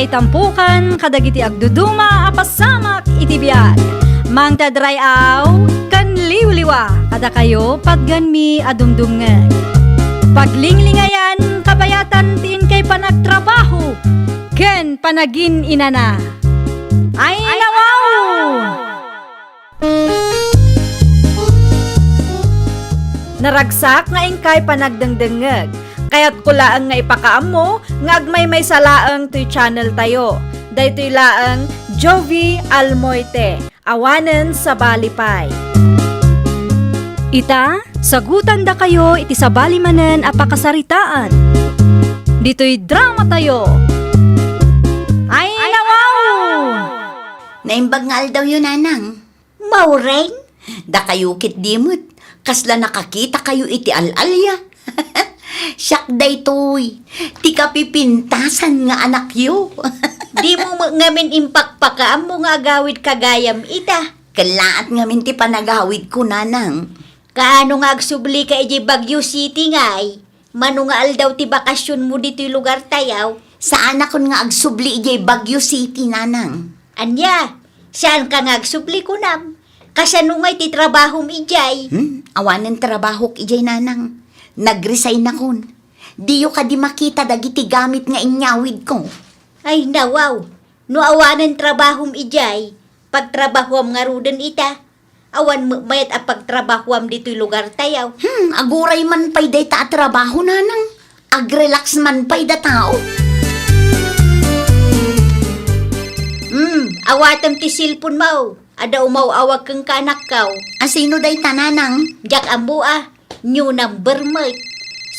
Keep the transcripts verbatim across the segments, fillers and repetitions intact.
Itampukan kadagiti agduduma a pasamak iti biag. Mangted ray-aw ken liwliwa kadakayo patganmi a dumdumngeg. Paglinglingayan kabayatan ti inkay panagtrabaho ken panagin-inana. Ay, nawaw! Naragsak nga inkay panagdengdengngeg. Kayatko laeng nga ipakaammo nga agmaymaysa laeng toy channel tayo. Daytoy laeng Jovie Almoite, awanen sabali pay. Ita, sagutandakayo iti sabali manen a pakasaritaan. Ditoy drama tayo. Ay, nawaw! Naimbag nga aldawyo, Nanang. Maureen? Dakayo ketdi met, kasla nakakitakayo iti al-alia. Siak daytoy, ti kapipintasan nga anakyo. Dimo met ngamin impakpakaammo nga agawidka gayam ita. Kellaat ngamin ti panagawidko, Nanang. Kaano nga agsublika idiay Baguio City ngay? Mano nga aldaw ti bakasionmo ditoy lugartayo? Saanakon nga agsubli idiay Baguio City, Nanang. Ania? Saanka nga agsubli, kunam? Kasano ngay ti trabahom idiay? Hmm? Awanen trabahok idiay, Nanang. Nag-resignakon. Diyo kadi makita dagiti gamit nga inyawidko? Ay, nawaw. No awanen trabahom idiay, pagtrabahuam ngaruden ita. Awan met mayat a pagtrabahuam ditoy lugartayo. Hmm, aguray man pay dayta a trabaho, Nanang. Ag-relax man pay da tao. Hmm, awatem ti cellphone mo. Adda umaw-awag kenka, anakko. Asino dayta, Nanang? Diak ammo a. New number met.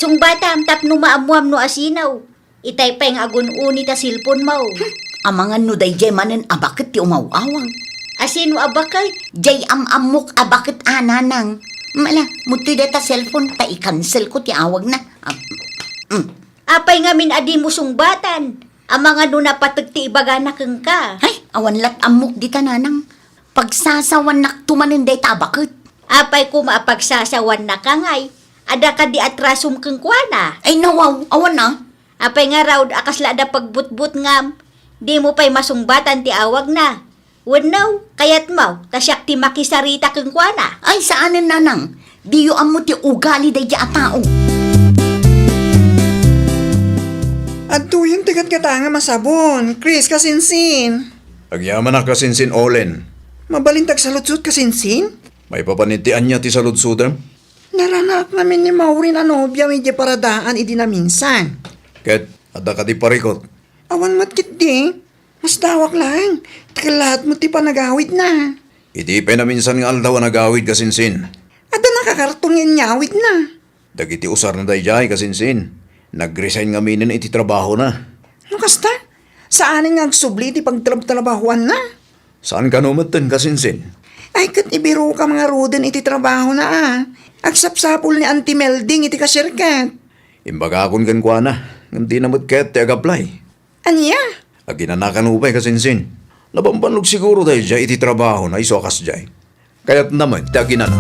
Sungbatam tapno maammuam no asino. Itay pay nga agun-uni ta cellphone mo. Hmm, amangan no daydiay manen a baket ti umaw-awag. Asino a baket? Diay am-ammok a baket a, Nanang. Mala, muttoy dayta cellphone ta i-cancel-ko ti awagna. Ah, mm. Apay ngamin a dimo sungbatan? Amangan no napateg ti ibagana kenka. Hay, awan lat ammok dita, Nanang. Pagsasawannakto manen dayta a baket. Apay koma a pagsasawannaka ngay? Adda kadi atrasom kenkuana? Ay, nawaw, awan a. Apay ngarud a kasla adda pagbutbutngam? Dimo pay masungbatan ti awagna. Wenno, kayatmo ta siak ti makisarita kenkuana? Ay, saanen, Nanang. Diyo ammo ti ugali daydiay a tao. Adtoyen ti gatgatangam a sabon, Chris, kasinsin. Agyamanak, kasinsin, Olen. Mabalin ta agsaludsod, kasinsin? Maipapan iti ania ti saludsodem? Naranaak ngamin ni Maureen a nobiam idiay paradaan idi naminsan. Ket adda kadi parikut? Awan met ketdi. Masdawak laeng. Kellaat met ti panagawidna. Idi pay naminsan nga aldaw a nagawid, kasinsin. Adda nakakarton nga inyawidna. Dagiti usarna daydiay, kasinsin. Nag-resign ngaminen iti trabahona. No kasta, saanen nga agsubli ti pagtrabtrabahoanna? Saan kano metten, kasinsin? Ay, ket ibirokam ngaruden iti trabahona a. Agsapsapul ni Auntie Melding iti cashier ket. Imbagakon kenkuana, ngem dina met ket ti ag-apply. Ania? Aginana kano pay, kasinsin. Nabambannog siguro daydiay iti trabahona isu a kasdiay. Kayatna met ti aginana.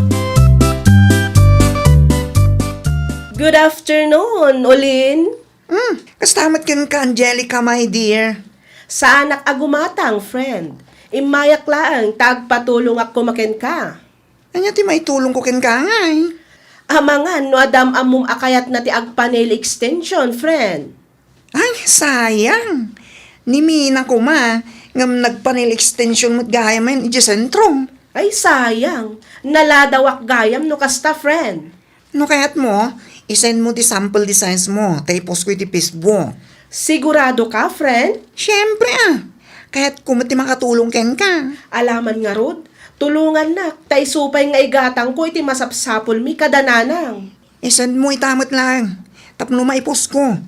Good afternoon, Olin. Hmm, kasta met kenka, Angelica, my dear. Saanak a gumatang, friend. Immayak laeng ta agpatulongak koma kenka. Ania ti maitulongko kenka ngay? Amangan no adda am-ammom a kayatna ti agpa-nail extension, friend. Ay, sayang. Ni Mina koma, ngem nagpa-nail extension met gayam idiay sentro. Ay, sayang. Naladawak gayam no kasta, friend. No kayatmo, i-send mo ti sample designs mo, ta i-post ko iti Facebook. Sigurado ka, friend? Siyempre, a. Kayatko met ti makatulong kenka. Alaman ngarud, tulongannak, ta isu pay nga igatangko iti masapsapulmi kada nanang. I-send mo ita met laeng, tapno maiposko.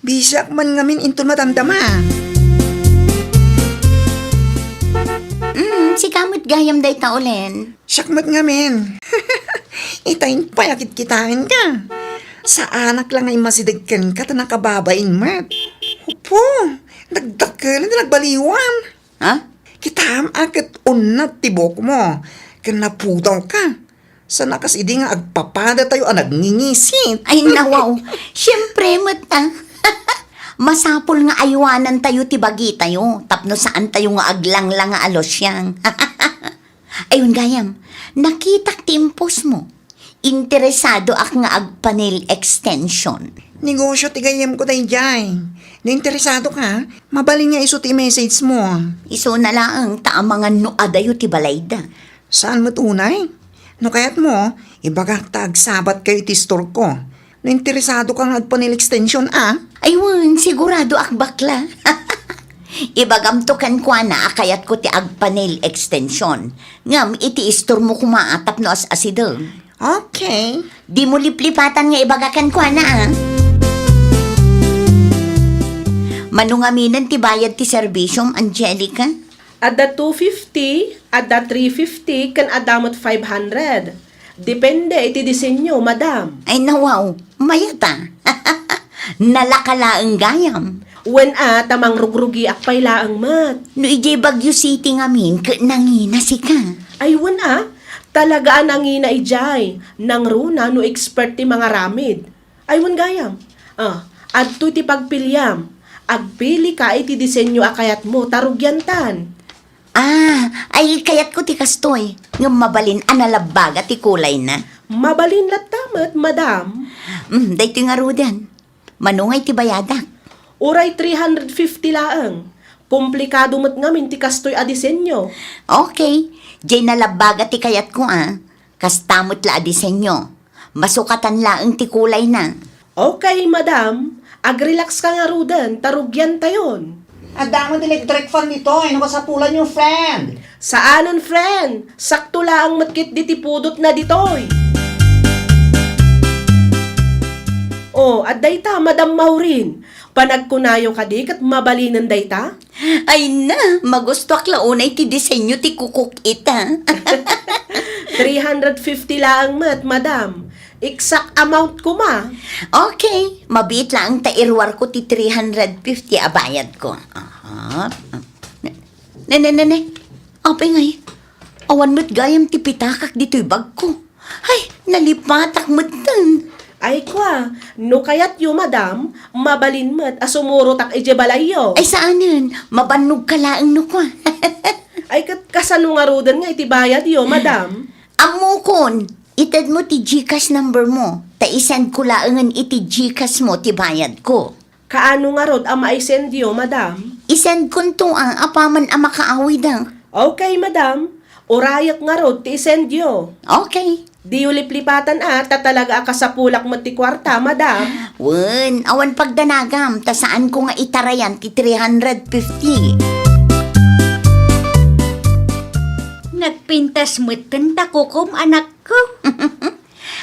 Bisiak man ngamin inton madamdama. Mm, sika met gayam dayta, Olen. Siak met ngamin. Ita pay a kitkitaenka. Saanak la nga immasideg kenka ta nakababain met. Apo, nagdakkel ti nagbaliwan. Ha? Kitam a ket unnat ti buokmo ken napudawka. Sana kas idi nga agpapadatayo a nagngingisit. Ay, nawaw. Siyempre met, a. Masapul nga aywanantayo ti bagitayo tapno saantayo nga aglanglang nga alusiang. Ayun gayam, nakitak ti impostmo. Interesadoak nga agpa-nail extension. Negosyo ti gayyemko daydiay. No interesadoka, mabalin nga isu ti i-messagemo. Isuna laeng ta amangan no adayo ti balayda. Saan met unay? No kayatmo, ibagak ta agsabatkayo iti istorko. No interesadoka nga agpa-nail extension, a? Ay wen, siguradoak bakla. Ibagamto kenkuana a kayatko ti agpa-nail extension. Ngem iti istormo koma a tapno as-asideg. Okay. Dimo liplipatan nga ibaga kenkuana, a? Mano ngaminen ti bayad ti serbisiom, Angelica? Adda two fifty, adda three fifty, ken adda met five hundred. Depende iti disenyo, madam. Ay, nawaw, mayat a. Nalaka laeng gayam. Wen a, ta mangrugrugiak pay laeng met. No idiay Baguio City ngamin, ket nangina sika. Ay, wen a, talaga a nangina idiay. Nangruna no expert ti mangaramid. Ay, wen gayam. Ah, adtoy ti pagpiliam. Agpilika iti disenyo a kayatmo, ta rugiantan. Ah, ay, kayatko ti kastoy. Ngem mabalin a nalabbaga ti kulayna. Mabalin latta met, madam. Mm, daytoy ngaruden. Mano ngay ti bayadak? Uray three hundred fifty laeng. Komplikado met ngamin ti kastoy a disenyo. Okay. Jay nalabbaga ti kayatko, a. Kasta met la a disenyo. Masukatan laeng ti kulayna. Okay, madam. Agrelax ka ngaruden, ta rugiantayon. Adda met electric fan ditoy, no kasapulanyo, friend. Saanen, friend. Sakto laeng met ketdi ti pudotna ditoy. Oh, adda ita, Madam Maureen. Panagkunayo kadi ket mabalinen dayta? Ay na, magustuak la unay ti disenyo ti kukok ita. Three hundred fifty laeng met, madam. Exact amount koma. Okay, mabiit laeng ta iruarko ti three hundred fifty a bayadko. Aha. Ne, ne, ne, ne. Apay ngay? Awan met gayam ti pitakak ditoy bagko. Ay, nalipatak metten. Ay, kua, no kayatyo, madam, mabalin met a sumurotak idiay balayyo. Ay, saanen. Mabannogka laeng no kua. Ay, ket kasano ngaruden nga iti bayadyo, madam? Ammokon, itedmo ti GCash number mo, ta isendko laengen iti GCash mo ti bayadko. Kaano ngarud a maisendyo, madam? Isendkonto a, apaman a makaawidek. Okay, madam. Urayek ngarud ti isendyo. Okay. Diyo liplipatan a, ta talaga a kasapulak met ti kuarta, madam. Wen, awan pagdanagam, ta saanko nga itarayan ti three hundred fifty. Nagpintas metten ta kukom, anakko.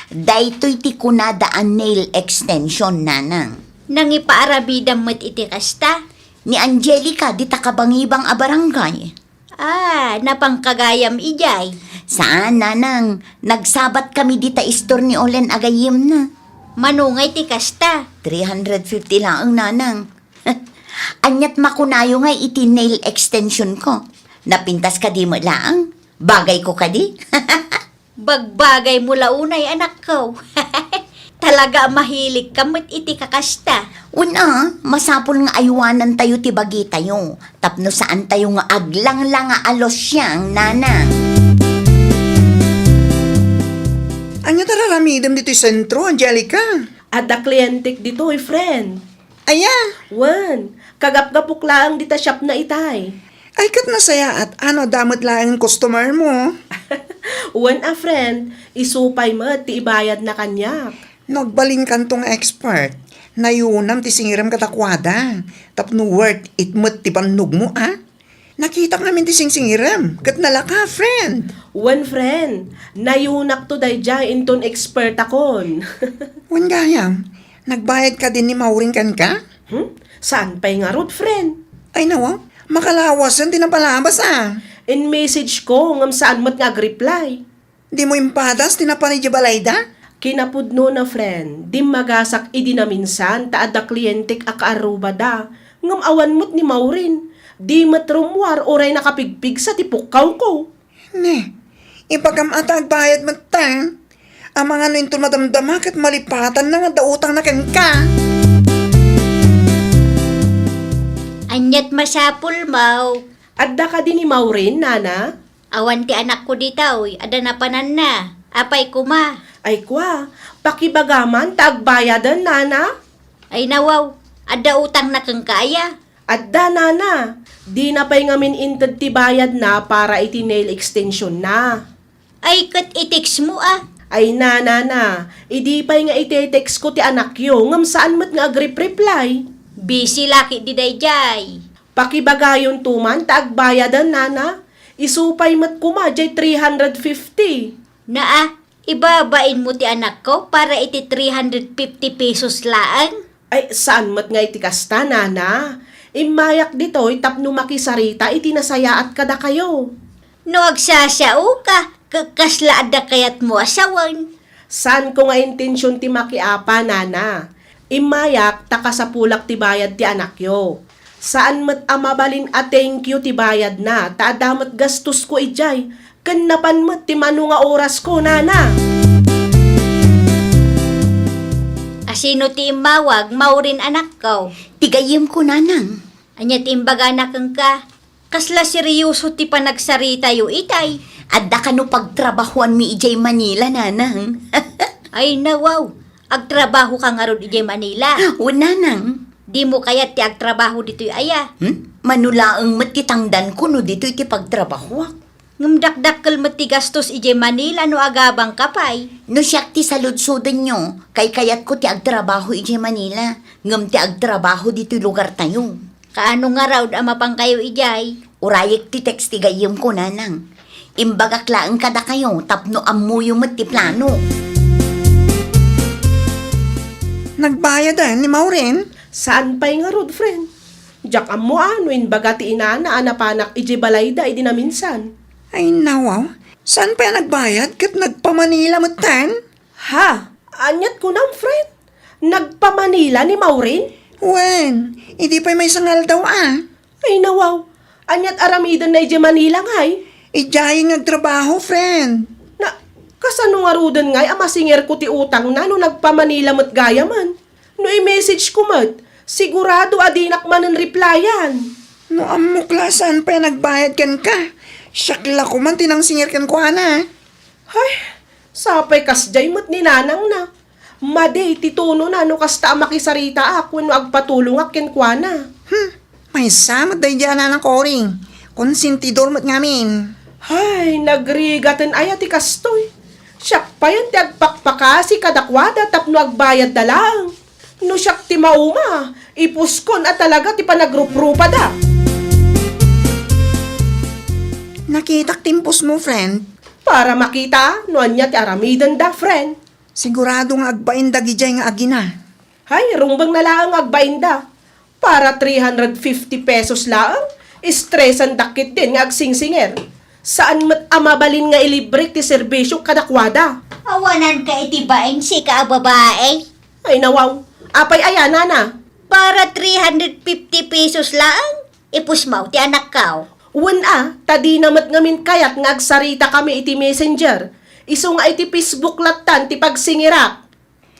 Daytoy ti kunada a nail extension, nanang. Nangipaaramidam met iti kasta? Ni Angelica, dita kabangibang a barangay. Ah, napanka gayam idiay? Saan, nanang. Nagsabat kami dita istor ni Olen a gayyemna. Mano ngay ti kasta? Three hundred fifty laeng, nanang. Aniat makunayo ngay iti nail extension ko? Napintas kadi met laeng? Bagay ko kadi? Bagbagay mo la unay, anakko. Talaga a mahilig ka met iti kakasta. Wen a, masapul nga aywanantayo ti bagitayo, tapno saantayo nga aglanglang a alusiang, nanang. Ania ti ar-aramidem ditoy sentro, Angelica? Adda klientek ditoy, friend. Aya? Wen, kagapgapok laeng dita shopna itay. Ay, ket nasayaat, ano, adda met laeng customer mo? Wen a, friend, isu pay met ti ibayadna kaniak. No agbalinkanto nga expert, nayunam ti singirem kadakuada, tapno worth it met ti bannogmo, a? Nakitak ngamin ti singsingirem, ket nalaka, friend. Wen, friend, nayunakto daydiay inton expertakon. Wen gayam, nagbayad kadi ni Maureen kenka? Hmm? Saan pay ngarud, friend? Ay, nawa, makalawasen ti napalabas, a. In-message ko, ngem saan met nga agreply. Dimo impadas ti napan idiay balayda? Kinapudnona, friend, dimmagasak idi naminsan ta adda klientek a kaarrubada. Ngem awan met ni Maureen. Di met rummuar uray nakapigpigsa ti pukkawko. Ne, ibagam a ta agbayad metten. Amangan no inton madamdama ket malipatanna nga adda utangna kenka. Ania't masapulmo? Adda kadi ni Maureen, nana? Awan ti anakko ditoy, adda napananna. Apay koma? Ay kua, pakibagaman ta agbayaden, nana? Ay nawaw, adda utangna kenka aya? Adda, nana. Dina pay ngamin inted ti bayadna para iti nail extensionna. Ay, ket i-textmo a. Ay, nana, idi pay nga ite-textko ti anakyo, ngem saan met nga agripreply. Busy la ketdi daydiay. Pakibagayonto man ta agbayaden, nana. Isu pay met koma diay three hundred fifty. Naa, ibabainmo ti anakko para iti three hundred fifty pesos laeng? Ay, saan met nga iti kasta, nana. Immayak ditoy tapno makisarita iti nasayaat kadakayo. No agsasao ka, ka-, kasla adda kayatmo a sawen? Saanko nga intension ti makiapa, nana. Immayak ta kasapulak ti bayad ti anakyo. Saan met a mabalin a thank you ti bayadna, ta adda met gastosko idiay, ken napan met ti mano nga orasko, nana. Asino ti immawag, Maureen, anakko? Ti gayyemko, nanang. Ania ti imbagana kenka? Kasla seryoso ti panagsaritayo itay. Adda kano pagtrabahoanmi idiay Manila, nanang. Ay, nawaw. Agtrabaho ka ngarud idiay Manila? Wen, nanang. Dimo kayat ti agtrabaho ditoy aya? Hmm? Mano laeng met ti tangdanko no ditoy ti pagtrabahoak. Ngem dakdakkel met ti gastos idiay Manila no agabang ka pay. No siak ti saludsodenyo, kaykayatko ti agtrabaho idiay Manila, ngem ti agtrabaho ditoy lugartayo. Kaano ngarud a mapankayo idiay? Urayek ti text ti gayyemko, nanang. Imbagak laeng kadakayo tapno ammoyo met ti plano. Nagbayaden ni Maureen? Saan pay ngarud, friend? Diak ammo a no imbaga ti inana a napanak idiay balayda idi naminsan. Ay, nawaw. Saan pay a nagbayad ket nagpa-Manila metten? Ha? Aniat kunam, friend? Nagpa-Manila ni Maureen? Wen, idi pay maysa nga aldaw a. Ay, nawaw. Aniat aramidenna idiay Manila ngay? Idiay nga agtrabaho, friend. Na, kasano ngaruden ngay a masingerko ti utangna no nagpa-Manila met gayamen? No i-message ko met, sigurado a dinak manen replyan. No ammok la saan pay a nagbayad kenka, siak la koman ti nangsinger kenkuana. Hay, sapay kasdiay met ni nanangna. Madi ti tonona no kasta a makisaritaak wenno agpatulongak kenkuana. Hmm, maysa met daydiay a nanang Cory. Konsentidor met ngamin. Hay, nagrigaten aya ti kastoy. Siak payen ti agpakpakasi kadakuada tapno agbayadda laeng. No siak ti mauma, ipuskon a talaga ti panagruprupada. Nakitak ti impusmo, friend. Para makita no ania ti aramidenda, friend. Sigurado nga agbain dagidiay nga agina. Hay, rumbeng na laeng nga agbainda. Para three hundred fifty pesos laeng, estresandak ketdin nga agsingsinger. Saan met a mabalin nga ilibrek ti serbisio kadakuada. Awanan ka iti bain, sika a babae. Ay, nawaw. Apay aya, nana? Para three hundred fifty pesos laeng, ipusmaw ti anakkaw. Wen a, ta dina met ngamin kayat nga agsarita kami iti Messenger. Isu nga iti Facebook lattan ti pagsingirak.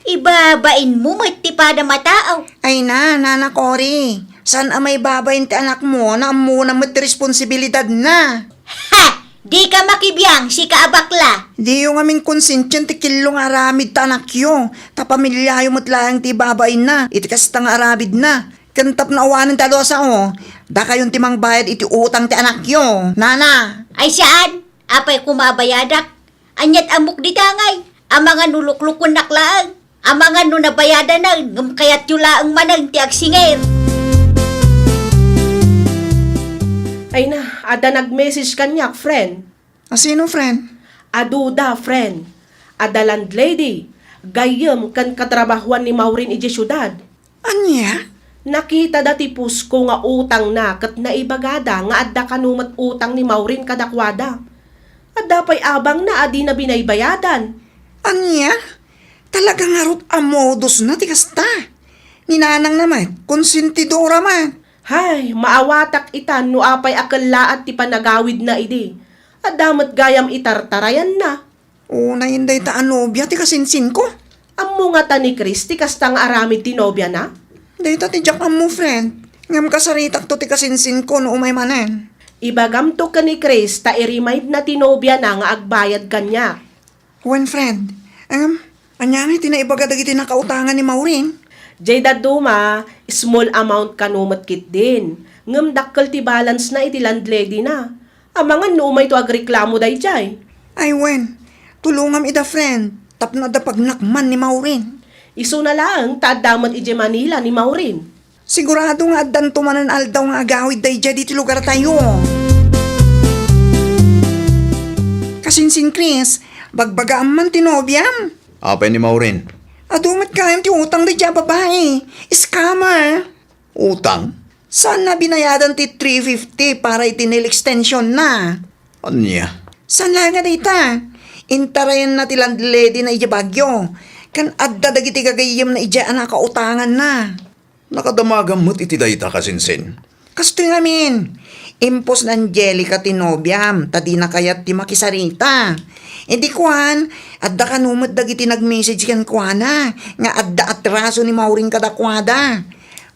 Ibabainmo met ti padam a tao. Ay na, Nana Cory, saan a maibabain ti anakmo no ammona met ti responsibilidadna? Ha! Dika makibiang, sika a bakla! Diyo ngamin konsentien ti killo nga aramid ta anakyo, ta pamiliayo met laeng ti ibabainna iti kasta nga aramidna. Ken tapno awanen ti adu a sao, dakayon ti mangbayad iti utang ti anakyo, nana. Ay saan? Apay koma a bayadak? Aniat ammok dita ngay? Amangan no luklukuennak laeng. Amangan no nabayadanen, ngem kayatyo laeng manen ti agsinger. Ay na, adda nag-message kaniak, friend. Asino, friend? Aduda, friend. Adda landlady, gayyem ken katrabahoan ni Maureen idiay siudad. Ania? Nakitada ti pusko nga utangna ket naibagada nga adda kano met utang ni Maureen kadakuada. Adda pay abangna a dina binaybayadan. Ania? Talaga ngarud a modusna ti kasta? Ni nanangna met, konsentidora met. Hay, maawatak itan no apay a kellaat ti panagawidna idi. Adda met gayam itartarayanna. Unayen dayta a nobia ti kasinsinko. Ammo ngata ni Chris ti kasta nga aramid ti nobiana? Dayta ti diak ammo, friend. Ngem kasaritakto ti kasinsinko no umay manen. Ibagamto ken ni Chris ta i-remind na ti nobiana nga agbayad kaniak. Wen, friend, em, ania ngay ti naibaga dagiti nakautangan ni Maureen? Jay dadduma, small amount kano met ketdin. Ngem dakkel ti balance na iti landlady na. Amangan no umayto agreklamo dayjay. Ay wen, tulongam ida, friend, tapno adda pagnakman ni Maureen. Isuna laeng ta adda met idiay Manila ni Maureen. Sigurado nga addanto manen aldaw nga agawid daydiay ditoy lugartayo. Kasinsin, Chris, bagbagaam man ti nobiam. Apay ni Maureen? Adu met gayam ti utang daydiay a babai. Scammer. Utang? Saan na binayadan ti three fifty para iti nail extension na? Ania? Saan la nga dayta? Intarayan na ti landlady na idiay Baguio. Ken adda dagiti gagayyem na idiay a nakautangan na. Nakadamagam met iti dayta, kasinsin. Kastoy ngamin, impos ni Angelica ti nobiam, ta dina kayat ti makisarita. Idi kuan, adda kano met dagiti nag-message kenkuana nga adda atraso ni Maureen kadakuada.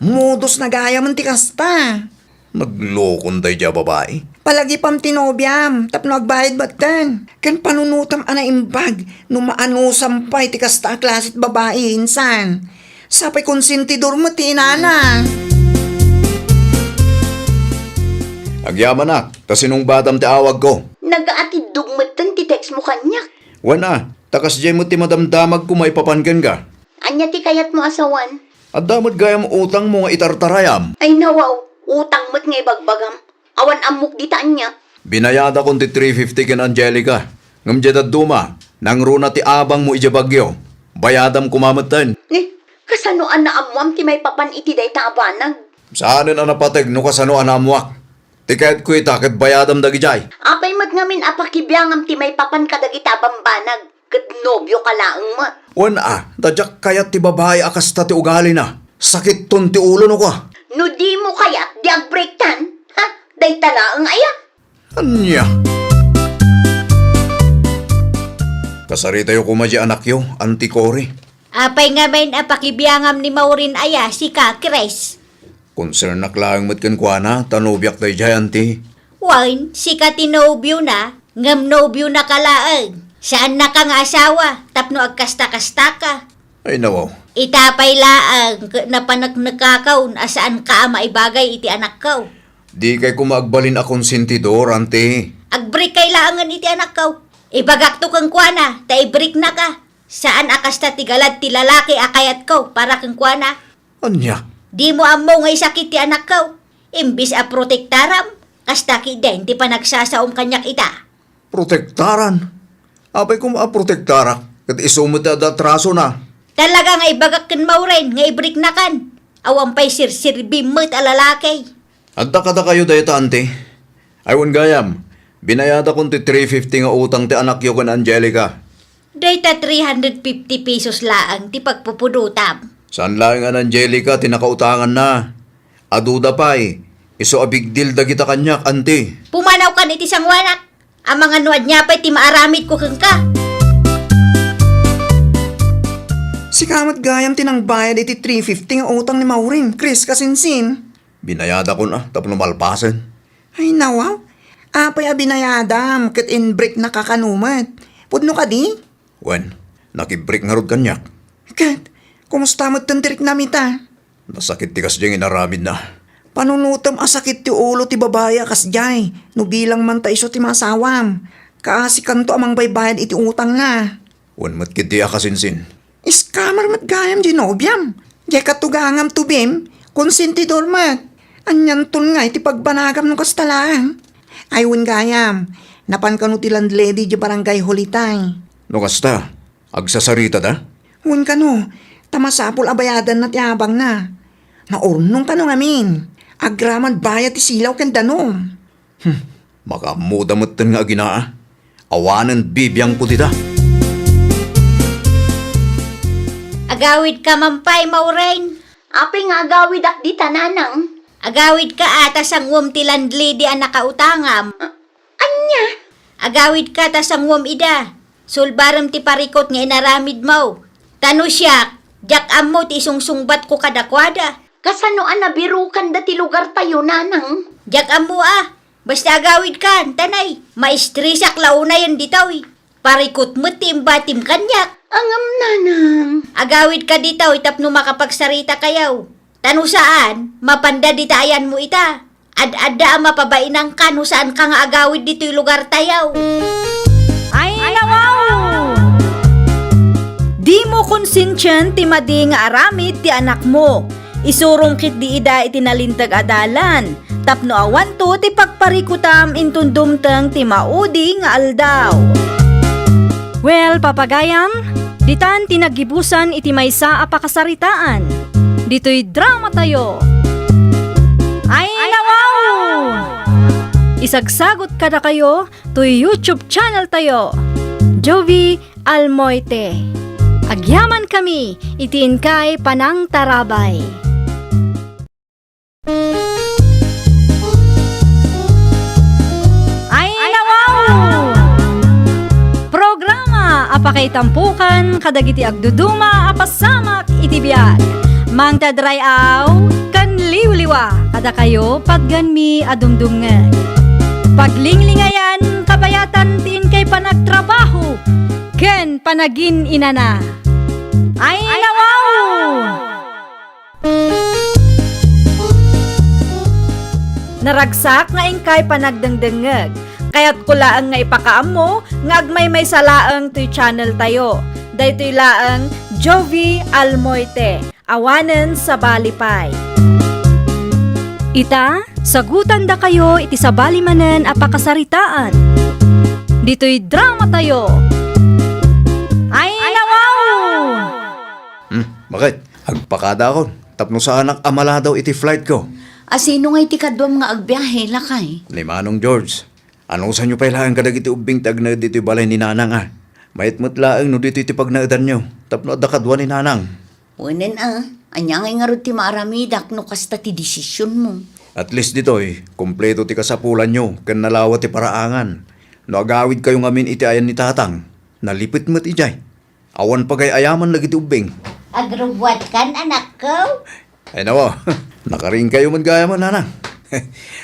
Modus na gayamen ti kasta. Naglokon daydiay a babai. Palagipam ti nobiam, tapno agbayad metten. Ken panunotam a naimbag no maanusam pay ti kasta a klase ti babai, insan. Sapay konsentidor met ti inana. Agyamanak, ta sinungbatam ti awagko. Nagaatiddog metten ti text mo kaniak. Wen a, ta kasdiay met ti madamdamagko maipapan kenka. Ania ti kayatmo a sawen? Adda met gayam utangmo nga itartarayam. Ay nawaw, utang met nga ibagbagam. Awan ammok dita ania. Binayadakon ti three fifty ken Angelica. Ngem diay dadduma, nangruna ti abangmo idiay Baguio. Bayadam koma metten. Ni, kasano a naammoam ti maipapan iti dayta a banag? Saanen a napateg no kasano a naammoak. Ti kayatko ita ket bayadam dagidiay. Apay met ngamin a pakibiangam ti maipapan kadagita a bambanag? Ket nobioka laeng met. Wen a, ta diak kayat ti babai a kasta ti ugalina. Sakitton ti ulo no kua. No dimo kayat, di agbreaktan. Ha? Dayta laeng aya? Ania? Kasaritayo koma diay anakyo, Auntie Cory. Apay ngamin a pakibiangam ni Maureen aya, sika, Chris? Konsernak laeng met kenkuana, ta nobiak daydiay, Auntie. Wen, sika ti nobiona, ngem nobiona ka laeng. Saannaka nga asawa, tapno agkasta-kastaka. Ay, nawaw. Ita pay laeng ket napaneknekakaw a saanka a maibagay iti anakko. Dikay koma agbalin a konsentidor, Auntie. Agbreak kay laengen iti anakko. Ibagakto kenkuana, ta ibreaknaka. Saan a kasta ti galad ti lalaki a kayatko para kenkuana. Ania? Dimo ammo nga isakit ti anakko. Imbes a protektaram, kasta ketdin ti panagsasaom kaniak ita. Protektaran? Apay koma a protektarak, ket isu met ti adda atrasona. Talaga nga ibagak ken Maureen nga ibreaknakan. Awan pay serserbi met a lalaki. Adda kadakayo dayta, Auntie? Ay, wen gayam, binayadakon ti three fifty nga utang ti anakyo ken Angelica. Dayta three hundred fifty pesos laeng ti pagpupudotam. Saan laeng a ni Angelica ti nakautanganna. Aduda pay, isu a big deal dagita kaniak, Auntie. Pumanawkan iti sangoanak. Amangan no ania pay ti maaramidko kenka. Sika met gayam ti nangbayad iti three fifty nga utang ni Maureen, Chris, kasinsin. Binayadakon a, tapno malpasen. Ay, nawaw. Apay a binayadam ket inbreaknaka kano met? Pudno kadi? Wen, nakibreak ngarud kaniak. Ket, kumusta met ti riknam ita? Nasakit ti kasdiay nga inaramidna. Panunotem a sakit ti ulo ti babai a kasdiay, no bilang man ta isu ti maasawam. Kaasikanto a mangbaybayad iti utangna. Wen met ketdi a kasinsin. Scammer met gayam diay nobiam. Diay katugangam tubim, konsentidor met. Anianton ngay ti pagbanagam no kasta laeng? Ay, wen gayam, napan kano ti landlady diay Barangay Hulitay. No kasta, agsasaritada? Wen kano, ta masapul a bayadanna ti abangna. Naurnong kano ngamin. Agraman bayad ti silaw ken danum. Hmm, makaammoda metten nga aginaa. Awanen bibiangko dita. Agawidka man pay, Maureen. Apay nga agawidak dita, nanang? Agawidka a ta sanguem ti landlady a nakautangam. A-, ania? Agawidka ta sanguem ida. Sulbarem ti parikut nga inaramidmo. Ta no siak, diak ammo ti isungsungbatko kadakuada. Kasano a nabirokanda ti lugartayo, nanang? Diak ammo a. Basta agawidkan, tanay. Maistresak la unayen ditoy. Parikut met ti imbatim kaniak. Ngem, nanang. Agawidka ditoy tapno makapagsarita kayo. Ta no saan, mapanda dita ayanmo ita. Ad-adda a mapabainanka no saanka nga agawid ditoy lugartayo. Ay, nawaw! Dimo konsensian ti madi nga aramid ti anakmo. Isurong ketdi ida iti nalinteg a dalan, tapno awanto ti pagparikutam inton dumteng ti maudi nga aldaw. Well, papagayam, ditan ti naggibusan iti maysa a pakasaritaan. Ditoy dramatayo. Ay, nawaw! Isagsagot kadakayo toy YouTube channel tayo, Jovie Almoite. Agyamankami iti inkay panangtarabay. Ay, nawaw! Programa a pakaitampokan kadagiti agduduma a pasamak iti biag. Mangted ray-aw ken liwliwa kadakayo patganmi a dumdumngeg. Paglinglingayan, kabayatan ti inkay panagtrabaho ken panagin-inana. Ay, nawaw! Naragsak nga inkay panagdengdengngeg. Kayatko laeng nga ipakaammo nga agmaymaysa laeng toy channel tayo. Daytoy laeng Jovie Almoite, awanen sabali pay. Ita, sagutandakayo iti sabali manen a pakasaritaan. Ditoy dramatayo. Ay, nawaw! Hmm, bakit? Agpakadakon, tapno saanak a maladaw iti flight ko. A, sino ngay ti kaduam nga agbiahe, lakay? Ni Manong George. Anusanyo pay laeng kadagiti ubbing ti agnaed ditoy balay ni Nanang, a? Mayat met laeng no ditoy ti pagnaedanyo, tapno adda kadua ni Nanang. Wenen, a, ania ngay ngarud ti maaramidak no kasta ti desisionmo? At least ditoy, kompleto ti kasapulanyo ken nalawa ti paraangan. No agawidkayo ngamin iti ayan ni Tatang, nalipet met idiay. Awan pagay-ayaman dagiti ubbing. Agrubbuatkan, anakko? Ay, nawa, nakariingkayo met gayam, Nanang.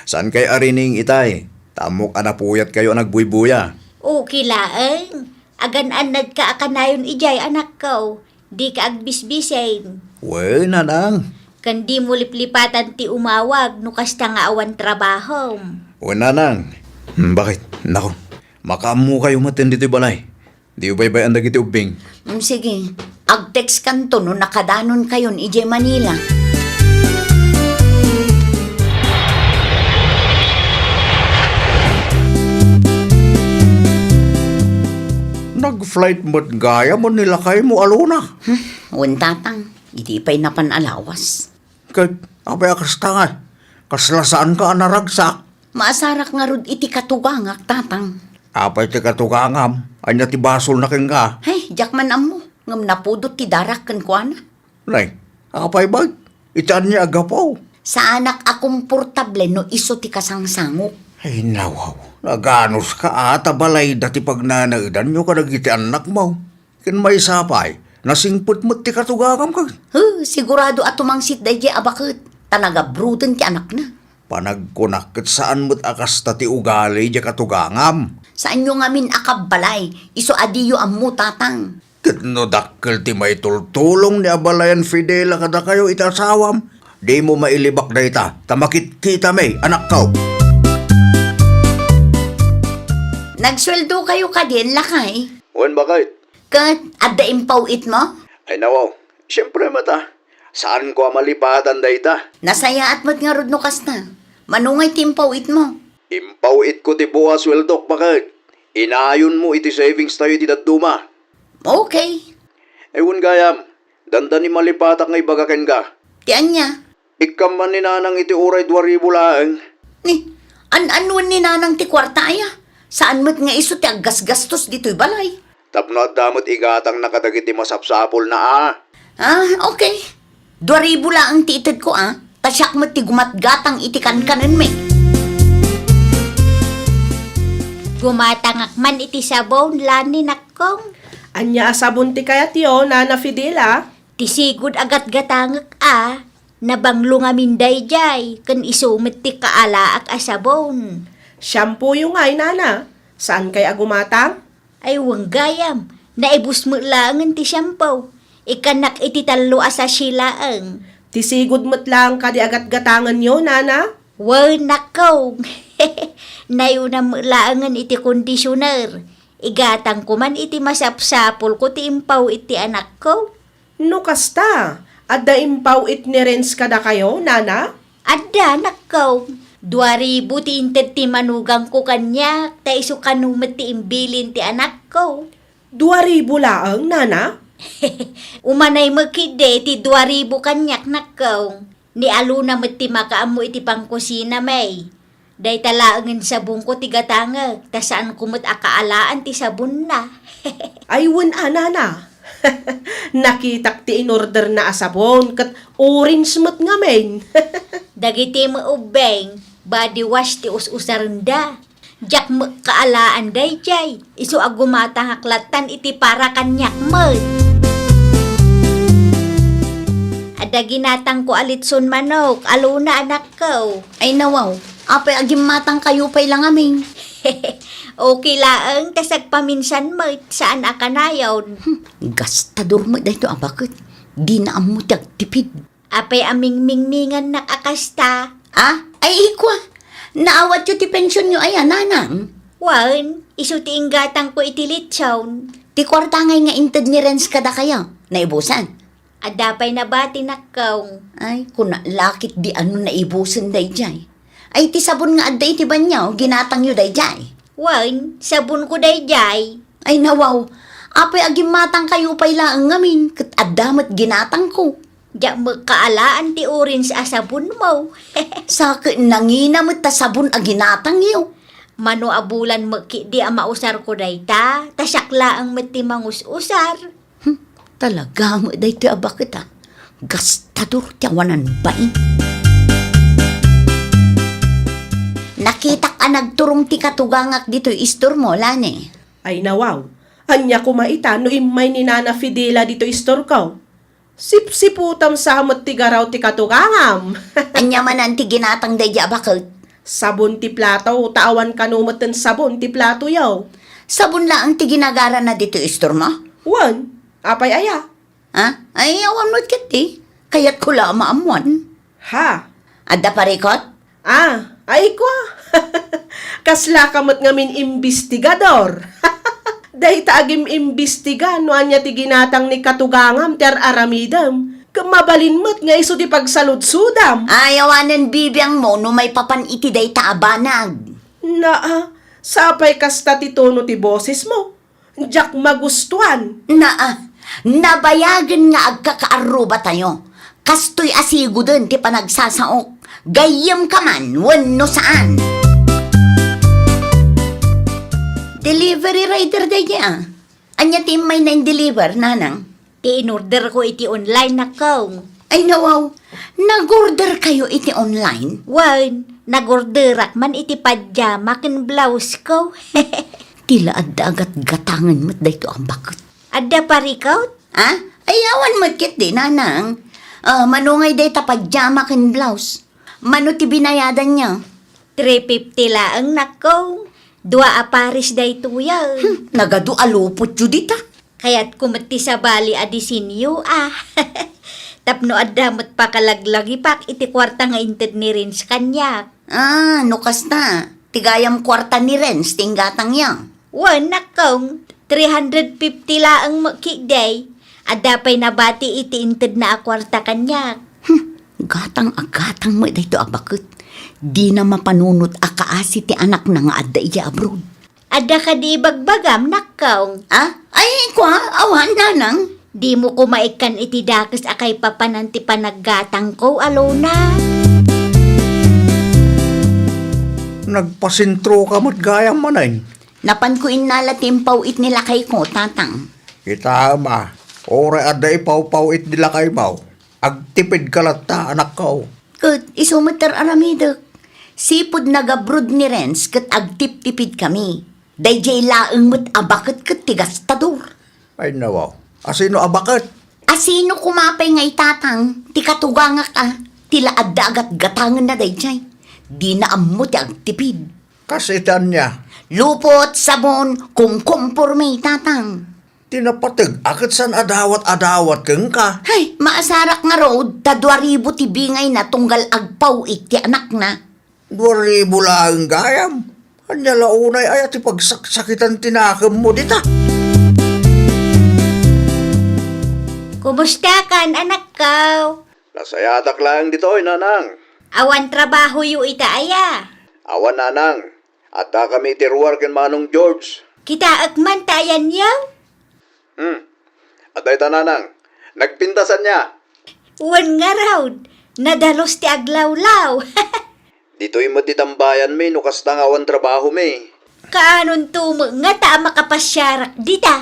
Saankay a rining itay, ta ammok a napuyatkayo a nagbuybuya. Okay laeng. Agan-annadka a kanayon idiay, anakko. Dika agbisbisen. Wen, Nanang. Ken dimo liplipatan ti umawag no kasta nga awan trabahom. Wen, Nanang. Hmm, bakit? Nako, makaammokayo met ditoy balay. Diyo baybay-an dagiti ubbing. Mm, sige. Ag-text kanto no nakadanonkayon idiay Manila. Nag-flight met gayam ni lakaymo a Luna. Hmm, wen, Tatang. Idi pay napan a lawas. Ket apay a kasta ngay? Kasla saanka a naragsak? Maasarak ngarud iti katugangak, Tatang. Apay ti katugangam? Ania ti basolna kenka? Hay, diak man ammo. Ngem napudot ti darak kenkuana. Nay, apay bay? Iti ania a gapu? Saanak a komportable no isu ti kasangsangok. Ay, nawaw. Naganuska a ta balayda ti pagnanaedanyo kadagiti annakmo. Ken maysa pay, nasingpet met ti katugangam ken. Huh, sigurado a tumangsit daydiay a baket, ta nagabroden ti anakna. Panagkunak ket saan met a kasta ti ugali diay katugangam. Saanyo ngamin a kabbalay, isu a diyo ammo, Tatang. Ket no dakkel ti maitultulong ni abalayan Fidela kadakayo iti asawam, dimo mailibak dayta, ta makitkitami, anakko. Nagsueldokayo kadien, lakay? Wen, bakit? Ket adda impaw-itmo? Ay, nawaw. Siempre met, a. Saanko a malipatan dayta. Nasayaat met ngarud no kasta. Mano ngay ti impaw-itmo? Impaw-itko ti buas sueldok, baket. Inayonmo iti savings tayo iti dadduma. Okay. Ay, wen gayam, dandani malipatak nga ibaga kenka. Ti ania? Ikkan man ni Nanang iti uray dua ribu laeng. Ni, an-anuen ni Nanang ti kuarta aya? Saan met nga isu ti aggasgastos ditoy balay? Tapno adda met igatangna kadagiti masapsapulna a. Ah, okay. Dua ribu laeng ti itedko a. Ta siak met ti gumatgatang iti kankanenmi. Gumatangak man iti sabon, Lani, nakkong. Ania a sabon ti kayatyo, Nana Fidela? Ti sigud a gatgatangek a. Nabanglo ngamin daydiay, ken isu met ti kaalaak a sabon. Shampooyo ngay, nana? Saankay a gumatang? Ay, wen gayam. Naibus met laengen ti shampoo. Ikkannak iti tallo a sachet laeng. Ti sigud met laeng kadi a gatgatangenyo, nana? Wen, nakkong. Nayunam met laengen iti conditioner. Igatangko man iti masapsapulko ti impaw-it ti anakko. No kasta, adda impaw-it ni Renz kadakayo, nana? Adda, nakkong. Dua ribu ti inted ti manugangko kaniak, ta isu kano met ti imbilin ti anakko. Dua ribu laeng, nana? Umanay met ketdi ti dua ribu kaniak, nakkong. Ni Alona met ti makaammo iti pangkusina, May. Dayta laengen sabonko ti gatangek, ta saanko met a kaalaan ti sabonna. Ay, wen a, nana. Nakitak ti inorderna a sabon, ket orange met ngamin. Dagiti met ubbing, body wash ti us-usarenda. Diak met kaalaan daydiay. Isu a gumatangak lattan iti para kaniak met. Adda ginatangko a litson manok, Alona, anakko. Ay, nawaw, apay a gimmatangkayo pay la ngamin? Okay laeng, ta sagpaminsan met, saan a kanayon. Hmm, gastador met daytoy a baket. Dina ammo ti agtipid. Apay a mingmingmingannak a kasta? Ah? Ay, ikwa, naawatyo ti pensionyo aya, nanang? Wen, isu ti inggatangko iti litson. Ti kuarta ngay nga inted ni Renz kadakayo, naibusan? Adda pay nabati, nakkong. Ay, kuna la ketdi no naibusen daydiay. Ay, ti sabon nga adda iti banio, ginatangyo daydiay? Wen, sabonko daydiay. Ay, nawaw, apay a gimmatangkayo pay laeng ngamin, ket adda met ginatangko. Diak met kaalaan ti orange a sabonmo. Sa ket nangina met ta sabon a ginatangyo. Mano a bulan met ketdi a mausarko dayta, ta siak laeng met ti mangus-usar. Hmm, talaga met daytoy a baket, a. Gastador ti awanan bain. Nakitak a nagturong ti katugangak ditoy istormo, Lani. Ay, nawaw. Ania koma ita no immay ni Nana Fidela ditoy istorko? Sipsiputam sa met ti garaw ti katugangam. Ania manen ti ginatang daydiay a baket? Sabon ti plato, ta awan kano metten sabon ti platoyo. Sabon laeng ti ginagarana ditoy istormo? Wen, apay aya? Ha? Ay, awan met ketdi. Kayatko la a maammuan. Ha? Adda parikot? Ah, ay kwa. Kaslaka met ngamin imbestigador. Dayta agim-imbestiga no ania ti ginatang ni katugangam ti ar-aramidem. Ket mabalin met nga isu ti pagsaludsodam. Ay, awanen bibiangmo no maipapan iti dayta a banag. Naa, sapay kasta ti tono ti bosesmo. Diak magustuan. Naa, nabayagen nga agkakaarrubatayo. Kastoy a siguden ti panagsasaok. Gayyemka man wenno saan. Delivery rider daydiay, a. Ania ti immayna in-deliver, nanang? Ti inorderko iti online, nakkong. Ay, nawaw. Nag-order kayo iti online? Wen, nag-orderak man iti pajama ken blouse ko. Ti la adda a gatgatangen met daytoy a baket. Adda parikot? Ha? Ay, awan met ketdi, nanang. Ah, mano ngay dayta pajama ken blouse? Mano ti binayadanyo? Three fifty laeng, nakkong. Dua a pares daytoy, a. Hmm, nagadu a lupotyo dita. Kayatko met ti sabali a disenyo, a. Tapno adda met pakalaglagipak iti kuarta nga inted ni Renz kaniak. Ah, no kasta, ti gayam kuarta ni Renz ti inggatangyo? Wen, nakkong, three hundred fifty laeng met ketdi. Adda pay nabati iti intedna a kuarta kaniak. Hmm, gatang a gatang met daytoy a baket. Dina mapanunot a kaasi ti anakna nga adda idiay abroad. Adda kadi ibagbagam, nakkong? Ah? Ay, kwa, awan, nanang. Dimo koma ikkan iti dakes a kaipapanan ti panaggatangko, Alona. Nagpasentroka met gayam manen. Napanko innala ti impaw-it ni lakayko, tatang. Kitaem a, uray adda ipawpaw-it ni lakaymo, agtipidka latta, anakko. Ket isu met ti ar-aramidek. Sipud nag-abroad ni Renz ket agtiptipidkami. Daydiay laeng met a baket ket ti gastador. Ay, nawaw. Asino a baket? Asino koma pay nga itatang ti katugangak a? Ti la adda agatgatangenna daydiay. Dina ammo ti agtipid. Kas iti ania? Lupot, sabon, kumkumporme, tatang. Ti napateg a ket saan a dawat a dawat kenka. Hay, maasarak ngarud, ta dua ribu ti bingayna tunggal agpaw-it ti anakna. Dua ribu laeng gayam. Ania la unay aya ti pagsaksakitan ti nakemmo dita? Kumustakan, anakko? Nasayaatak laeng ditoy, nanang. Awan trabahoyo ita aya? Awan, nanang. Addakami iti ruar ken Manong George. Kitaek man ta ayanyo? Hmm. Adda ita, nanang. Nagpintas ania? Wen ngarud, nadalus ti aglawlaw. Ditoy met ti tambayanmi no kasta nga awan trabahomi. Kaanonto met ngata a makapasiarak dita?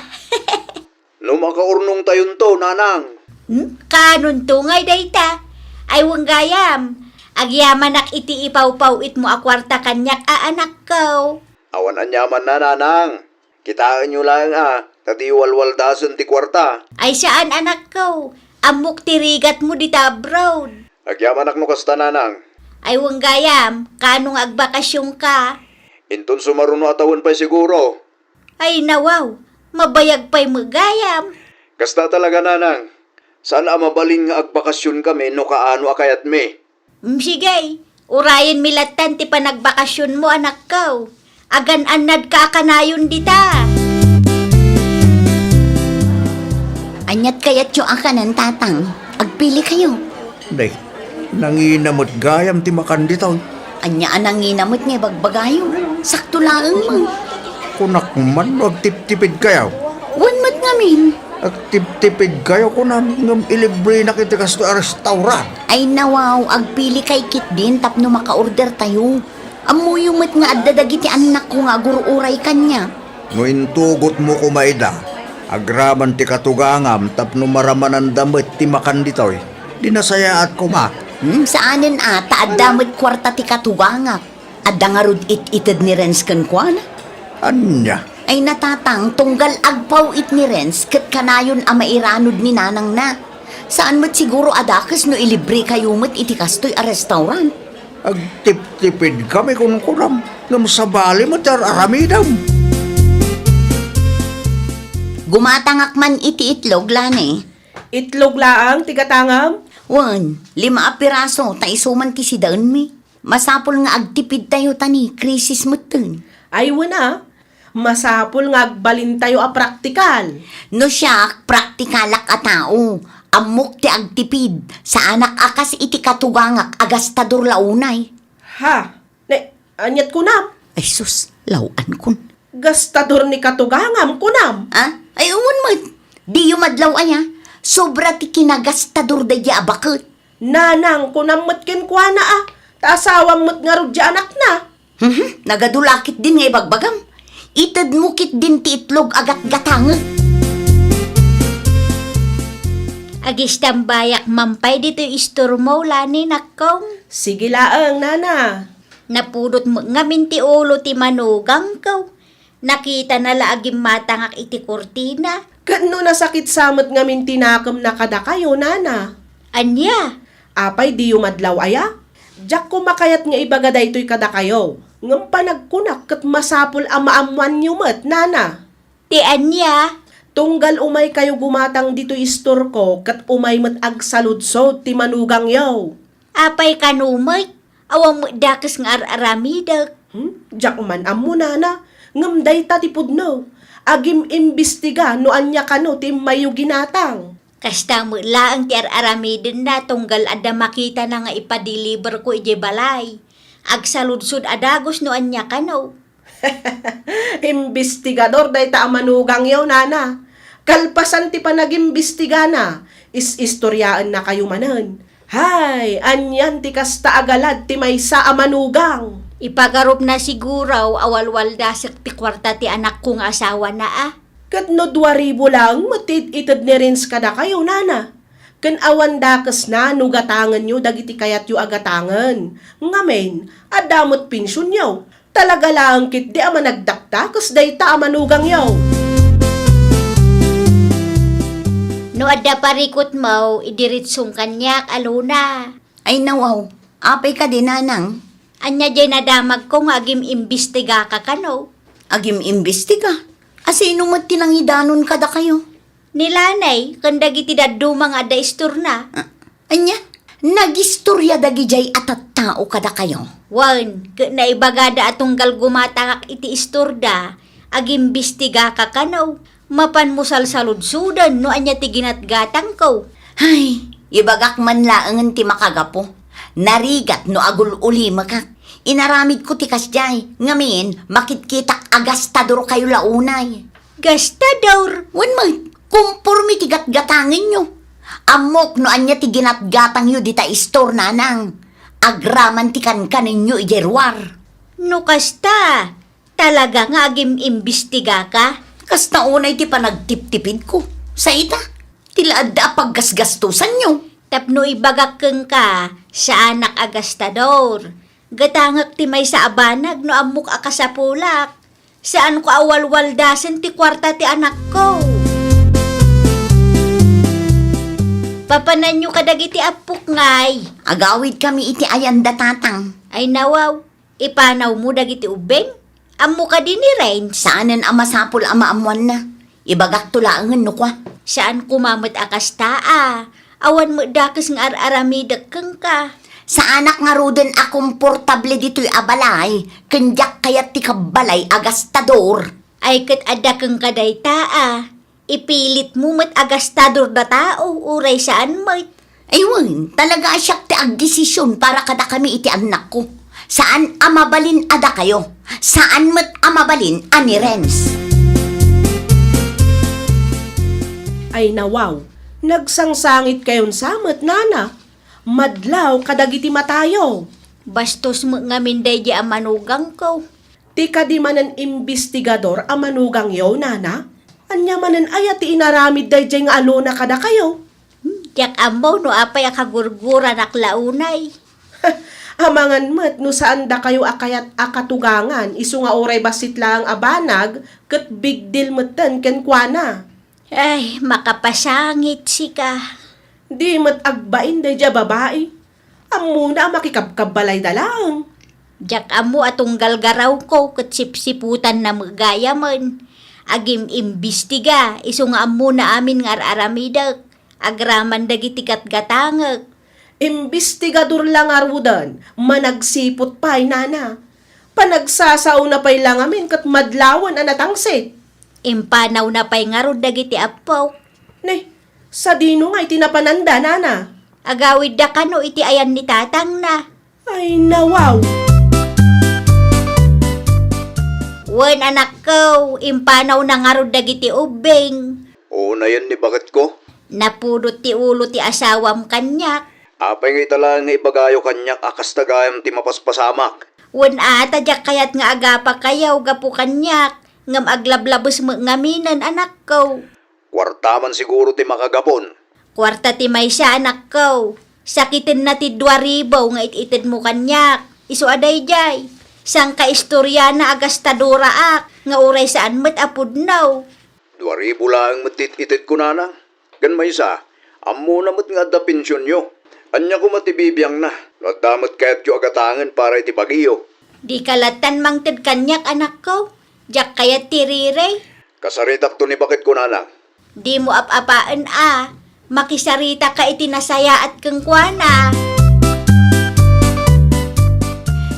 No makaurnongtayonto, nanang. Hmm? Kaanonto ngay dayta? Ay, wen gayam, agyamanak iti ipawpaw-itmo a kuarta kaniak a anakko. Awan aniamanna, nanang. Kitaenyo laeng a, ta di walwaldasen ti kuarta. Ay saan, anakko. Ammok ti rigatmo dita abroad. Agyamanak no kasta, nanang. Ay, wen gayam, kaano nga agbakasionka? Inton sumaruno a tawen pay siguro. Ay, nawaw, mabayag pay met gayam. Kasta talaga, nanang. Saan a mabalin nga agbakasionkami no kaano a kayatmi. Mm, sige, urayenmi lattan ti panagbakasionmo, anakko. Agan-annadka a kanayon dita. Aniat kayatyo a kanan, tatang? Agpilikayo. Day, nangina met gayam ti makan ditoy. Ania a nangina met nga ibagbagayo? Sakto laeng man. Kunak man no agtiptipidkayo. Wen met ngamin. Agtiptipidkayo kunam, ngem ilibrenak iti kastoy a restaurant. Ay, nawaw, agpilikay ketdin tapno makaordertayo. Ammoyo met nga adda dagiti annakko nga agur-uray kaniak. No intugotmo koma ida, agraman ti katugangam tapno maramananda met ti makan ditoy. Di nasayaat koma. Hmm, saanen a, ta adda met kuarta ti katugangak. Adda ngarud it-ited ni Renz kenkuana? Ania? Ay, natatang, tunggal agpaw-it ni Renz ket kanayon a mairanod ni nanangna. Saan met siguro a dakes no ilibrekayo met iti kastoy a restaurant. Agtiptipidkami kunkunam, ngem sabali met ti ar-aramidem. Gumatangak man iti itlog, Lani. Itlog laeng ti gatangam? Wen, lima a piraso, ta isu man ti sidaenmi. Masapul nga agtipidtayo ta ni krisis metten. Ay, wen a. Masapul nga agbalintayo a praktikal. No siak, praktikalak a tao. Ammok ti agtipid. Saanak a kas iti katugangak a gastador la unay. Ha? Ne, aniat kunam? Ay sus, law-ankon. Gastador ni katugangam, kunam? Ah? Ay, wen met. Diyo madlaw aya. Sobra ti kinagastador daydiay a baket. Nanang, kunam met kenkuana a, ta asawam met ngarud diay anakna. Mhm, nagadu la ketdin nga ibagbagam. Itedmo ketdin ti itlog a gatgatangek. Agistambayak man pay ditoy istormo, Lani, nakkong. Sige laeng, nana. Napudot met ngamin ti ulo ti manugangko. Nakitana la a gimmatangak iti kurtina. Ket no nasakit sa met ngamin ti nakemna kadakayo, nana. Ania? Apay, diyo madlaw aya? Diak koma kayat nga ibaga daytoy kadakayo, ngem panagkunak ket masapul a maammoanyo met, nana. Ti ania? Tunggal umaykayo gumatang ditoy istorko ket umay met agsaludsod ti manugangyo. Apay kano met? Awan met dakes nga ar-aramidek. Hmm? Diak man ammo, nana, ngem dayta ti pudno. Agim-imbestiga no ania kano ti immayyo ginatang. Kasta met laeng ti ar-aramidenna tunggal adda makitana nga ipadeliverko idiay balay. Agsaludsod a dagus no ania kano. Imbestigador dayta a manugangyo, nana. Kalpasan ti panagimbestigana, is-istoriaennakayo manen. Hay, anian ti kasta a galad ti maysa a manugang? Ipagarupna siguro a walwaldasek ti kuarta ti anakko nga asawana a. Ket no dua ribu laeng met ti it-ited ni Renz kadakayo, nana. Ken awan dakesna no gatangenyo dagiti kayatyo a gatangen. Ngamin, adda met pensionyo. Talaga laeng ketdi a managdakdakes dayta a manugangyo. No adda parikutmo, idiritsong kaniak, Alona. Ay, nawaw. Apay kadi, nanang? Ania jay nadamagko nga agim-imbistigaka kano? Agim-imbestiga? A sino met ti nangidanon kadakayo? Ni Lanay, ken dagiti dadduma nga adda istorna. Ah, ania? Nagistorya dagidiay a tattao kadakayo? Wen, ket naibagada a tunggal gumatangak iti istorda, agimbistigaka kano. Mapanmo salsaludsoden no ania ti ginatgatangko. Hay, ibagak man laengen ti makagapu. Narigat no agul-ulimekak. Inaramidko ti kasdiay, ngamin, makitkitak a gastadorkayo la unay. Gastador? Wen met, kumporme ti gatgatangenyo. Ammok no ania ti ginatgatangyo dita istor, nanang. Agraman ti kankanenyo idiay ruar. No kasta, talaga nga agim-imbistigaka? Kasta unay ti panagtiptipidko. Sa ita, ti la adda a paggasgastosanyo. Tapno ibagak kenka, saanak a gastador. Gatangek ti maysa a banag no ammok a kasapulak. Saanko a walwaldasen ti kuarta ti anakko. Papananyo kadagiti appok ngay. Agawidkami iti ayanda, tatang. Ay nawaw, ipanawmo dagiti ubbing? Ammo kadi ni Renz? Saanen a masapul a maammoanna. Ibagakto laengen no kua. Saan koma met a kasta a. Awan met dakes nga ar-aramidek kenka. Saanak ngaruden a komportable ditoy a balay, ken diak kayat ti kabbalay a gastador. Ay ket adda kenka dayta a. Ipilitmo met a gastador da tao, uray saan met. Ay wen, talaga a siak ti agdesision para kadakami iti annakko. Saan a mabalin a dakayo. Saan met a mabalin a ni Renz. Ay nawaw, nagsangsangitkayon sa met, nana. Madlaw kadagiti matayo. Bastos met ngamin daydi a manugangko. Ti kadi manen imbestigador a manugangyo, nana? Ania manen aya ti inaramid daydiay nga alona kadakayo? Hmm, diak ammo no apay a kagurguranak la unay. Amangan met no saan dakayo a kayat a katugangan, isu nga uray bassit laeng a banag ket big deal metten kenkuana. Ay, makapasangit sika. Di met agbain daydiay a babai. Ammona a makikabkabbalayda laeng. Diak ammo a tunggal garawko ket sipsiputanna met gayamen. Agim-imbistiga, isu nga ammona amin nga ar-aramidek, agraman dagiti gatgatangek. Imbestigador la ngaruden, managsiput pay, nana. Panagsasaona pay la ngamin ket madlawen a natangsit. Impanawna pay ngarud dagiti appok. Ne, sadino nga iti napananda, nana? Agawidda kano iti ayan ni tatangna. Ay, nawaw! Wen, anakko, impanawna ngarud dagiti ubbing. Unayen ni baketko. Napudot ti ulo ti asawam kaniak. Apay nga ita laeng nga ibagayo kaniak a kasta gayam ti mapaspasamak? Wen, a, ta diak kayat nga agapakayo gapu kaniak, ngem aglablabes met ngaminen, anakko. Kuarta man siguro ti makagapon. Kuarta ti maysa, anakko. Sakitenna ti dua ribu nga it-itedmo kaniak. Isu a daydiay. Sangkaistoriana a gastadoraak, nga uray saan met a pudno. Dua ribu laeng met ti it-itedko, nanang. Ken maysa, ammona met nga adda pensionyo. Ania koma ti bibiangna no adda met kayatyo a gatangen para iti bagiyo? Dika lattan mangted kaniak, anakko. Diak kayat ti riri. Kasaritakto ni baketko, nanang. Dimo ap-apaen a. Makisaritaka iti nasayaat kenkuana.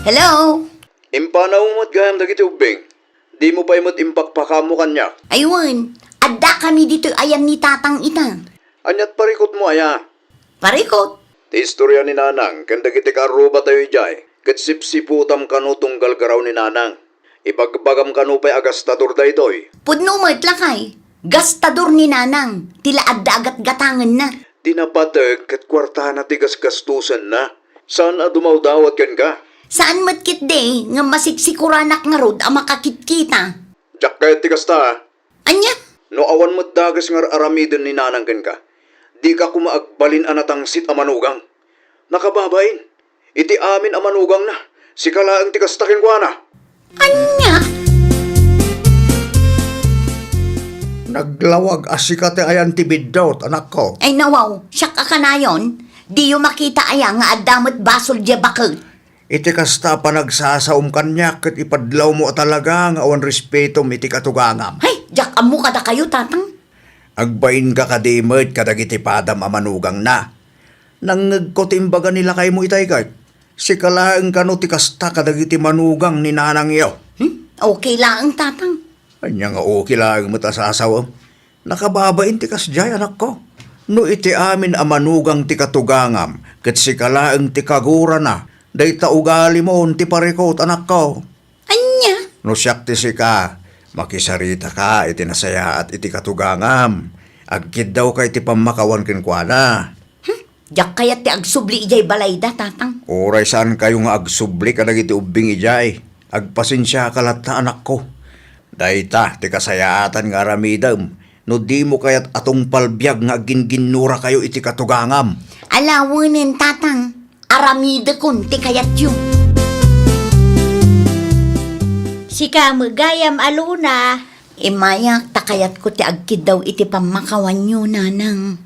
Hello? Impanawmo met gayam dagiti ubbing. Dimo pay met impakpakaammo kaniak. Ay wen, addakami ditoy ayan ni tatang ita. Aniat parikutmo aya? Parikut? Ti istoria ni nanang ken dagiti kaarrubatayo idiay, ket sipsiputam kano tunggal garaw ni nanang. Ibagbagam kano pay a gastador daytoy. Pudno met, lakay. Gastador ni nanang, ti la adda a gatgatangenna. Ti napateg ket kuartana ti gasgastosenna. Saan a dumawdawat kenka. Saan met ketdi, ngem masiksikoranak ngarud a makakitkita. Diak kayat ti kasta, a. Ania? No awan met dakes nga ar-aramiden ni nanang kenka, dika koma agbalin a natangsit a manugang. Nakababain, iti amin a manugangna, sika laeng ti kasta kenkuana. Ania? Naglawag a sika ti ayan ti biddut, anakko. Ay, nawaw, siak a kanayon. Diyo makita aya nga adda met basol diay baket? Iti kasta a panagsasaom kaniak ket ipadlawmo a talaga nga awan respetom iti katugangam. Hay, diak ammo kadakayo, Tatang. Agbainka kadi met kadagiti padam a manugangna. Nangngegko ti imbaga ni lakaymo itay ket. Sika laeng kano ti kasta kadagiti manugang ni nanangyo? Hmm? Okay laeng, Tatang. Ania nga okay laeng met a sasawem? Nakababain ti kasdiay, anakko. No iti amin a manugang ti katugangam, ket sika laeng ti kagurana, dayta ugalimon ti parikut, anakko. Ania? No siak ti sika, makisaritaka iti nasayaat iti katugangam. Agkiddawka iti pammakawan kenkuana. Hmm? Diak kayat ti agsubli idiay balayda, Tatang. Uray saankayo nga agsubli kadagiti ubbing idiay, agpasensiaka latta, anakko. Dayta ti kasayaatan nga aramidem no dimo kayat a tungpal biag nga agginginnurakayo iti katugangam. Alawenen, Tatang. Aramidekon ti kayatyo. Sika met gayam a Luna. Immayak ta kayatko ti agkiddaw iti pammakawanyo, Nanang.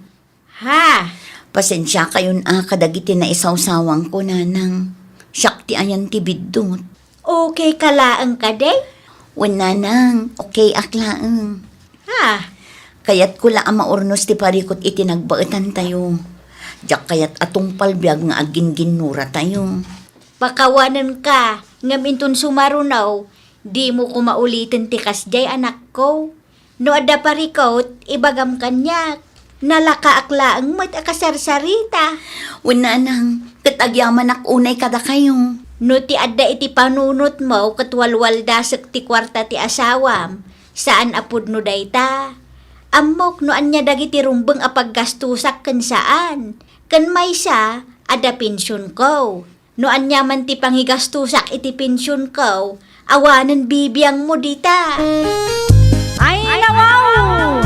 Ha? Pasensiakayon a kadagiti naisawsawangko, Nanang. Siak ti ayan ti biddut. Okay ka laeng kadi? Wen, Nanang, okay ak laeng. Ha? Kayatko la a maurnos ti parikut iti nagbaetantayo. Diak kayat a tungpal biag nga agginginnuratayo. Pakawanenka, ngem inton sumaruno, dimo koma uliten ti kasdiay, anakko. No adda parikut, ibagam kaniak. Nalakaak laeng met a kasarsarita. Wen, Nanang, ket agyamanak unay kadakayo. No ti adda iti panunotmo ket walwaldasek ti kuarta ti asawam, saan a pudno dayta. Ammok no ania dagiti rumbeng a paggastusak ken saan. Ken maysa, adda pensionko. No aniaman ti pangigastusak iti pensionko, awanen bibiangmo dita. Ay, nawaw!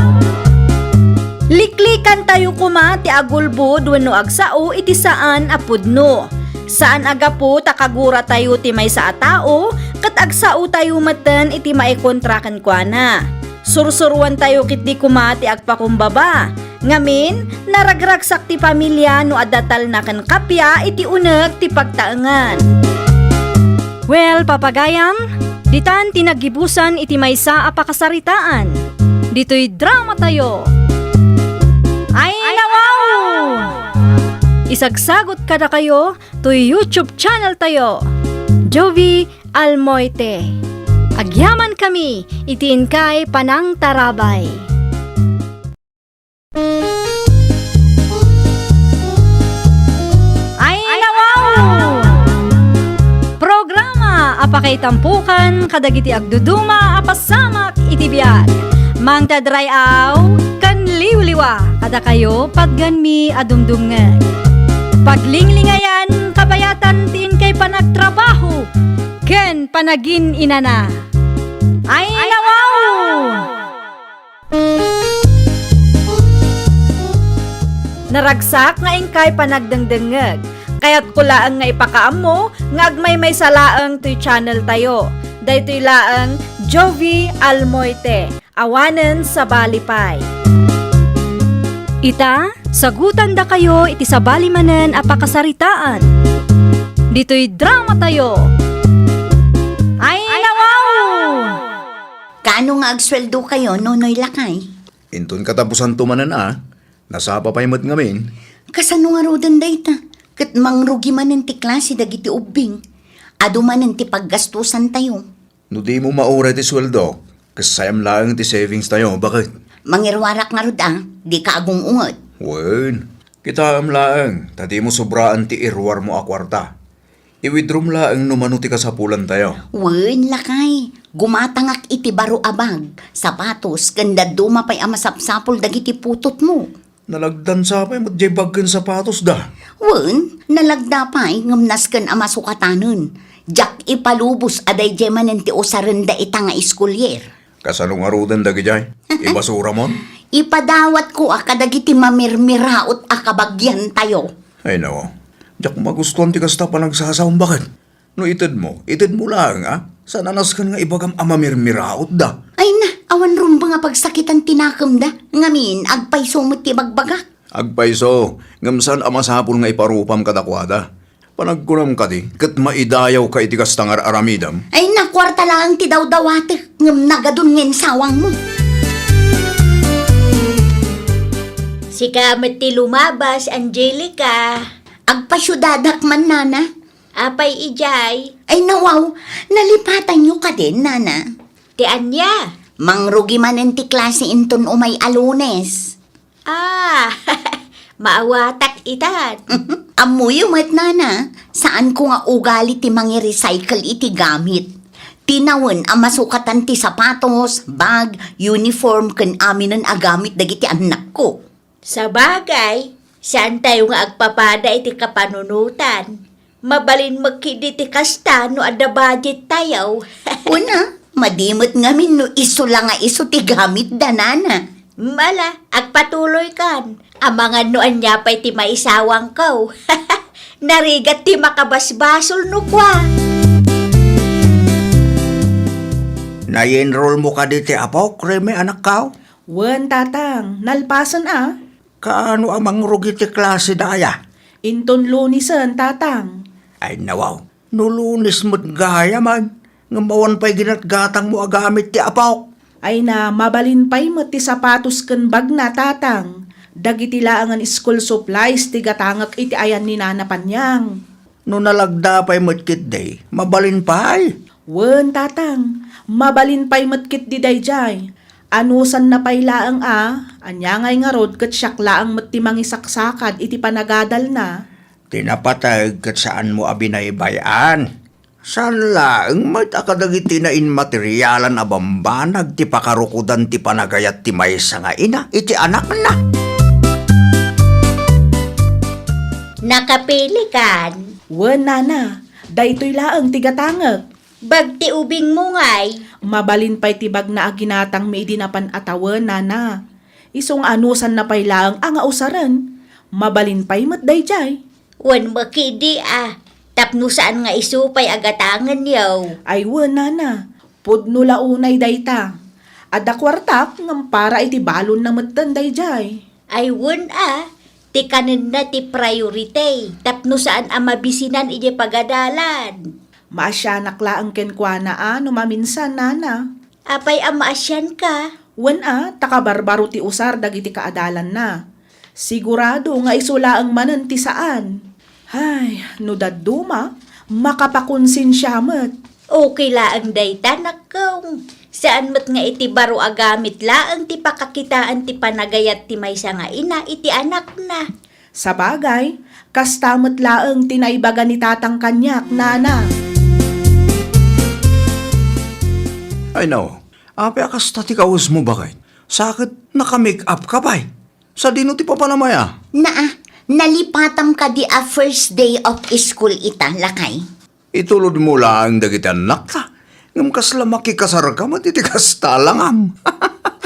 Liklikantayo koma ti agulbod wenno agsao iti saan a pudno. Saan a gapu ta kaguratayo ti maysa a tao ket agsaotayo metten iti maikontra kenkuana. Sursuroantayo ketdi koma ti agpakumbaba. Ngamin, naragragsak ti pamilia no adda talna ken kappia iti uneg ti pagtaengan. Well, papagayam, ditan ti naggibusan iti maysa a pakasaritaan. Ditoy dramatayo. Ay, nawaw! Isagsagot kadakayo toy YouTube channeltayo, Jovie Almoite. Agyamankami iti inkay panangtarabay. Ay, nawaw! Programa a pakaitampokan kadagiti agduduma a pasamak iti biag. Mangted ray-aw ken liwliwa kadakayo patgenmi a dumdumngeg. Paglinglingayan, kabayatan ti inkay panagtrabaho ken panagin-inana. Ay, nawaw! Naragsak nga inkay panagdengdengngeg. Kayatko laeng nga ipakaammo nga agmaymaysa laeng toy channeltayo. Daytoy laeng Jovie Almoite, awanen sabali pay. Ita, sagutandakayo iti sabali manen a pakasaritaan. Ditoy dramatayo. Ay, nawaw! Kaano nga agsueldokayo, Nonoy lakay? Inton katapusanto manen a, nasapa pay met ngamin. Kasano ngaruden dayta? Ket mangrugi manen ti klase dagiti ubbing. Adu manen ti paggastusantayo. No dimo mauray ti sueldo, kasayam laeng ti savingstayo, baket. Mangiruarak ngarud a, dika agung-unget. Wen, kitaem laeng, ta dimo sobraan ti iruarmo a kuarta. I-withdrawm laeng no mano ti kasapulantayo. Wen, lakay, gumatangak iti baro a bag, sapatos, ken dadduma pay a masapsapul dagiti putotmo. Nalagdan sa pay met diay bag ken sapatosda. Wen, nalagda pay ngem nasken a masukatanen. Diak ipalubos a daydiay manen ti usarenda ita nga iskulier. Kasano ngaruden dagidiay? Ibasuramon? Ipadawatko a kadagiti mamirmiraot a kabagiantayo. Ay, nao. Diak magustuan ti kasta a panagsasaom, baket. No itedmo, itedmo laeng, a? Saan a nasken nga ibagam a mamirmiraotda. Ay na, awan rumbeng a pagsakitan ti nakemda. Ngamin, agpayso met ti bagbagak. Agpayso, ngem saan a masapul nga iparupam kadakuada. Panagkunam kadi, ket maidayawka iti kasta nga ar-aramidem? Ay, nakuarta laeng ti dawdawatek, ngem nagadun nga insawangmo. Sika met ti lumabas, Angelica. Agpasiudadak man, Nana. Apay idiay? Ay, nawaw, nalipatanyo kadin, Nana. Ti ania? Mangrugi manen ti klase inton umay a Lunes. Ah, maawatak itan. Ammoyo met, Nana, saanko nga ugali ti mangi-recycle iti gamit. Tinawen a masukatan ti sapatos, bag, uniform, ken aminen a gamit dagiti annakko. Sabagay, saantayo nga agpapada iti kapanunotan. Mabalin met ketdi ti kasta no adda budget tayo. Kuna, madi met ngamin no isu la nga isu ti gamit da, Nana. Mala, agpatuloykan. Amangan no ania pay ti maisawangko. Narigat ti makabasbasol no kua. Nai-enroll mo kadi ti apok, Reme, anakko? Wen, Tatang, nalpasen a. Kaano a mangrugi ti klase da aya? Inton Lunesen, Tatang. Ay, nawaw. No Lunes met gayam, ngem awan pay ginatgatangmo a gamit ti apok. Ay na, mabalin pay met ti sapatos ken bagna, Tatang. Dagiti laengen school supplies ti gatangek iti ayan ni Nana Panyang. No nalagda pay met ketdi, mabalin pay? Wen, Tatang, mabalin pay met ketdi daydiay. Anusanna pay laeng a, ania ngay ngarud ket siak laeng met ti mangisaksakad iti panagadalna. Ti napateg ket saanmo a binaybay-an. Saan laeng met a kadagiti nainmaterialan a bambanag ti pakarukodan ti panagayat ti maysa nga ina iti anakna. Nakapilikan? Wen, Nana, daytoy laeng ti gatangek. Bag ti ubingmo ngay? Mabalin pay ti bagna a ginatangmi idi napan a tawen, Nana. Isu nga anusanna pay laeng a nga usaren. Mabalin pay met daydiay. Wen met ketdi a, tapno saan nga isu pay a gatangenyo. Ay wen, Nana, pudno la unay dayta. Adda kuartak ngem para iti balonna metten daydiay. Ay wen a, ti kanenna ti priority, tapno saan a mabisinan idiay pagadalan. Maasianak laeng kenkuana a no maminsan, Nana. Apay a maasianka? Wen a, ta kabarbaro ti usar dagiti kaadalanna. Sigurado nga isu laeng manen ti saan. Hay, no dadduma, makapakonsensia met. Okay laeng dayta, nakko. Saan met nga iti baro a gamit laeng ti pakakitaan ti panagayat ti maysa nga ina iti anakna. Sabagay, kasta met laeng ti naibaga ni Tatang kaniak, Nana. Ay, naw, apay a kasta ti kawesmo, baket? Sa ket naka-make up ka pay. Sadino ti papanam aya? Naa, nalipatam kadi a first day of school ita, lakay. Itulodmo laeng dagiti annakta, ngem kasla makikasarka met iti kasta a langam.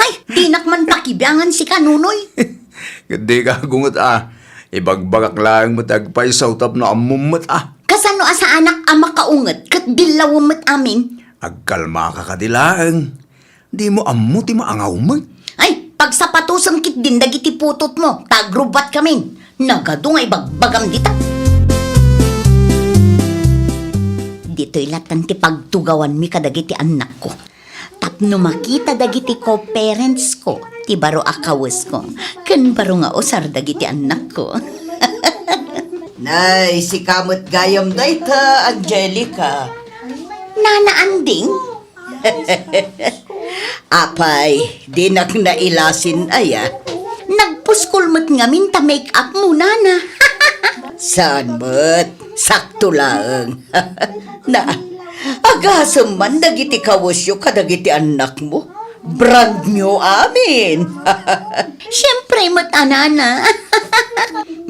Hay, dinak man pakibiangan sika, Nonoy. Ket dika agunget a, ibagbagak laeng met agpayso tapno ammom met a. Kasano a saanak a makaunget ket dillawem met amin? Agkalmaka kadi laeng. Dimo ammo ti maangaw met. Ay, pagsapatosen ketdin dagiti putotmo, ta agrubbat kamin. Nagadu nga ibagbagam dita. Ditoy latan ti pagtugawanmi kadagiti annakko. Tapno makita dagiti co-parents ko, ti baro a kawesko, ken baro nga usar dagiti annakko. Nay, sika met gayam dayta, Angelica. Nana Anding? Apay, dinak nailasin aya. Nagpuskol met ngamin ta make up mo, Nana. Saan met? Sakto laeng. Na, agasem man dagiti kawesyo kadagiti annakmo. Brand new amin. Siempre met a, Nana.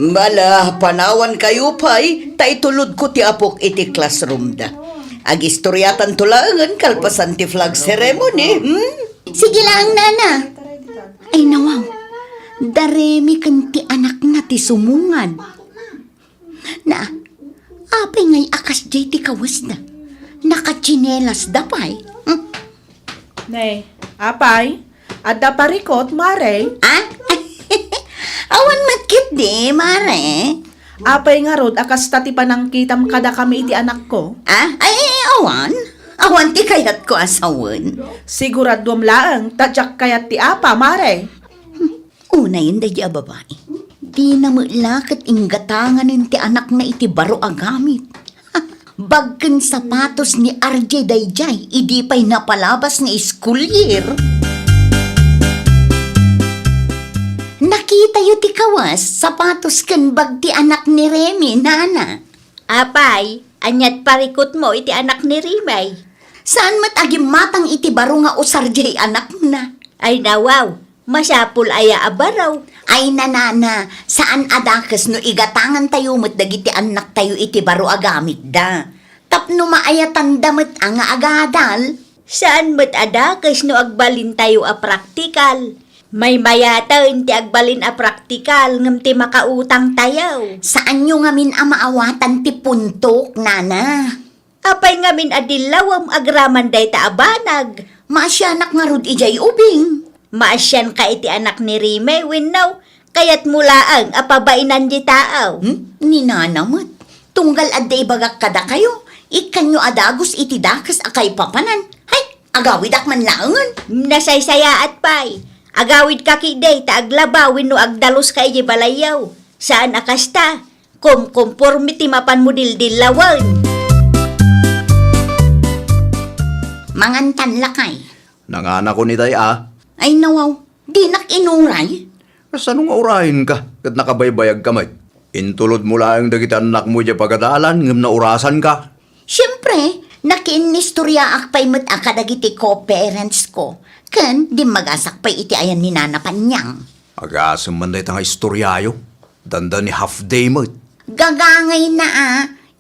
Mala, panawankayo pay, ta itulodko ti apok iti classroom da. Agistoriatanto laengen kalpasan ti flag ceremony, hmm? Sige laeng, Nana. Ay, nawaw. Da Remy ken ti anakna ti sumungad. Na, apay ngay a kasdiay ti kawesda? Nakatsinelasda pay. Hmm? Ne, apay? Adda parikot, Mare? Ah? Awan met Di, mare. Apay ngarud a kasta ti panangkitam kadakami iti anakko? Ah? Ay, awan. Awan ti kayatko a sawen. Siguraduam laeng ta diak kayat ti apa, mare. Unayen daydi a babai. Dina met la ket inggatanganen ti anakna iti baro a gamit. Bag ken sapatos ni R J daydiay idi pay napalabas nga school year. Nakitayo ti kawas, sapatos ken bag ti anak ni Remy, nana. Apay, aniat parikutmo iti anak ni Remy? Saan met a gimmatang iti baro nga usar diay anakna. Ay, nawaw, masapul aya a baro? Ay, nanana, saan a dakes no igatangantayo met dagiti annaktayo iti baro a gamitda. Tapno maayatanda met a nga agadal. Saan met a dakes no agbalintayo a praktikal? Maymayaten ti agbalin a praktikal ngem ti makautangtayo. Saanyo ngamin a maawatan ti puntok, nana. Apay ngamin a dillawem agraman dayta a banag? Maasianak ngarud idiay ubing. Maasianka iti anak ni Rime wenno kayatmo laeng a pabainan ti tao? Hmm? Ni nana met. Tunggal adda ibagak kadakayo, ikkanyo a dagus iti dakes a kaipapanan. Hay, agawidak man laengen. Nasaysayaat pay. Agawidka ketdi ta aglaba wenno agdaluska idiay balayyo. Saan a kasta. Kumkumporme ti mapanmo dildillawen. Mangantan, lakay. Nanganakon itay a. Ay, nawaw, dinak inuray. Kasano nga urayenka ket nakabaybayagka met? Intulodmo laeng dagiti annakmo idiay pagadalan ngem naurasanka. Siempre, nakiinnistoriaak pay met a kadagiti co-parents ko, ken dimmagasak pay iti ayan ni Nana Panyang. Agasem man dayta nga istoriayo. Dandani half day met. Gagangayna a,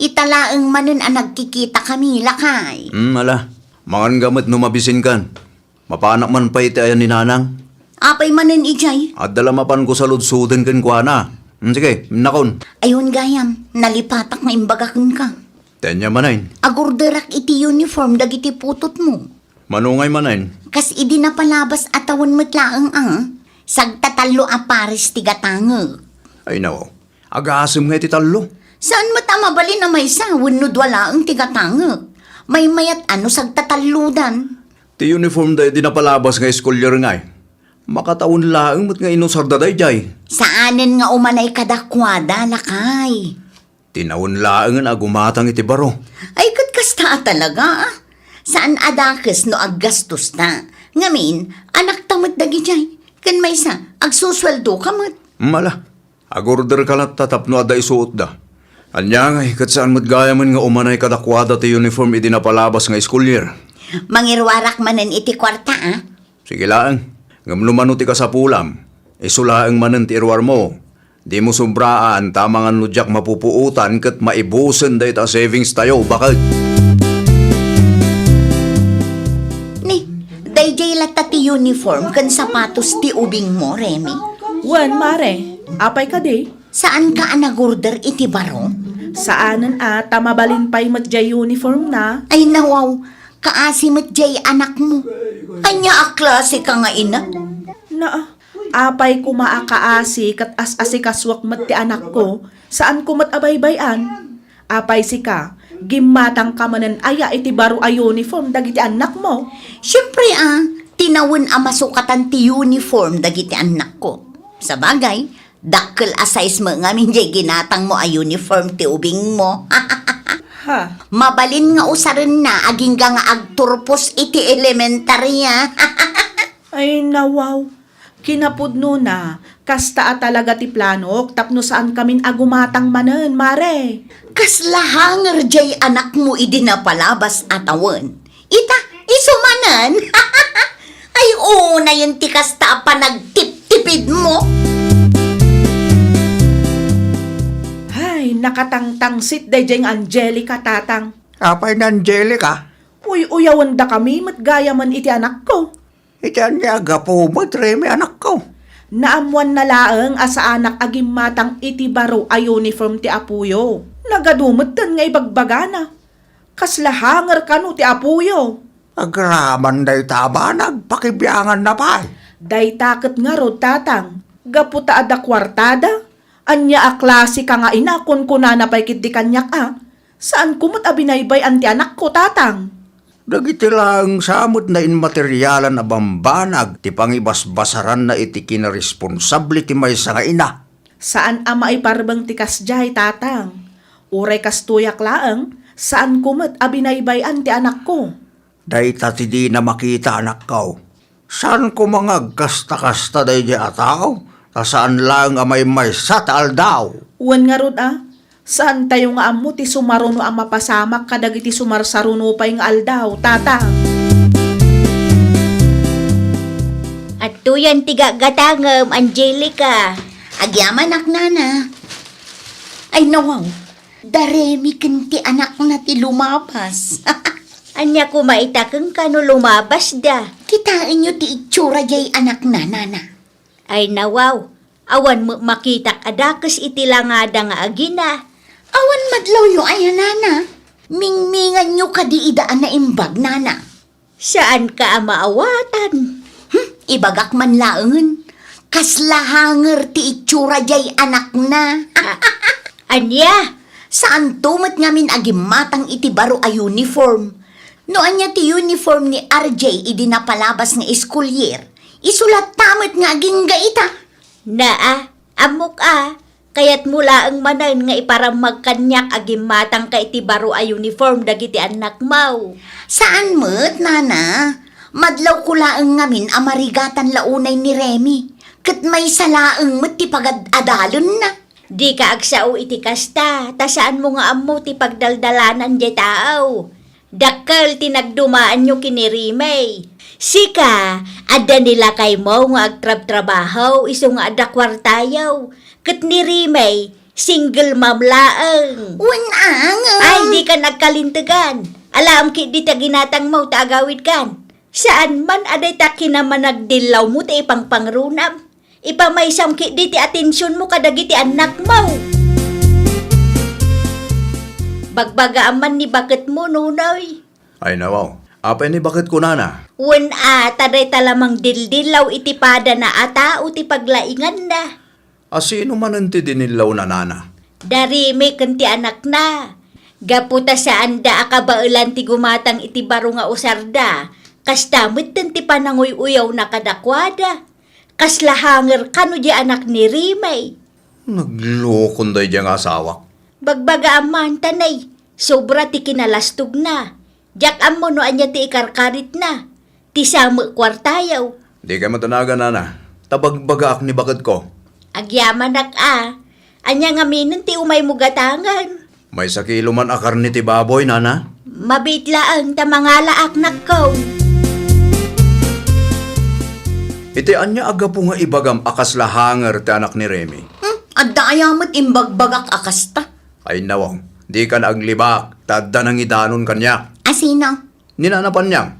ita laeng manen a nagkikitakami, lakay. Hmm, ala. Manganga met no mabisinkan. Mapanak man pay iti ayan ni Nanang. Apay manen idiay? Adda la mapanko saludsoden kenkuana. Hmm, sige, innakon. Ayon gayam, nalipatak nga imbaga kenka. Tennia manen. Agorderak iti uniform dagiti putotmo. Mano ngay manen? Kas idi napalabas a tawen met laeng a. Sagtatallo a pares ti gatangek. Ay, nawaw. Agasem nga iti tallo. Saan met a mabalin a maysa wenno dua laeng ti gatangek? Maymayat a no sagtatallodan. Ti uniform daydi napalabas nga school year ngay. Makatawen laeng met nga inusarda daydiay. Saanen nga umanay kadakuada, lakay. Tinawen laengen a gumatang iti baro. Ay, ket kasta a talaga, a. Saan a dakes no aggastosta. Ngamin, anakta met dagidiay. Ken maysa, agsusueldoka met. Mala. Agorderka latta tapno adda isuotda. Ania ngay, ket saan met gayamen nga umanay kadakuada ti uniform idi napalabas nga school year. Mangiruarak manen iti kuarta, a? Sige laeng. Ngem no mano ti kasapulam, isu laeng manen ti iruarmo. Dimo sobraan, ta amangan no diak mapupuotan ket maibusen dayta a savings tayo, baket. Ni, daydiay latta ti uniform ken sapatos ti ubingmo, Remy? Wen, mare. Apay kadi? Saanka a nagorder iti baro? Saanen a, ta mabalin pay met diay uniformna. Ay, nawaw, kaasi met diay anakmo. Ania a klaseka nga ina? Naa, apay koma a kaasi ket as-asikasuak met ti anakko, saanko met a baybay-an. Apay sika, gimmatangka manen aya iti baro a uniform dagiti annakmo? Siempre a, tinawen a masukatan ti uniform dagiti annakko. Sabagay, dakkel a size met ngamin diay ginatangmo a uniform ti ubingmo. Ha? Mabalin nga usarenna agingga nga agturpos iti elementarya. Ay, nawaw. Kinapudnona, kasta a talaga ti planok tapno saankamin a gumatang manen, mare. Kasla hanger diay anakmo idi napalabas a tawen. Ita, isu manen. Ay, unayen ti kasta a panagtiptipidmo. Ay, nakatangtangsit daydiay nga Angelica, tatang. Apay ni Angelica? Uy-uyawendakami met gayamen iti anakko. Iti ania a gapu met, Remy, anakko? Naammoanna laeng a saanak a gimmatang iti baro a uniform ti apoyo. Nagadu metten nga ibagbagana. Kasla hanger kano ti apoyo. Agraman dayta a banag, pakibianganna pay. Dayta ket ngarud, tatang, gapu ta adda kuartada, Ania a klase ka nga ina, kunkunana pay ketdi kaniak a, saanko met a binaybay-an ti anakko, Tatang. Dagiti laeng sa met nainmaterialan a bambanag ti pangibasbasaranna iti kinaresponsable ti maysa nga ina. Saan a maiparbeng ti kasdiay, Tatang. Uray kastoyak laeng, saanko met a binaybay-an ti anakko. Dayta ti dina makita, anakko. Saan koma nga agkasta-kasta daydiay a tao, ta saan laeng a maymaysa ti aldaw. Wen ngarud a, saantayo nga ammo ti sumaruno a mapasamak kadagiti sumarsaruno pay nga aldaw, Tatang. Adtoyan ti gagatangem, Angelica. Agyamanak, Nana. Ay, nawaw. Da Remy ken ti anakna ti lumabas. Ania koma ita kenka no lumabasda? Kitaenyo ti itsura diay anakna, Nana. Ay, nawaw, awan met makitak a dakes iti langada nga agina. Awan madlawyo aya, Nana? Mingminganyo kadi ida a naimbag, Nana. Saanka a maawatan. Hmm, ibagak man laengen. Kasla hanger ti itsura diay anakna. A-, ania? Saanto met ngamin a gimmatang iti baro a uniform. No ania ti uniform ni R J idi napalabas nga school year, isu latta met nga agingga ita. Naa, ammok a, kayatmo laeng manen nga iparammag kaniak a gimmatangka iti baro a uniform dagiti annakmo. Saan met, Nana. Madlawko laeng ngamin a marigatan la unay ni Remy, ket maysa laeng met ti pagad-adalenna. Dika agsao iti kasta, ta saanmo nga ammo ti pagdaldalanan diay tao. Dakkel ti nagdumaanyo ken ni Remy. Sika, adda ni lakaymo nga agtrabtrabaho isu nga adda kuartayo, ket ni Remy, single mom laeng. Wen a nga. Ay, dika nagkalintegan. Alaem ketdi ti ginatangmo ta agawidkan. Saan man a dayta kinamanagdillawmo ti ipangpangrunam. Ipamaysam ketdi ti atensionmo kadagiti annakmo. Bagbagaam man ni baketmo, Nonoy. Ay, nawaw. Apay ni baketko, Nana? Wen a, ta dayta la mangdildillaw iti padana a tao ti paglainganna. A sino manen ti dinillawna, Nana? Da Remy ken ti anakna. Gapu ta saanda a kabaelan ti gumatang iti baro nga usarda, kasta metten ti pananguy-uyawna kadakuada. Kasla hanger kano diay anak ni Remy. Naglokon daydiay nga asawak. Bagbagaam man, ta nay, sobra ti kinalastogna. Diak ammo no ania ti ikarkaritna. Ti sa met kuartayo. Dika matanagan, Nana. Ta bagbagaak ni baketko. Agyamanak a. Ania ngaminen ti umaymo gatangen? Maysa kilo man a karne ti baboy, Nana. Mabiit laeng ta mangalaak, nakko. Iti ania a gapu nga ibagam a kasla hanger ti anak ni Remy? Hmm, adda aya met imbagbagak a kasta? Ay, nawang, dika aglibak, ta adda nangidanon kaniak. A sino? Ni Nana Panyang.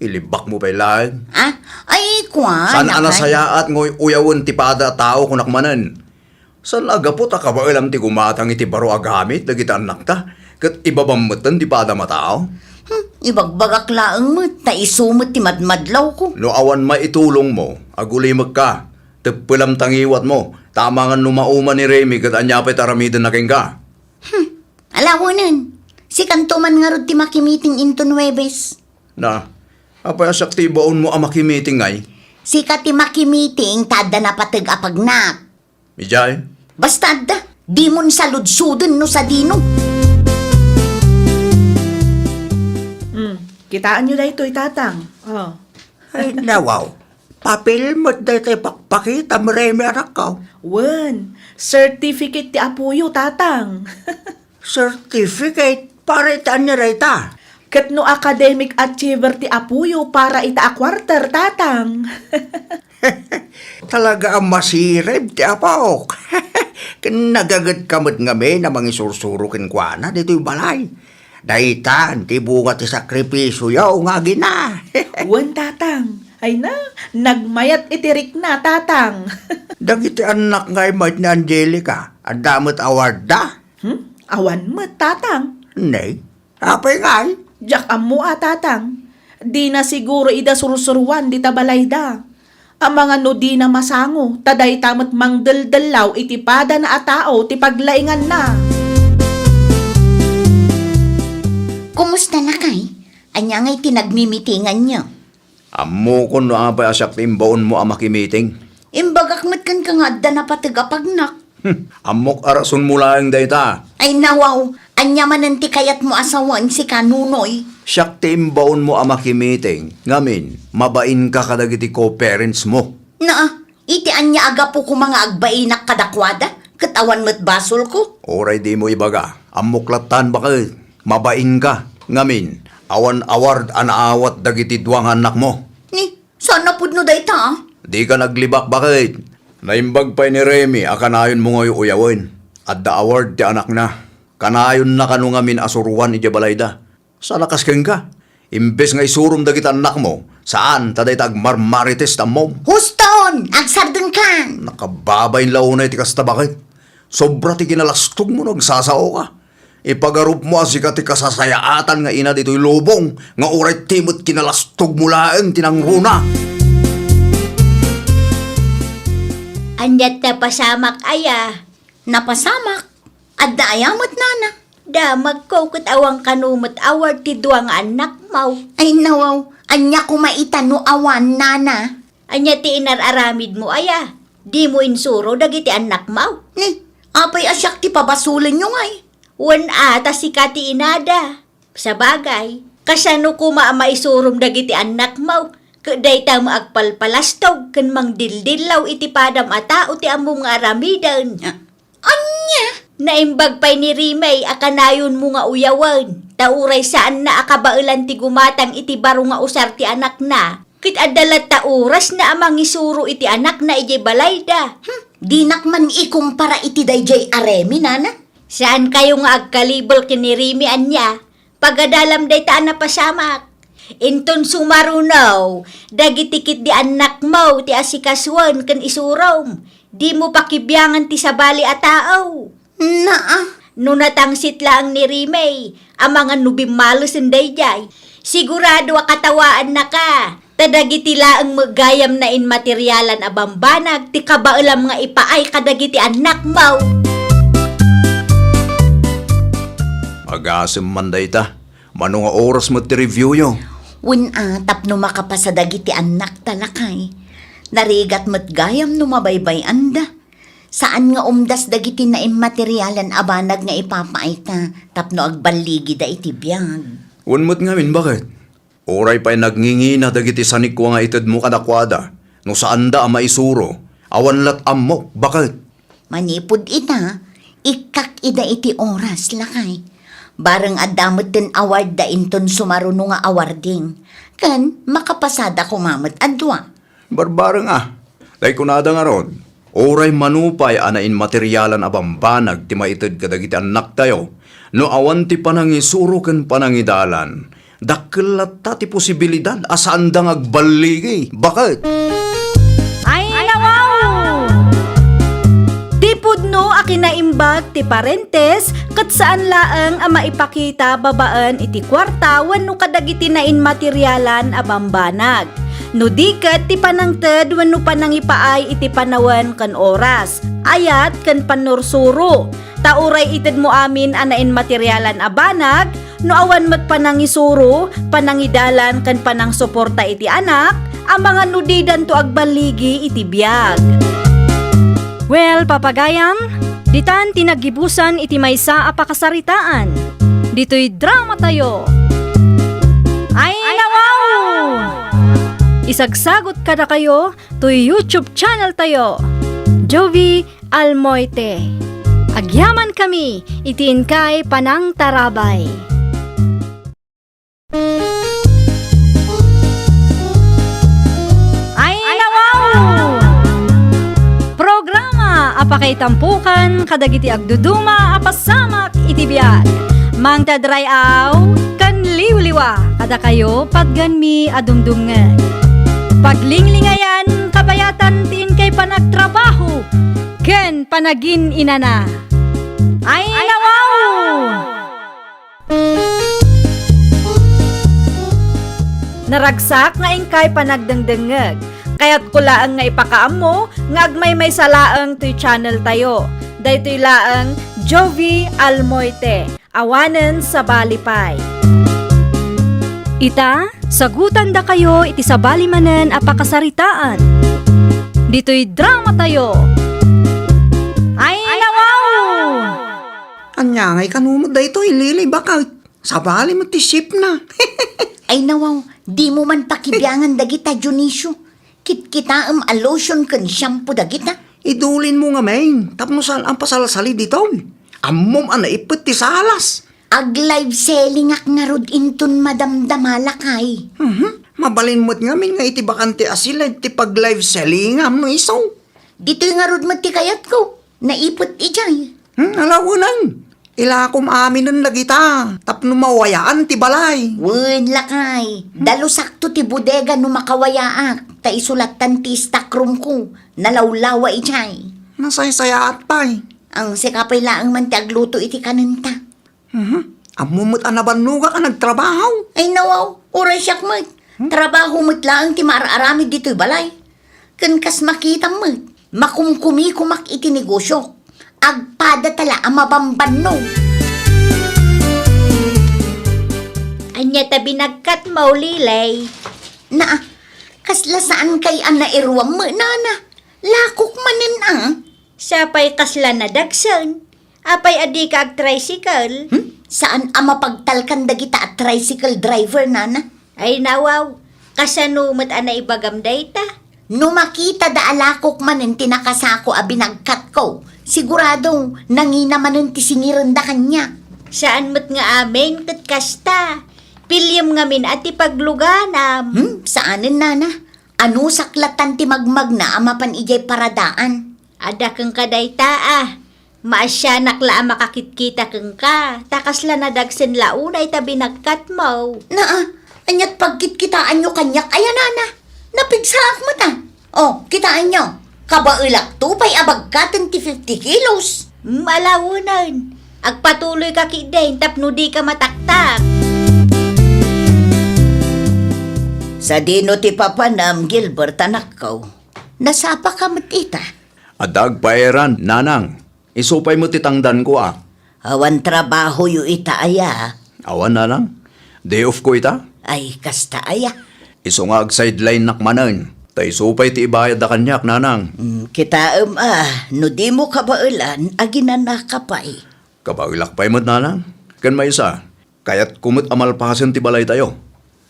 Ilibakmo pay laeng. Ah? Ay, kuan, saan a nasayaat nga uyawen ti pada a tao, kunak manen. Saan a gapu ta kabaelam ti gumatang iti baro a gamit dagiti annakta, ket ibabam metten ti padam a tao? Hmm, ibagbagak laeng met, ta isu met ti madmadlawko. No awan maitulongmo, agulimekka. Teppelam ta ngiwatmo, ta amangan no mauma ni Remy ket ania pay ti aramidenna kenka. Hmm, alawenen. Sikanto man ngarud ti makimiting inton Huwebes. Na, apay a siak ti ibaonmo a makimiting, ay? Sika ti makimiting ta adda napateg a pagnak. Idiay? Basta adda, dimon saludsoden no sadino. Hmm, kitaenyo daytoy, Tatang. Oh. Ay, nawaw. Papel met dayta ipakpakita, Remy, anakko. Wen, certificate ti apoyo, Tatang. Certificate? Para iti ania dayta? Ket no academic achiever ti apoyo, para ita a quarter, Tatang. Talaga a masirib ti apok. Ken nagagetka met ngamin a mangisursuro kenkuana ditoy balay. Daytan ti bunga ti sakripisioyo nga agina. Wen, Tatang. Ay na, nagmayat iti rikna, Tatang. Dagiti annak ngay met ni Angelica, adda met awardda? Hmm? Awan met, Tatang. Nay, apay ngay? Diak ammo a, Tatang. Dina siguro ida sursuruan dita balayda. Amangan no dina masango, ta dayta met mangdeldellaw iti padana a tao ti paglainganna. Kumusta, lakay? Ania ngay ti nagmimitinganyo? Ammokon no apay a siak ti imbaonmo a makimiting. Imbagak met kenka nga adda napateg a pagnak. Hmm, ammok a rasonmo laeng dayta. Ay, nawaw, ania manen ti kayatmo a sawen sika, Nunoy? Siak ti imbaonmo a makimiting, ngamin, mabainka kadagiti co-parentsmo. Naa, iti ania a gapu koma nga agbainak kadakuada, ket awan met basolko? Uray dimo ibaga, ammok lattan, baket. Mabainka, ngamin, awan award a naawat dagiti dua nga annakmo. Ni, saan a pudno dayta, a? Dika naglibak, baket. Naimbag pay ni Remy a kanayonmo nga uyawen. Adda award ti anakna. Kanayonna kano ngamin a suroan idiay balayda. Saan a kas kenka? Imbes nga isurom dagiti annakmo, saan ta dayta agmarmarites ti ammom. Huston! Agsardengkan! Nakababain la unay ti kasta, baket. Sobra ti kinalastogmo no agsasaoka. Ipagarupmo a sika ti kasasayaatan nga ina ditoy lubong nga uray ti met kinalastogmo laeng ti nangruna. Ania ti napasamak aya? Napasamak? Adda aya met, nana? Damagko ket awan kano met award ti dua nga annakmo. Ay, nawaw, ania koma ita no awan, nana? Ania ti inar-aramidmo aya? Dimo insuro dagiti annakmo? Ni, apay a siak ti pabasolenyo ngay? Wen a, ta sika ti inada. Sabagay, kasano koma a maisurom dagiti annakmo? Ket dayta met agpalpalastog ken mangdildillaw iti padam a tao ti ammom nga aramiden. Ania? Naimbag pay ni Remy a kanayonmo nga uyawen, ta uray saanna a kabaelan ti gumatang iti baro nga usar ti anakna, ket adda latta orasna a mangisuro iti anakna idiay balayda. Hmm, dinak man ikumpara iti daydiay a Remy, nana. Saankayo nga agkalibel ken ni Remy, ania? Pagadalam dayta a napasamak. Inton sumaruno, dagiti ketdi annakmo ti asikasuen ken isurom. Dimo pakibiangan ti sabali a tao. Naa. No natangsit laeng ni Remy, amangan no bimmalesen daydiay. Sigurado a katawaannaka. Ta dagiti laeng met gayam nainmaterialan a bambanag ti kabaelam nga ipaay kadagiti annakmo. Agasem man dayta, mano nga oras met ti reviewyo? Wen a, tapno makapasa dagiti annakta, lakay. Narigat met gayam no mabaybay-anda. Saan nga umdas dagiti nainmaterialan a banag nga ipapaayta tapno agballigida iti biag. Wen met ngamin, baket? Uray pay nagngingina dagiti sanikua nga itedmo kadakuada, no saanda a maisuro, awan lat ammok, baket? Manipud ita, ikkak ida iti oras, lakay. Bareng adda metten award da inton sumaruno nga awarding, ken makapasada koma met a dua. Barbareng a, tay kunada ngarud, uray mano pay a nainmaterialan a bambanag ti maited kadagiti annaktayo, no awan ti panangisuro ken panangidalan, dakkel latta ti posibilidad a saanda nga agballigi. Baket? Ay, nawaw! Ti pudno a kinaimbag ti parentes ket saan laeng a maipakita babaen iti kuarta wenno kadagiti nainmaterialan a bambanag. No di ket ti panangted wenno panangipaay iti panawen ken oras, ayat ken pannursuro. Ta uray itedmo amin a nainmaterialan a banag, no awan met panangisuro, panangidalan ken panangsuporta iti anak, amangan no didanto agballigi iti biag. Well, papagayam, ditan ti naggibusan iti maysa a pakasaritaan. Ditoy dramatayo. Ay, nawaw! Isagsagot kadakayo toy YouTube channel tayo, Jovie Almoite. Agyamankami iti inkay panangtarabay. Ay, nawaw! Programa a pakaitampukan kadagiti agduduma a pasamak iti biag. Mangted ray-aw ken liwliwa kadakayo patgenmi a dumdumngeg. Paglinglingayan, kabayatan ti inkay panagtrabaho ken panagin-inana. Ay, nawaw! Naragsak nga inkay panagdengdengngeg Kayatko laeng nga ipakaammo nga agmaymaysa laeng toy channel tayo. Daytoy laeng Jovie Almoite. Awanen sabali pay. Ita, sagutandakayo iti sabali manen a pakasaritaan. Ditoy drama tayo. Ay, nawaw! Ania ngay kano met daytoy, Lily, baket? Sabali met ti ship na. Ay, nawaw, dimo man pakibiangan dagita, Dionisio. Kitkitaem a lotion ken shampoo dagita. Idulinmo ngamin, tapno saan a pasalsali ditoy. Ammom a naipet ti salas. Ag-live sellingak ngarud inton madamdama, lakay. Mhm. Mabalin met ngamin nga iti bakante a siled ti pag-live sellingam no isu. Ditoy ngarud met ti kayatko. Naipet idiay. Hmm, alawenan. Ilakom aminen dagita tapno mawayaan ti balay. Wen, lakay. Dalusakto ti bodega no makawayaak, ta isu lattan ti stockroomko. Nalawlawa idiay. Nasaysayaat pay. Ang sika pay laeng man ti agluto iti kanenta. Mhm. Ammom met a nabannogak a nagtrabaho. Ay, nawaw, uray siak met. Hmm? Trabaho met laeng ti maar-aramid ditoy balay. Ken kas makitam met, makumkumikomak iti negosio. Agpada ta la a mabambannog. Ania ta binagkatmo, Lily? Naa, kasla saan kay a nairuam met, nana. Lakok manen a. Sapay kasla nadagsen. Apay a dika ag-tricycle? Hmm? Saan a mapagtalkan dagita a tricycle driver, nana? Ay, nawaw, kasano met a naibagam dayta? No makitada a lakok manen ti nakasako a binagkatko, siguradong nangina manen ti singirenda kaniak. Saan met nga amin ket kasta. Piliem ngamin a ti pagluganam. Hmm? Saanen, nana? Anusak lattan ti magmagna a mapan idiay paradaan. Adda kenka dayta a. Maasianak la a makakitkita kenka, ta kasla nadagsen la unay ta binagkatmo. Naa, aniat pagkitkitaanyo kaniak aya, nana? Napigsaak met a. Oh, kitaenyo, kabaelakto pay a bagkaten ti fifty kilos. Mm, alawenan. Agpatuloyka ketdin tapno dika mataktak. Sadino ti papanam, Gilbert, anakko? Nasapaka met ita? Adda agpaeran, nanang. Isu pay met ti tangdanko a. Awan trabahoyo ita aya? Awan, nanang. Day off ko ita. Ay, kasta aya? Isu nga ag-sidelineak manen. Ta isu pay ti ibayadda kaniak, nanang. Mm, kitaem a, no dimo kabaelan, aginanaka pay. Kabaelak pay met, nanang. Ken maysa, kayatko met a malpasen ti balaytayo.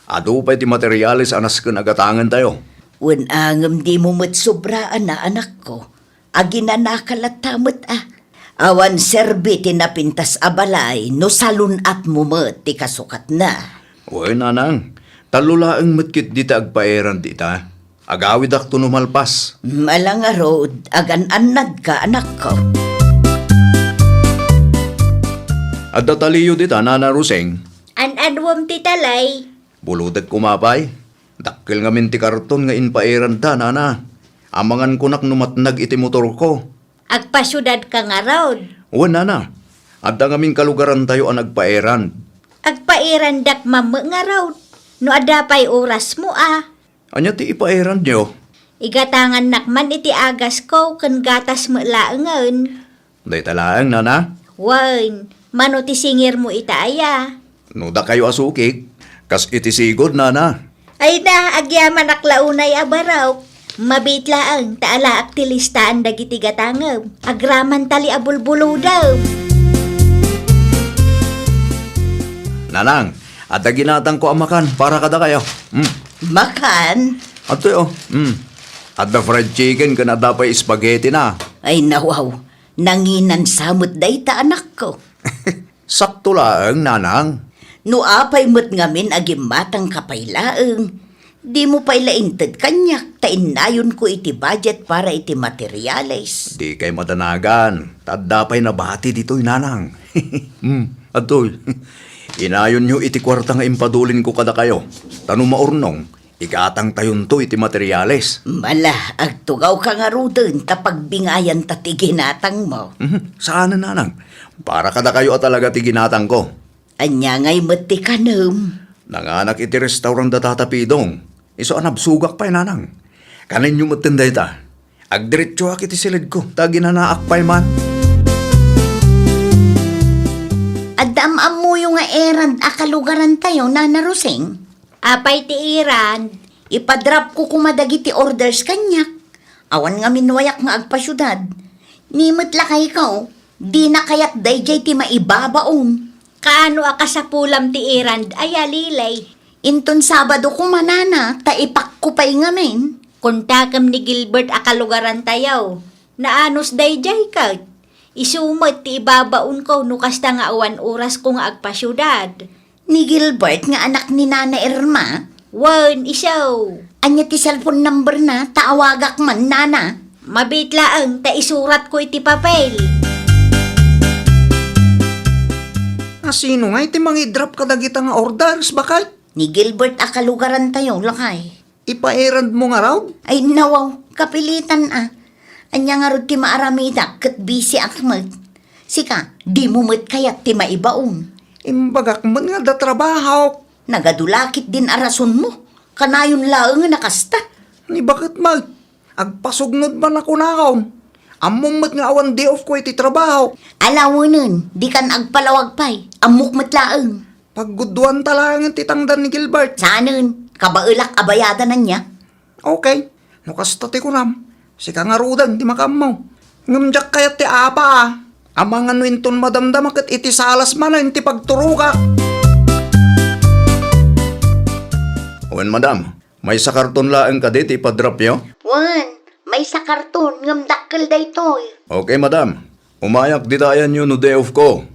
Adu pay ti materiales a nasken a gatangentayo. Wen a ngem dimo met sobraan a, anakko. Aginanaka latta met a. Awan serbi ti napintas a balay no salun-atmo met ti kasukatna. Wen, nanang, tallo laeng met ketdi ti agpaeran dita. Agawidakto no malpas. Ala ngarud, agan-annadka, anakko. Adda taliyo dita, Nana Rosing? An-anuem ti talay? Bulodek koma pay. Dakkel ngamin ti karton nga inpaeranda, nana. Amangan konak no matnag iti motorko. Agpasiudadka ngarud? Wen, nana. Adda ngamin kalugarantayo a nagpaeran. Agpaerandak man met ngarud. No adda pay orasmo a. Ania ti ipaeranyo? Igatangannak man iti agasko ken gatas met laengen. Dayta laeng, nana? Wen, mano ti singirmo ita aya? No dakayo a sukik, kas iti sigud, nana. Ay na, agyamanak la unay a barok. Mabiit laeng ta alaak ti listaan dagiti gatangem. Agraman tali a bulbulodem. Nanang, adda ginatangko a makan para kadakayo. Mm. Makan? Adtoy, oh. Mm. Adda fried chicken ken adda pay spaghetti na. Ay, nawaw. Nanginan sa met dayta, anakko. Sakto laeng, nanang. No apay met ngamin a gimmatangka pay laeng, dimo pay la inted kaniak ta innayonko iti budget para iti materiales. Dikay madanagan, ta adda pay nabati ditoy, nanang. Hmm, adtoy. Inayonyo iti kuarta nga impadulinko kadakayo, ta no maurnong, igatangtayonto iti materiales. Mala, agtugawka ngaruden ta pagbingayanta ti ginatangmo. Mhm, saanen, nanang. Para kadakayo a talaga ti ginatangko. Ania ngay met ti kanem? Nanganak iti restaurant da Tata Pidong. Isu a nabsogak pay, nanang. Kanenyo metten dayta. Agdiretsoak iti siledko, ta aginanaak pay man. Adda am-ammoyo nga errand a kalugarantayo, Nana Rosing? Apay ti errand? Ipadrop ko koma dagiti orders kaniak. Awan ngamin wayak nga agpasiudad. Ni met lakayko, dina kayat daydiay ti maibabaon. Kaano a kasapulam ti errand aya, Lilay? Inton Sabado koma, Nana, ta ipakko pay ngamin. Kontakem ni Gilbert a kalugarantayo. Naanus daydiay ket. Isu met ti ibabaonko no kasta nga awan orasko nga agpasiudad. Ni Gilbert nga anak ni Nana Irma? Wen, isu. Ania ti cellphone number na? Ta awagak man, Nana. Mabiit laeng ta isuratko iti papel. A, sino ngay ti mangidrop kadagita nga orders, bakay? Ni Gilbert a kalugarantayo, lakay. Ipaerrandmo ngarud? Ay, nawaw, kapilitan a. Ania ngarud ti maaramidak ket bisiak met. Sika, dimo met kayat ti maibaon? Imbagak met nga adda trabahok. Nagadu la ketdin a rasonmo. Kanayon laeng a kasta. Ni baket met, agpasugnod man a kunakon. Ammom met nga awan day off ko iti trabaho. Ala wen, dikan agpalawag pay. Ammok met laeng. Paggudduanta laengen ti tangdan ni Gilbert. Saanen, kabaelak a bayadan ania? Okay, no kasta ti kunam, sika ngaruden ti makaammo. Ngem diak kayat ti apa a. Amangan no inton madamdama ket iti salas manen ti pagturogak. Wen, madam, maysa karton laeng kadi ti ipadropyo? Wen, maysa karton, ngem dakkel daytoy. Okay, madam. Umayak dita ayanyo no day off ko.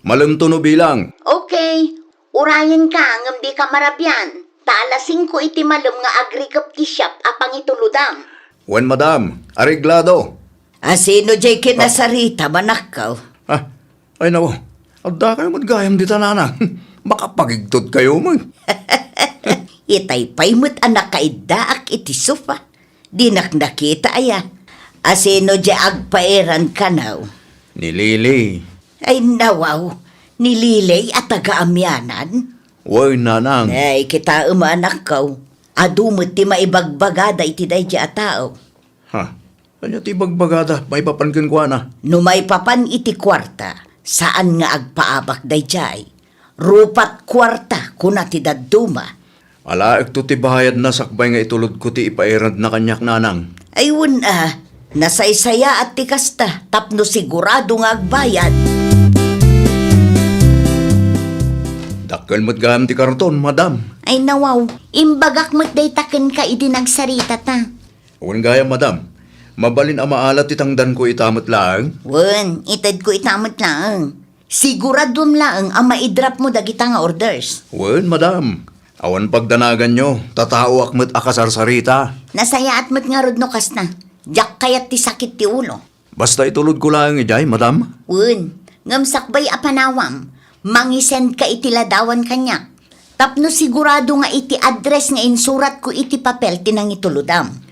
Malemto no bilang. Okay. Urayenka ngem dika marabian, ta alas singko iti malem nga agrikep ti shop a pangitulodam. Wen, madam, areglado. A, sino jay kinasarita, manakkaw? Ah, ay, nawa. Adda kayo met gayam dita, nanang. Makapagigtot kayo, man. Itay pay met a nakaiddaak iti sofa. Dinak nakita aya. A, sino jay agpaerrand kano? Ni Lily. Ay, nawaw. Ni Lily a taga-Amianan? Wen, nanang. Ay, kitaem, anakko. Adu met ti maibagbagada iti daydiay a tao. Ha? Ania ti ibagbagada maipapan kenkuana? No maipapan iti kuarta, saan nga agpaabak daydiay. Rupat kuarta, kuna ti dadduma. Alaekto ti bayadna sakbay nga itulodko ti ipaerrandna kaniak, nanang. Ay, wen a, nasaysayaat ti kasta tapno sigurado nga agbayad. Dakkel met gayam ti karton, madam. Ay, nawaw, imbagak met dayta kenka idi nagsaritata. Wen gayam, madam. Mabalin a maala ti tangdanko ita met laeng? Wen, itedko ita met laeng. Siguraduem laeng a maidropmo dagita nga orders. Wen, madam. Awan pagdanaganyo, ta taoak met a kasarsarita. Nasayaat met ngarud no kasta. Diak kayat ti sakit ti ulo. Basta itulodko laeng idiay, madam? Wen, ngem sakbay a panawam, mangisendka iti ladawan kaniak. Tapno sigurado nga iti address nga insuratko iti papel ti nangitulodam.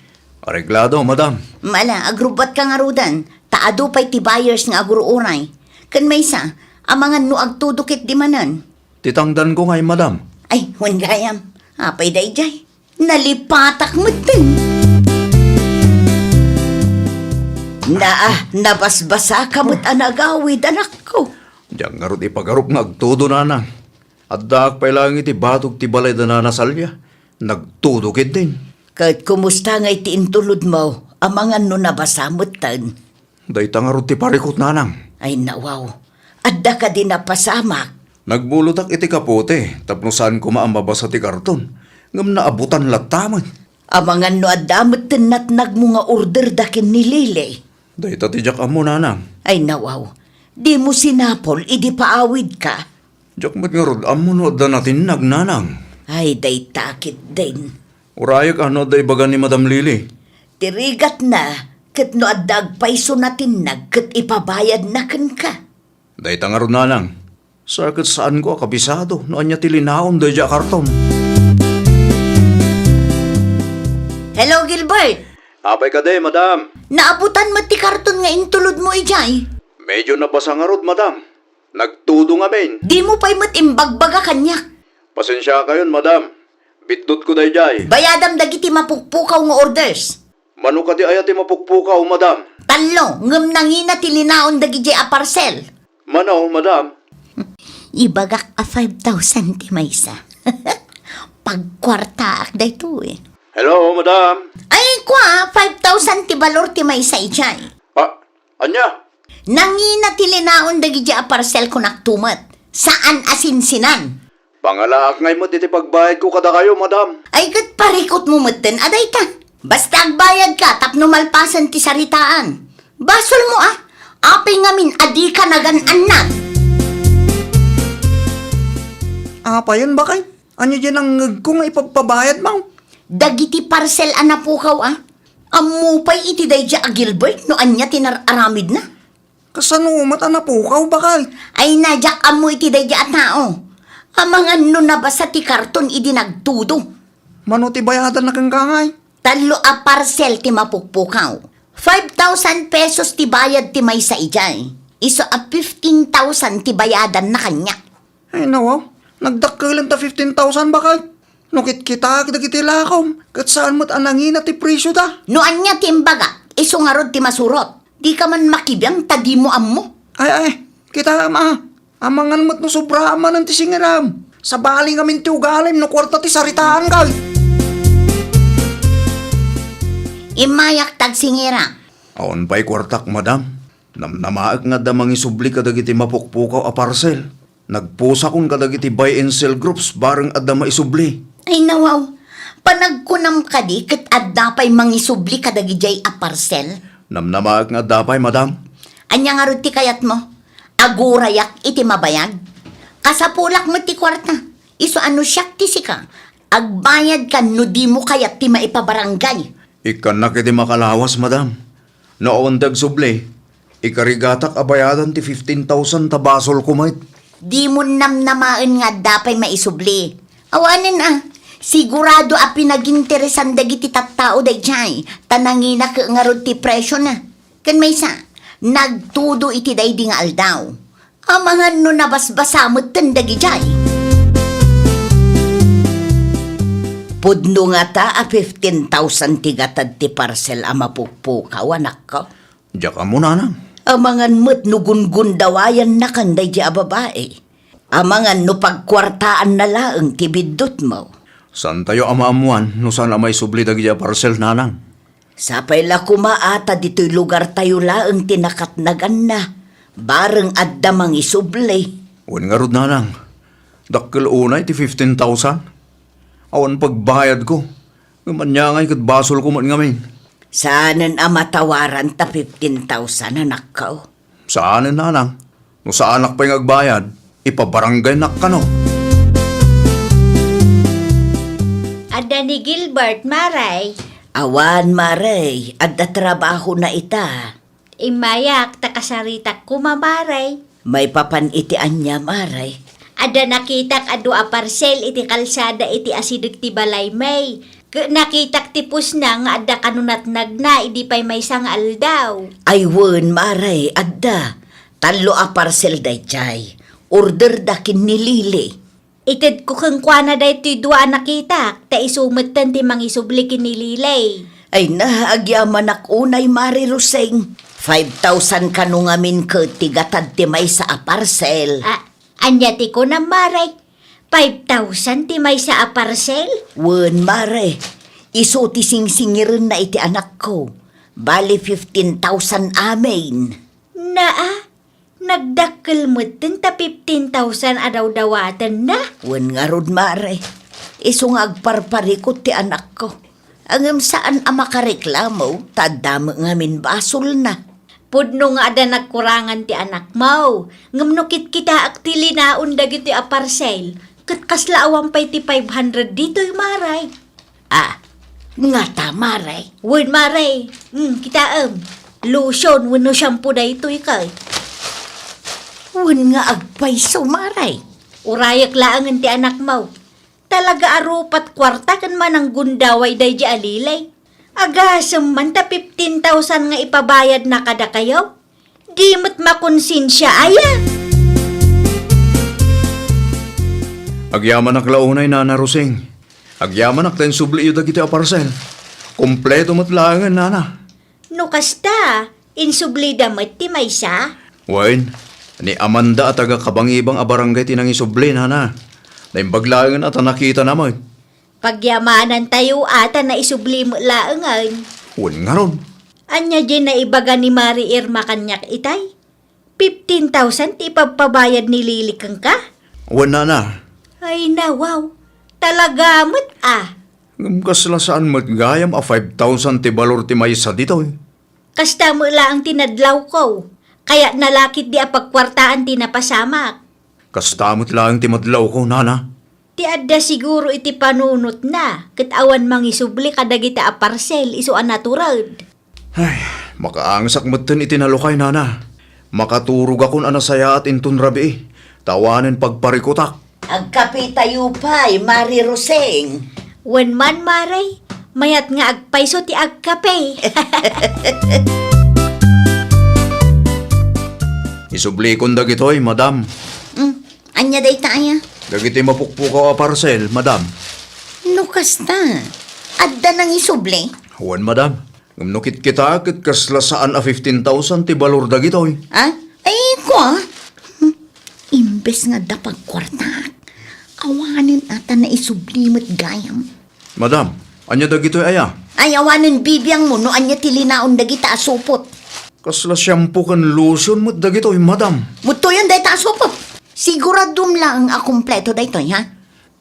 Areglado, madam. Mala, agrubbuatka ngaruden, ta adu pay ti buyers nga agur-uray. Ken maysa, amangan no agtudo ketdi manen. Ti tangdanko ngay, madam. Ay, wen gayam. Apay daydiay? Nalipatak metten. Naa, nabasbasaka met a nagawid, anakko. Diak ngarud ipagarup nga agtudo, nanang. Addaak pay laeng iti batog ti balay da Nana Salia. Nagtudo ketdin. Ket kumusta ngay ti intulodmo? Amangan no nabasa metten. Dayta ngarud ti parikut, nanang. Ay, nawaw. Adda kadi napasamak? Nagbulotak iti kapote tapno saan koma a mabasa ti karton, ngem naabutan latta met. Amangan no adda metten natnagmo nga order da ken ni Lily? Dayta ti diak ammo, nanang. Ay, nawaw. Dimo sinapol idi paawidka? Diak met ngarud ammo no adda natinnag, nanang. Ay, dayta ketdin. Urayek a no adda ibaga ni Madam Lily. Ti rigatna, ket no adda agpayso natinnag ket ipabayadna kenka. Dayta ngarud, nanang. Sa ket saanko a kabisado no ania ti linaon daydiay a karton. Hello, Gilbert! Apay kadi, madam? Naabutan met ti karton nga intulodmo idiay? Medyo nabasa ngarud, madam. Nagtudo ngamin. Dimo pay met imbagbaga kaniak? Pasensiakayon, madam. Bitdutko daydiay. Bayadam dagiti mapukpukaw nga orders. Mano kadi aya ti mapukpukaw, madam? Tallo, ngem nangina ti linaon dagidiay a parcel. Mano, madam? Ibagak a five thousand ti maysa. Pagkuartaak daytoy. Hello, madam? Ay, kua, five thousand ti balor ti maysa idiay. Ah, ania? Nangina ti linaon dagidiay a parcel, kunak tumet. Saan a sinsinan. Pangalaak ngay met iti pagbayadko kadakayo, madam. Ay, ket parikutmo metten a dayta. Basta agbayadka tapno malpasen ti saritaan. Basolmo a. Apay ngamin a dika nagan-annad? Apayen, bakay? Ania diay nangngegko nga ipagpabayadmo? Dagiti parcel a napukaw a. Ammo pay iti daydiay a Gilbert no ania ti nar-aramidna. Kasano met a napukaw, bakay? Ay, na, diak ammo iti daydiay a tao. Amangan no nabasa ti karton idi nagtudo. Mano ti bayadanna kenka ngay? Tallo a parcel ti mapukpukaw. Five thousand pesos ti bayad ti maysa idiay. Isu a fifteen thousand ti bayadanna kaniak. Ay, nawaw. Nagdakkelen ta fifteen thousand, bakay. No kitkitaak dagiti lakom, ket saan met a nangina ti presioda. No ania ti imbagak, isu ngarud ti masurot. Dika man makibiang ta dimo ammo. Ay, ay, kitaem a. Amangan met no sobraan manen ti singiram. Sabali ngamin ti ugalim no kuarta ti saritaan, kay. Immayak ta agsingira. Awan pay kuartak, madam. Namnamaek nga adda mangisubli kadagiti mapukpukaw a parcel. Nagpusakon kadagiti buy and sell groups bareng adda maisubli. Ay, nawaw. Panagkunam kadi ket adda pay mangisubli kadagidiay a parcel? Namnamaek nga adda pay, madam. Ania ngarud ti kayatmo? Agurayak iti mabayag? Kasapulak met ti kuarta. Isu a no siak ti sika, agbayadkan no dimo kayat ti maipabarangay. Ikkannak iti makalawas, madam. No awan ti agsubli, ikarigatak a bayadan ti fifteen thousand ta basolko met. Dimo namnamaen nga adda pay maisubli. Awanen a, sigurado a pinaginteresan dagiti tattao daydiay, ta nangina ket ngarud ti presiona. Ken maysa, nagtudo iti daydi nga aldaw. Amangan no nabasbasa metten dagidiay. Pudno ngata a fifteen thousand ti gatad ti parcel a mapukpukaw, anakko? Diak ammo, nanang. Amangan met no gungundawayannakan daydi a babai. Amangan no pagkuartaanna laeng ti biddutmo. Saantayo a maammoan no saan a maisubli dagidi a parcel, nanang. Sapay la koma a ta ditoy lugartayo laeng ti nakatnaganna, bareng adda mangisubli. Wen ngarud, nanang, dakkel unay ti fifteen thousand. Awan pagbayadko. Ngem ania ngay ket basolko met ngamin. Saanen a matawaran ta fifteen thousand, anakko? Saanen, nanang. No saanak pay nga agbayad, ipabarangaynak kano. Adda ni Gilbert, Mare? Awan, Mare. Adda trabahona ita. Immayak ta kasaritak koma, Mare. Maipapan iti ania, Mare? Adda nakitak a dua a parsel iti kalsada iti asideg ti balaymi. Ket nakitak ti pusna nga adda kano natnagna idi pay maysa nga aldaw. Ay wen, Mare, adda. Tallo a parsel daydiay. Orderda ken ni Lily. Itedko kenkuana daytoy dua a nakitak, ta isu metten ti mangisubli ken ni Lily. Ay na, agyamanak unay, Mare Rosing. Five thousand kano ngamin ket ti gatad ti maysa a parsel. A, ania ti kunam, Mare? Five thousand ti maysa a parsel? Wen, Mare. Isu ti singsingirenna iti anakko. Bali fifteen thousand amin. Naa, nagdakkel metten ta fifteen thousand a dawdawatenna? Wen ngarud, Mare. Isu nga agparparikut ti anakko. Ngem saan a makareklamo, ta adda met ngamin basolna. Pudno nga adda nagkurangan ti anakmo, ngem no kitkitaak ti linaon dagitoy a parsel, ket kasla awan pay ti five hundred ditoy, Mare. A, ngata, Mare? Wen, Mare. Hmm, kitaem. Lotion wenno shampoo daytoy kay. Wen nga agpayso, Mare. Urayek laengen ti anakmo. Talaga a rupat kuarta ken mananggundaway daydi a Lily. Agasem man ta fifteen thousand nga ipabayadna kadakayo. Di met makonsensia aya. Agyamanak la unay, Nana Rosing. Agyamanak ta insubliyo dagiti a parsel. Kompleto met laengen, nana. No kasta, insublida met ti maysa? Wen, ni Amanda a taga Kabangibang a barangay ti nangisubli, nana. Naimbag laengen a ta nakitana met. Pagyamanantayo a ta naisubli met laengen. Wen ngarud. Ania diay naibaga ni Mari Irma kaniak itay? Fifteen thousand ti ipabpabayad ni Lily kenka? Wen, nana. Ay, nawaw. Talaga met a. Ngem kasla saan met gayam a five thousand ti balor ti maysa ditoy? Kasta met laeng ti nadlawko. Kayatna la ketdi a pagkuartaan ti napasamak. Kasta met laeng ti madlawko, nana. Ti adda siguro iti panunotna, ket awan mangisubli kadagita a parcel isu a natured. Ay, makaangsak metten iti nalukay, nana. Makaturogakon a nasayaat inton rabii, ta awanen pagparikutak. Agkapetayo pay, Mari Roseng. Wen man, Mari, mayat nga agpayso ti agkape. Isublikon dagitoy, madam. Mm, ania dayta aya? Dagiti mapukpukaw a parcel, madam. No kasta, adda nangisubli? Wen, madam. Ngem no kitkitaek ket kasla saan a fifteen thousand ti balor dagitoy. Ah? Ay, kua? Imbes nga adda pagkuartaak, awanen a ta naisubli met gayam. Madam, ania dagitoy aya? Ay, awanen bibiangmo no ania ti linaon dagita a supot. Kasla shampoo ken lotion met dagitoy, madam. Muttoyon dayta a supot. Siguradom laeng a kompleto daytoy, ha?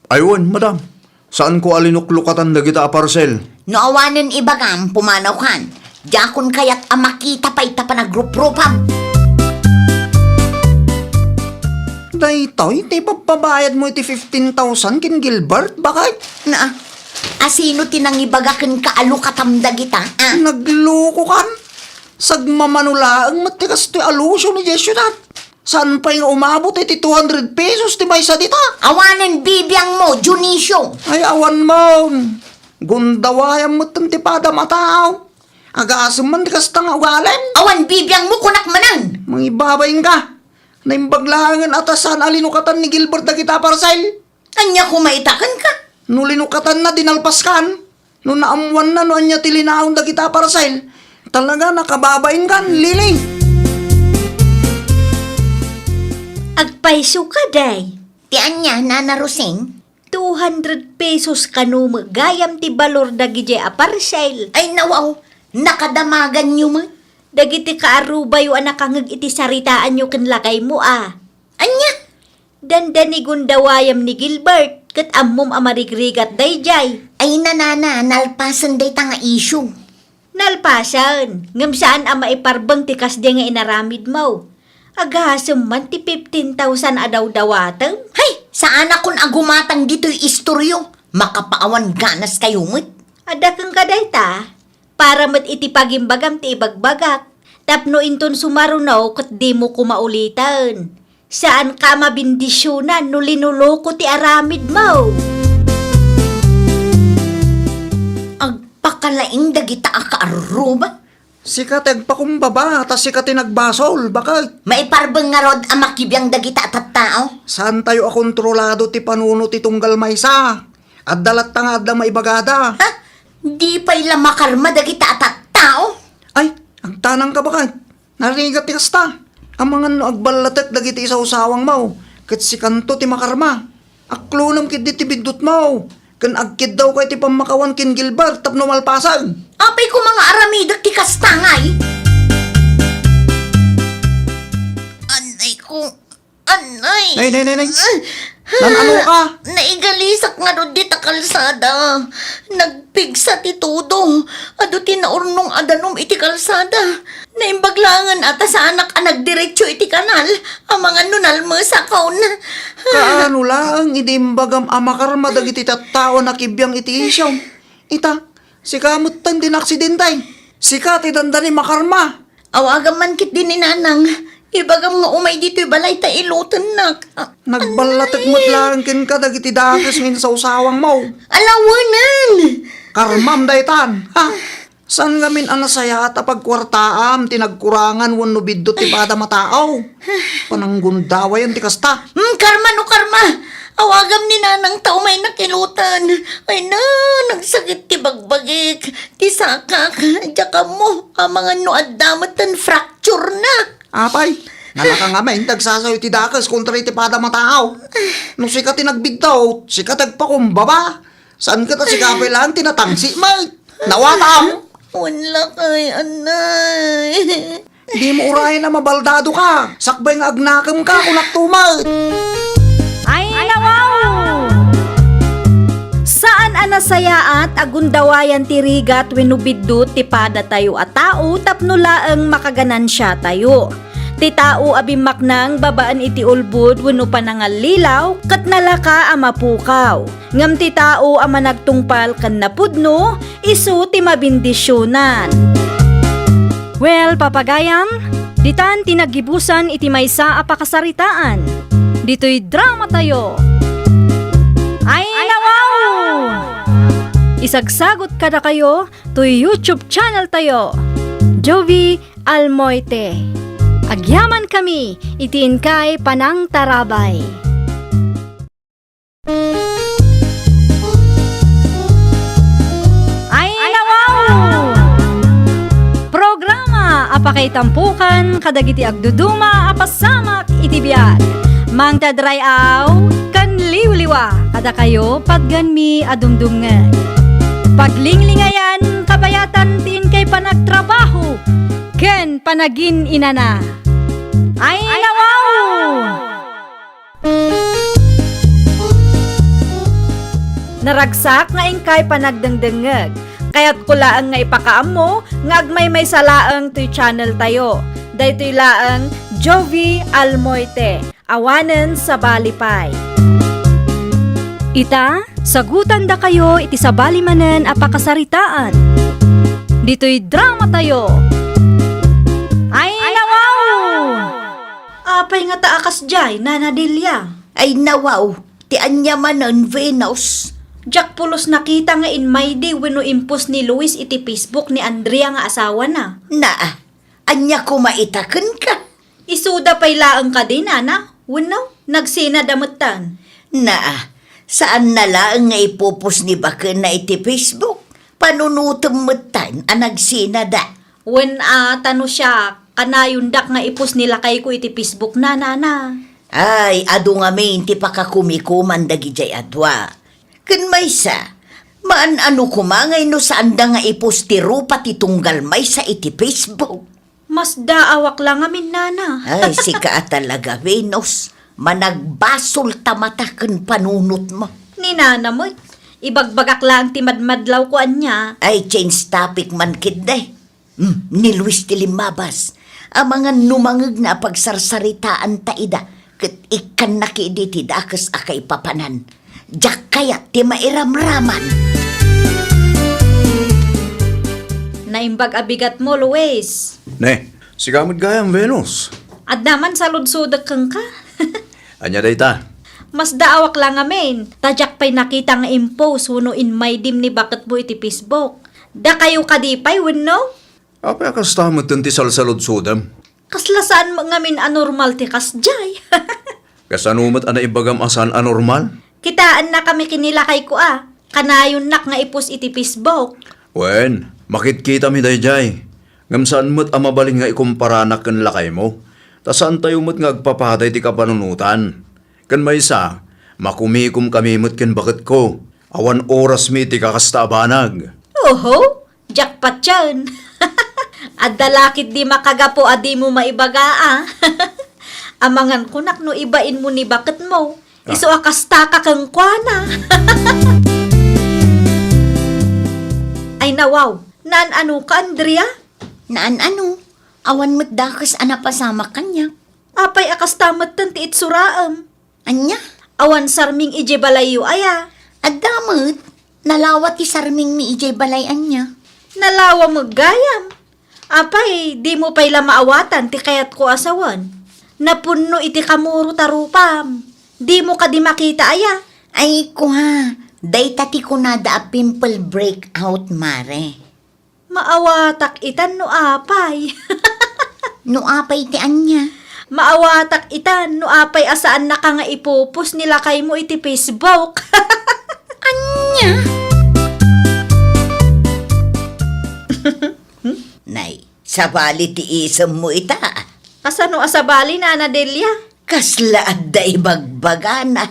Ay wen, madam. Saanko a linuklukatan dagita a parcel. No awanen ibagam, pumanawkan. Diakon kayat a makita pay ta panagruprupan. Daytoy ti ipabpabayadmo iti fifteen thousand ken Gilbert, baket? Na, asino ti nangibaga kenka a lukatam dagita, a? Naglukokan? Sagmamano laeng met ti kastoy a lotion idiay siudad. Saan pay nga umabot iti two hundred pesos ti maysa dita? Awanen bibiangmo, Dionisio. Ay, awan man. Gundawayam metten ti padam a tao. Agasem man ti kasta nga ugalim. Awan bibiangmo, kunak manen. Mangibabain ka. Naimbag laengen a ta saan a linukatan ni Gilbert dagita a parcel. Ania koma ita kenka? No linukatanna, dinalpaskan. No naammoanna no ania ti linaon dagita a parcel, talaga nakababain kan, Lily. Agpayso ka, day. Ti ania, Nana Rosing? Two hundred pesos kano met gayam ti balor dagidiay a parcel. Ay, nawaw, nakadamaganyo met. Dagiti kaarubayo a nakangeg iti saritaanyo ken lakaymo a. Ania? Dandani gundawayam ni Gilbert, ket ammom a marigrigat daydiay. Ay, nanana, nalpasen dayta nga isyu. Nalpasen, ngem saan a maiparbeng ti kasdi nga inaramidmo. Agasem man ti fifteen thousand a dawdawatem. Hay, saanakon a gumatang ditoy istoryo. Makapaawan ganas kayo met. Adda kenka dayta? Para met iti pagimbagam ti ibagbagak, tapno inton sumaruno ket dimo koma uliten. Saanka a mabindisionan no linuko ti aramidmo. Agpakalaing dagita a kaarruba. Sika ti agpakumbaba, ta sika ti nagbasol, baket. Maiparbeng ngarud a makibiang dagita a tattao? Saantayo a kontrolado ti panuno ti tunggal maysa. Adda latta nga adda maibagada. Ha? Di pay la makarma dagita a tattao? Ay, agtanangka, baket. Narigat ti kasta. Amangan no agballatek dagiti isawsawangmo, ket sikanto ti makarma. Aklonem ketdi ti biddutmo, ken agkiddawka iti pammakawan ken Gilbert tapno malpasen. Apay koma nga aramidek ti kasta, ngay? Anay ko. Anay! Nay, nay, nay, nay. Ah! Nan-ano ka? Naigalisak ngarud dita kalsada. Nagpigsa ti todo. Adu ti naurnong a danum iti kalsada. Naimbag laengen a ta saanak a nagdiretso iti kanal. Amangan no nalmesakon. Kaano laeng idi imbagam a makarma dagiti tattao a nakibiang iti isyom? Ita, sika metten ti naaksidente. Sika ti dandani makarma. Awagam man ketdi ni Nanang. Ibagam nga umay ditoy balay ta ilutennak. Ah, nagballatek met laeng kenka dagiti dakes nga insawsawangmo. Alawenen! Karmam daytan, ha? Saan ngamin a nasayaat a pagkuartaam ti nagkurangan wenno biddut ti padam a tao? Pananggundawayan ti kasta. Hmm, karma no karma. Awagam ni nanang ta umay nakilutan. Ay na, nagsakit ti bagbagik, ti sakak, diak ammo, amangan no adda met ten fracture na. Apay, nalaka ngamin, tagsasayo ti dakes kontra iti pada mataaw. No sika ti nagbiddaw, sika ti agpakumbaba. Saan ka ta sika pay laeng ti natangsi, met? Nawatam? Wen lakay, anay. Dimo urayen a mabaldado ka. Sakbay nga agnakem ka, kunak tumet. Ay, nawaw! Saan a nasayaat a gundawayan ti rigat wenno biddut ti padatayo a tao tapno laeng makaganansiatayo. Ti tao a bimmaknang babaen iti ulbod wenno panangallilaw ket nalaka a mapukaw. Ngem ti tao a managtungpal ken napudno, isu ti mabendisionan. Well, papagayam, ditan ti naggibusan iti maysa a pakasaritaan. Ditoy dramatayo. Ay, nawaw! Isagsagot kadakayo toy YouTube channel tayo, Jovie Almoite. Agyaman kami iti inkay panangtarabay. Ay, nawaw! Programa a pakaitampukan kadagiti agduduma a pasamak iti biag. Mangted ray-aw ken liwliwa kadakayo patgenmi a dumdumngeg. Paglinglingayan, kabayatan ti inkay panagtrabaho ken panagin-inana. Ay, nawaw! Naragsak nga inkay panagdengdengngeg. Kayatko laeng nga ipakaammo nga agmaymaysa laeng toy channel tayo. Daytoy laeng Jovie Almoite, awanen sabali pay. Ita, sagutandakayo iti sabali manen a pakasaritaan. Ditoy dramatayo. Ay, nawaw! Apay ngata a kasdiay, Nana Delia? Ay nawaw, ti ania manen, Venus? Diak pulos nakita nga inmaydi wenno impos ni Luis iti Facebook ni Andrea nga asawana. Naa, ania koma ita kenka? Isuda pay laeng kadi, Nana? Wenno, nagsinada metten? Naa, saanna laeng nga ipupos ni bakenna iti Facebook. Panunotem metten a nagsinada. Wen a, ta no siak, kanayondak nga ipos ni lakayko iti Facebook na, Nana. Ay, adu ngamin ti pakakumikuman dagidiay a dua. Ken maysa, maan-ano koma ngay no saanda nga ipos ti rupa ti tunggal maysa iti Facebook? Masdaawak la ngamin, Nana. Ay, sika a talaga, Venus. Managbasol ta mata ken panunotmo. Ni Nana met, ibagbagak laeng ti madmadlawko ania. Ay, change topic man ketdi. Hmm, ni Luis ti limmabas. Amangan no mangngegna a pagsarsaritaanta ida, ket ikkanna ketdi ti dakes a kaipapanan. Diak kayat ti mairamraman. Naimbag a bigatmo, Luis. Ne, sika met gayam, Venus. Adda man saludsodek kenka. Ania dayta? Masdaawak la ngamin, ta diak pay nakita nga impos wenno inmaydim ni baketmo iti Facebook. Dakayo kadi pay wenno? Apay a kasta metten ti salsaludsodem? Kasla saan met ngamin a normal ti kasdiay. Kasano met a naibagam a saan a normal? Kitaennakami ken ni lakayko a kanayonnak nga ipos iti Facebook. Wen, makitkitami daydiay. Ngem saan met a mabalin nga ikumparanak ken lakaymo, ta saantayo met nga agpapaday ti kapanunotan. Ken maysa, makumikomkami met ken baketko. Awan orasmi iti kakasta a banag. Oho, diak patien. Adda la ketdi makagapu a dimo maibaga a. Amangan kunak no ibainmo ni baketmo. Ah. Isu a kastaka kenkuana. Ay nawaw, naan-ano ka, Andrea? Naan-ano? Awan met dakes a napasamak kaniak. Apay a kasta metten ti itsuraem? Ania? Awan sarming idiay balayyo aya? Adda met. Nalawa ti sarmingmi idiay balay ania. Nalawa met gayam. Apay, dimo pay la maawatan ti kayatko a sawen. Napunno iti kamurot a rupam. Dimo kadi makita aya? Ay, kua, dayta ti kunada a pimple breakout, Mare. Maawatak itan no apay. No apay ti ania? Maawatak itan no apay a saannaka nga ipupos ni lakaymo iti Facebook. Ania? Nay, sabali ti isemmo ita. Kasano a sabali, Nana Delia? Kasla adda ibagbagana.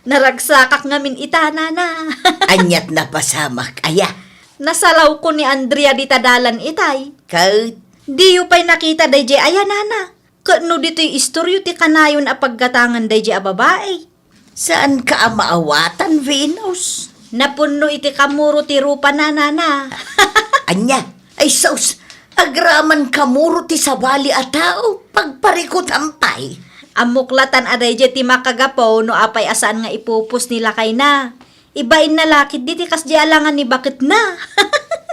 Naragsakak ngamin ita, Nana. Aniat napasamak, aya? Nasalawko ni Andrea dita dalan itay. Ket? Diyo pay nakita dayjay aya, Nana? Ket no ditoy istoryo ti kanayon a paggatangan dayjay a babai? Saanka a maawatan, Venus? Napunno iti kamuro ti rupana, Nana. Ania? Ay sus, agraman kamuro ti sabali a tao, pagparikutan pay. Ammok latan a dayjay ti makagapu no apay a saan nga ipupos ni lakayna. Ibainna la ketdi ti kasdi a langan ni baketna.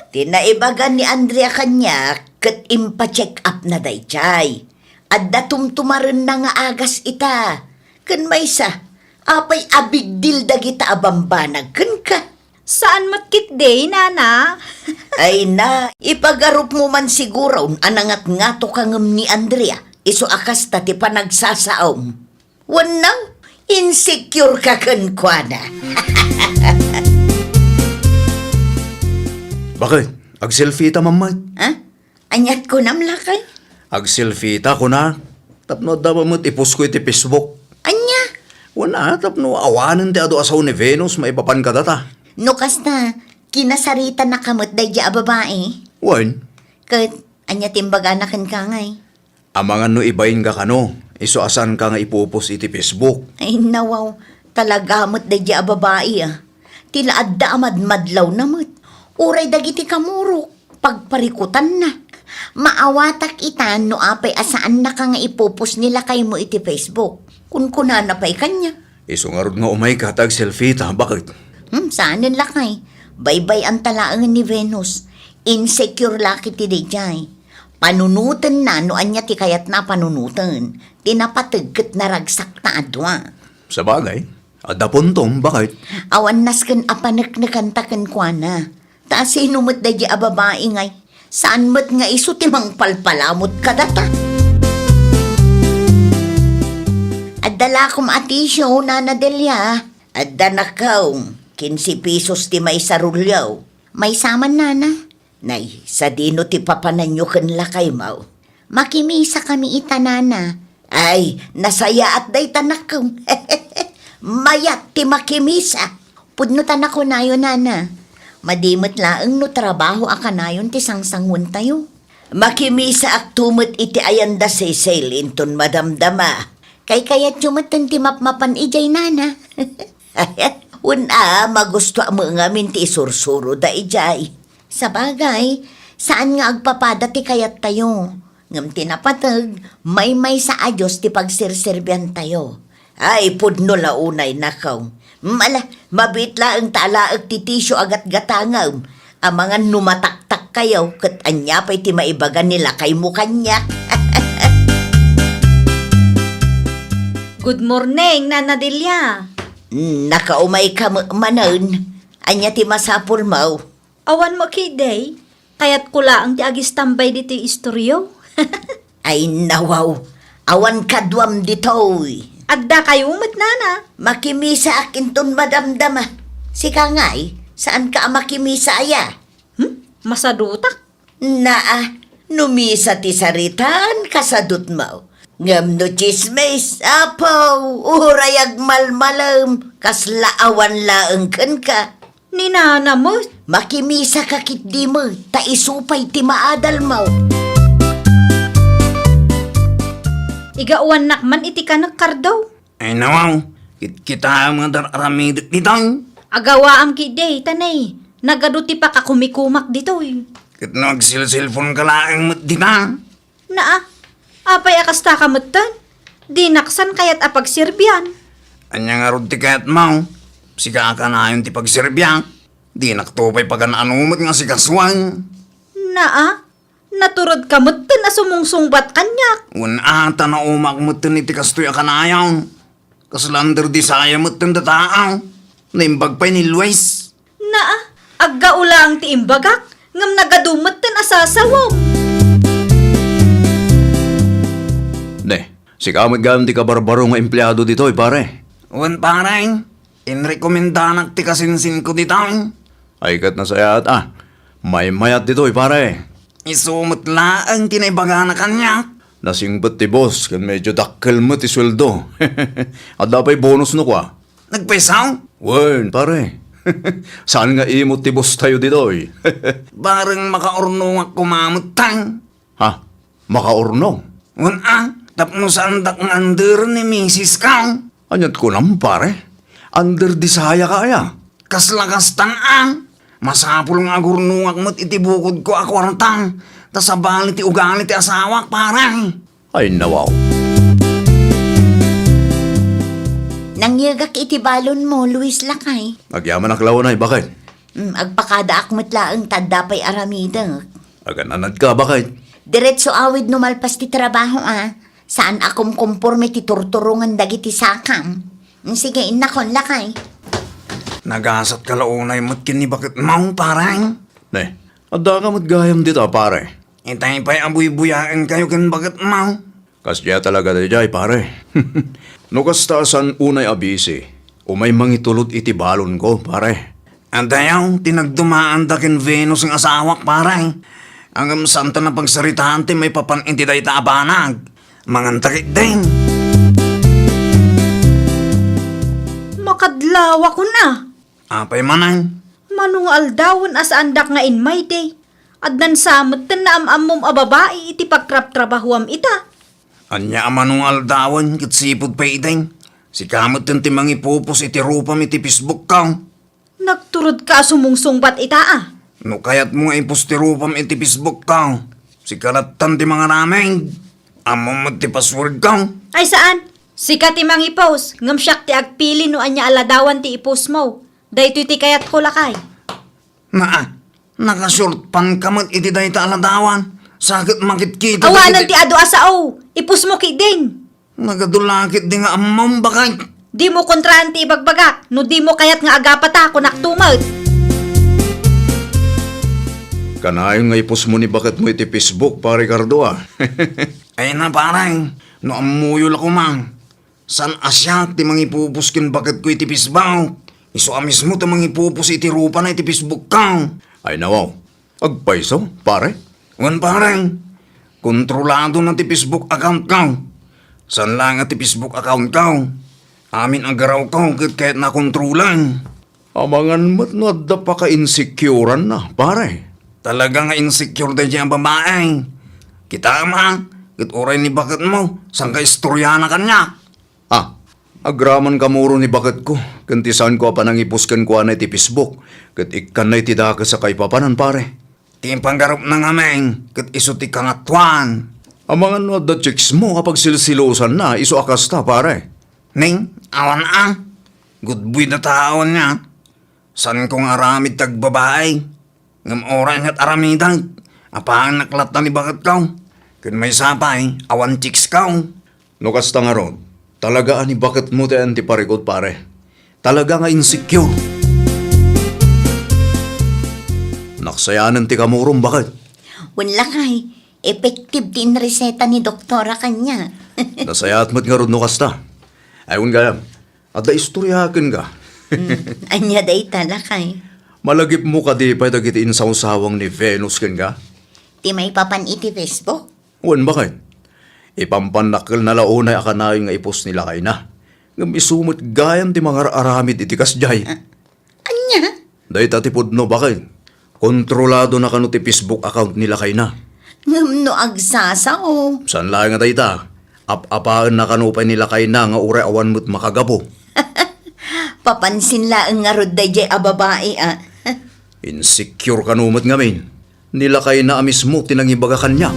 Ti naibaga ni Andrea kaniak ket impacheck up na dayjay. Adda tumtumarenna nga agas ita. Ken maysa, apay a big deal dagita a bambanag kenka? Saan met ketdi, Nana? Ay na, ipagarupmo man siguron a nangatngato ka ngem ni Andrea, isu a kasta ti panagsasaom. Wenno, insecure ka kenkuana. Bakit? Agselfie ta, Mamay? Ha? Aniat kunam, lakay? Agselfie ta, kuna. Tapno adda met ipost ko iti Facebook. Ania? Wen a, tapno awanen ti adu a sao ni Venus maipapan kadata. No kasta, kinasaritanaka met daydi a babai? Wen. Ket, ania ti imbagana kenka ngay? Amangan no ibainka kano, isu a saanka nga ipupos iti Facebook. Ay, nawaw, talaga met daydi a babai, a. Ti la adda a madmadlawna met. Uray dagiti kamurok, pagparikutanna. Maawatak itan no apay a saannaka nga ipupos ni lakaymo iti Facebook. Kunkunana pay kaniak. Isu ngarud nga umayka ta agselfie ta, bakit? Hmm, saanen lakay. Baybay-anta laengen ni Venus. Insecure la ketdi dayjay. Panunotenna no ania ti kayatna a panunoten. Ti napateg ket naragsakta a dua. Sabagay, adda puntom, bakit? Awan nasken a paneknekanta kenkuana. Ta asino met daydi a babai ngay? Saan met nga isu ti mangpalpalamut kadata? Adda lakom a tissue, Nana Delia. Adda nakaw, kinse pesos ti maysa rulyo. Maysa man, Nana. Nay, sadino ti papananyo ken lakaymo? Makimisakami ita, Nana. Ay, nasayaat dayta, nakaw. Mayat ti makimisa. Pudno ta nakunayo, Nana. Madi met laeng no trabaho a kanayon ti sangsanguentayo. Makimisaakto met iti ayan da Cecil inton madamdama. Kaykayatyo metten ti mapmapan idiay, Nana. Wen a, magustoak met ngamin ti isursuro da idiay. Sabagay, saan nga agpapada ti kayattayo. Ngem ti napateg, maymaysa a Dios ti pagserserbiantayo. Ay, pudno la unay, nakaw. Mala, mabiit laeng ta alaek ti tissue a gatgatangem. Amangan no mataktakkayo, ket ania pay ti maibaga ni lakaymo kaniak? Good morning, Nana Delia. Nakaumayka met manen. Ania ti masapulmo? Awan mo ketdi. Kayatko laeng ti agistambay ditoy istoryo. Ay, nawaw. Awan kaduam ditoy. Adda kayo met, Nana. Makimisaak inton madamdama. Sika ngay, saanka a makimisa aya? Hmm? Masadutak? Naa, no misa ti saritaan, kasadutmo. Ngem no tsismis, apo, uray agmalmalem, kasla awan laeng kenka. Ni Nana met. Makimisaka ketdi met, ta isu pay ti maadalmo. Igawannak man iti kanek, Kardo. Ay, nawaw, kitkitaem nga dar-aramidek ditoy. Agawaam ketdi, tanay. Nagadu ti pakakumikumak ditoy. Ket no agsilsilfonka laeng met dita. Naa, apay a kastaka metten? Dinak san kayat a pagserbian. Ania ngarud ti kayatmo? Sika a kanayon ti pagserbiak. Dinakto pay pagan-ano met nga asikasuan. Naa, naturedka metten a sumungsungbat kaniak. Wen a, ta naumak metten iti kastoy a kanayon. Kasla under desire metten dataang. Naimbag pay ni Luis. Naa, aggaulaang ti imbagak, ngem nagadu metten a sasawem. Sika met gayam ti kabarbaro nga empleado ditoy, pare. Wen, pare. Inrekomendanak ti kasinsinko ditoy. Ay, ket nasayaat a. Maymayat ditoy, pare. Isu met laeng ti naibagana kaniak. Nasingpet ti boss, ken medyo dakkel met ti sueldo. Adda pay bonus no kua. Nagpayso? Wen, pare. Saan nga imot ti boss tayo ditoy? Bareng makaurnongak koma met, tay. Ha? Makaurnong? Wen a, tapno saandak nga underen ni misis ka. Ania't kunam, pare? Under desire ka aya? Kasla kastan a. Masapul nga agurnongak met iti bukodko a kuarta, ta sabali ti ugali ti asawak, pare. Ay, nawaw. Nangyegak iti balonmo, Luis, lakay. Agyamanak la unay, baket? Mm, agpakadaak met laeng ta adda pay aramidek. Agan-anadka, baket? Diretso awid no malpas ti trabaho, a. Saan a kumkomporme ti turturongen dagiti sakam. Mm, sige, innakon, lakay. Nagasatka la unay met ken ni baketmo, pare. Ne, addaka met gayam dita, pare. Itay pay a buybuyaenkayo ken baketmo. Kasdiay talaga daydiay, pare. No kasta a saan unay a bisi, umay mangitulod iti balonko, pare. Adayo ti nagdumaanda ken Venus nga asawak, pare. Ngem saanta napagsaritaan ti maipapan iti dayta a banag. Manganta ketdin. Makadlawakon a. Apay manen? Mano nga aldawen a saandak nga inmaydi? Addan sa metten naam-ammom a babai iti pagtrabtrabahuam ita. Ania a mano nga aldawen ket sipud pay idi? Sika metten ti mangipupos iti rupam iti Facebook ka. Nagturodka a sumungsungbat ita a. No kayatmo nga ipos ti rupam iti Facebook ka, sika lattan ti mangaramid. Ammom met ti password ka. Ay saan? Sika ti mangipos, ngem siak ti agpili no ania a ladawan ti ipos mo. Daytoy ti kayatko, lakay. Naa, nakashortpanka met iti dayta a ladawan. Saket makitkita. Awanen ti adu a sao. Ipos mo ketdin. Nagadu la ketdi nga ammom, baket. Dimo kontraan ti ibagbagak no dimo kayat nga agapata, kunak tumet. Kanayon nga ipos mo ni baketmo iti Facebook, pare Cardo, a. Ay na, pare, no ammoyo la koma. Saan a siak ti mangipupos ken baketko iti Facebook. Isu a mismo ti mangipupos iti rupana iti Facebook ka. Ay, nawaw. Agpayso, pare? Wen, pare. Kontrolado na ti Facebook account ko. Saan la nga ti Facebook account ko. Amin a garaw ko ket kayat na kontrolan. Amangan met no adda pakainsecureanna, pare. Talaga nga insecure daydiay a babai. Kitam a, ket uray ni baketmo, saan ka istoriana kaniak? Ah, agraman kamuro ni baketko, ken ti saanko a panangipos kenkuana iti Facebook, ket ikkanna iti dakes a kaipapanan, pare. Ti paggarupna ngamin, ket isu ti kangatoan. Amangan no adda chicks mo a pagsilsilusanna, isu a kasta, pare. Ning, awan a. Gudboy da taon niya. Saanko nga aramid ti agbabai. Ngem uray ket aramidek, apaannak latta ni baketko. Ken maysa pay, awan chicks ko. No kasta ngarud, talaga a ni baketmo ti ayan ti parikut, pare. Talaga nga insecure. Naksayanen ti kamurom, baket. Wen, lakay, effective ti inreseta ni doktora kaniak. Nasayaat met ngarud no kasta. Ay, wen gayam, adda istorya kenka. Hmm, ania dayta, lakay? Malagipmo kadi pay dagiti insawsawang ni Venus kenka? Ti maipapan iti Facebook? Wen, baket. Ipampan dakkel na la unay a kanayon nga ipos ni lakayna. Ngem isu met gayam ti mangar-aramid iti kasdiay. Ah, ania? Dayta ti pudno, baket. Kontrolado na kano ti Facebook account ni lakayna. Ngem no agsasao? Saan laeng a dayta. Ap-apaen na kano pay ni lakayna nga uray awan met makagapu. Papansin laeng ngarud daydiay a babai, a. Insecure kano met ngamin. Ni lakayna a mismo ti nangibaga kaniak.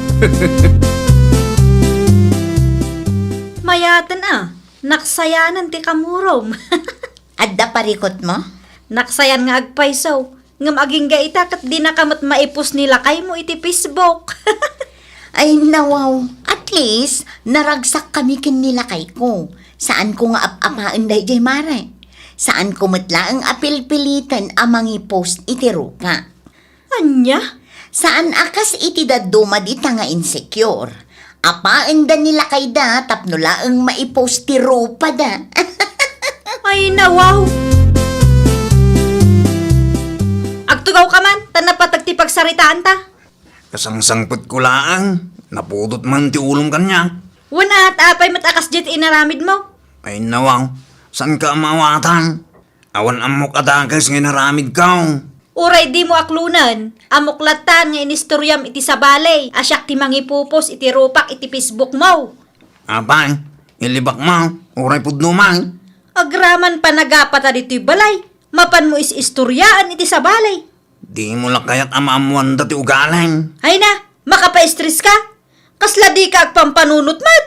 Mayaten a, naksayanen ti kamurom. Adda parikutmo? Naksayan nga agpayso, ngem agingga ita ket dinaka met maipos ni lakaymo iti Facebook. Ay, nawaw. At least, naragsakkami ken ni lakayko. Saanko nga ap-apaen daydiay, mare. Saanko met laeng a pilpiliten a mangipost iti rupa. Ania? Saan a kas iti dadduma dita nga insecure. Apaenda ni lakayda tapno laeng maipost ti rupada. Ay, nawaw! Agtugawka man, ta napateg ti pagsaritaanta. Kasangsangpetko laeng, napudot man ti ulom kaniak. Wen a, ta apay met a kasdiay ti inaramidmo? Ay, nawaw, saanka a maawatan? Awan ammok a dakes nga inaramidko. Uray dimo aklonen, ammok lattan nga inistoriam iti sabali a siak ti mangipopost iti rupak iti Facebookmo. Apay, ilibakmo, uray pudno man. Agraman panagapata ditoy balay, mapanmo is-istoriaan iti sabali. Dimo la kayat a maammoanda ti ugalim. Ay na, makapaistreska? Kasla dika agpampanunot met?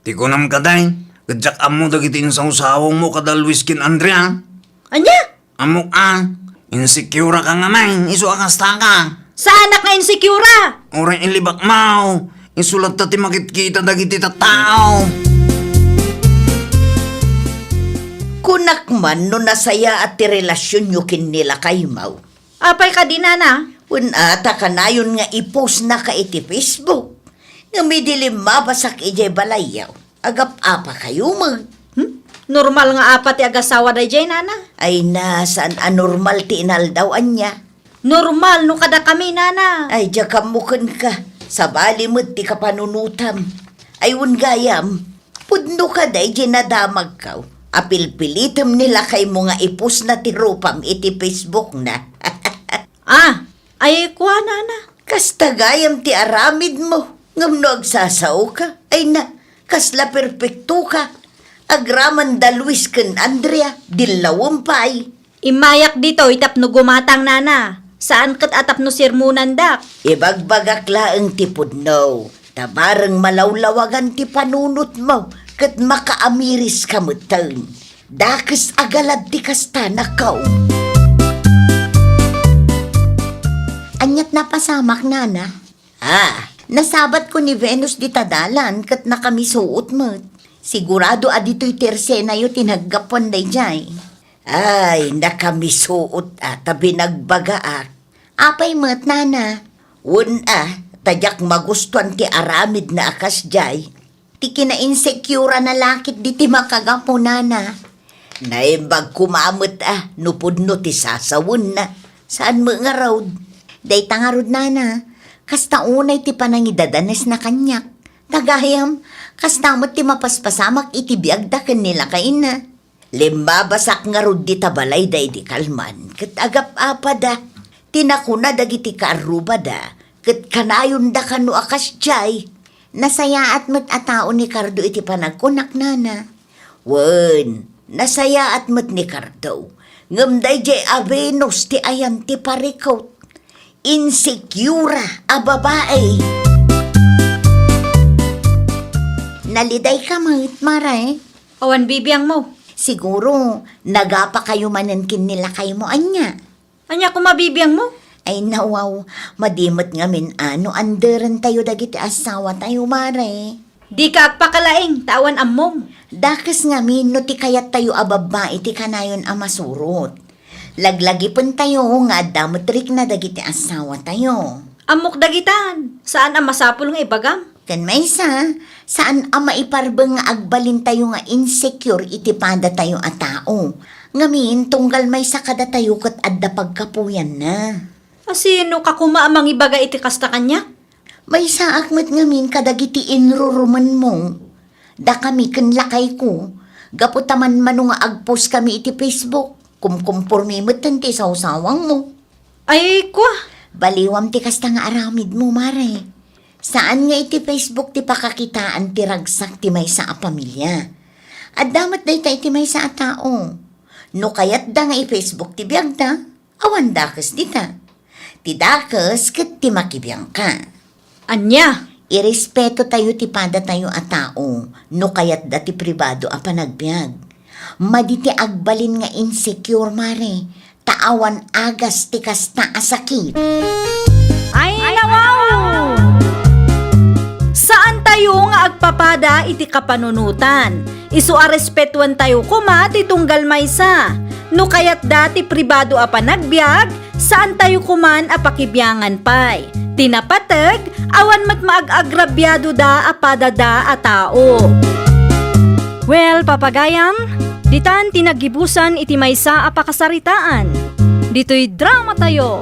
Ti kunam kadi, ket diak ammo dagiti insawsawangmo kada Luis ken Andrea. Ania? Ammok a, insecure ka ngamin, isu a kastaka. Saanak nga insecure? Uray ilibakmo, isu latta ti makitkita dagiti tattao. Kunak man no nasayaat ti relasionyo ken ni lakaymo. Apay kadi, nana? Wen a, ta kanayon nga ipostnaka iti Facebook. Ngem idi limmabasak idiay balayyo, agap-apakayo met. Hmm? Normal nga apa ti agasawa daydiay, nana? Ay na, saan a normal ti inaldaw, ania? Normal no kadakami, nana. Ay, diak ammo kenka. Sabali met ti kapanunotam. Ay, wen gayam, pudno kadi daydiay nadamagko a pilpilitem ni lakaymo nga ipostna ti rupam iti Facebookna. Ah, ay, kua, nana. Kasta gayam ti aramidmo, ngem no agsasaoka, ay na, kasla perpektoka. Agraman da Luis ken Andrea, dillawem pay. Immayak ditoy tapno gumatang, nana. Saan ket a tapno sermonandak. Ibagbagak laeng ti pudno, ta bareng malawlawagan ti panunotmo ket makaamiriska metten. Dakes a galad ti kasta, nakaw. Aniat napasamak, nana? Ah, nasabatko ni Venus dita dalan ket nakamisuot met. Sigurado a ditoy ti ersenayo ti naggapuan daydiay. Ay, nakamisuot a ta binagbagaak. Apay met, nana? Wen a, ta diak magustuan ti aramidna a kasdiay. Ti kinainsekurana la ketdi ti makagapu, nana. Naimbag koma met a no pudno ti sasawenna. Saan met ngarud? Dayta ngarud, nana, kasta unay ti panangidadanesna kaniak. Ta gayam, kasta met ti mapaspasamak iti biagda ken ni lakayna. Limmabasak ngarud dita balay daydi kalman ket agap-apada. Ti nakuna dagiti kaarrubada ket kanayonda kano a kasdiay. Nasayaat met a tao ni Cardo iti panagkunak, nana. Wen, nasayaat met ni Cardo. Ngem daydiay a Venus ti ayan ti parikut. Insekura a babai. Nalidayka met, mare. Awan bibiangmo. Siguro, nagapakayo manen ken ni lakaymo, ania? Ania koma bibiangmo? Ay, nawaw, madi met ngamin a no anderentayo dagiti assawatayo, mare. Dika agpakalaing, ta awan ammom. Dakes ngamin no ti kayattayo a babbai ti kanayon a masurot. Laglagipentayo nga adda met rikna dagiti assawatayo. Ammok dagitan, saan a masapul nga ibagam. Ken maysa, saan a maiparbeng nga agbalintayo nga insecure iti padatayo a tao. Ngamin, tunggal maysa kadatayo ket adda pagkapuyanna. A sino ka koma a mangibaga iti kasta kaniak? Maysaak met ngamin kadagiti inrurumenmo. Dakami ken lakayko, gapu ta manmano nga agpost kami iti Facebook, kumkumpormi metten ti sawsawangmo. Ay, kua! Baliwam ti kasta nga aramidmo, mare. Saan nga iti Facebook ti pakakitaan ti ragsak ti maysa a pamilia. Adda met dayta iti maysa a tao. No kayatda nga i-Facebook ti biagda, awan dakes dita. Ti dakes ket ti makibiangka. Ania? Irespetotayo ti padatayo a tao no kayatda ti pribado a panagbiag. Madi ti agbalin nga insecure, mare, ta awan agas ti kasta a sakit. Ay, nawaw! Saantayo nga agpapada iti kapanunotan. Isu a respetuentayo koma ti tunggal maysa. No kayatda ti pribado a panagbiag, saantayo koman a pakibiangan pay. Ti napateg, awan met maag-agrabiadoda a padada a tao. Well, papagayam, ditan ti naggibusan iti maysa a pakasaritaan. Ditoy dramatayo.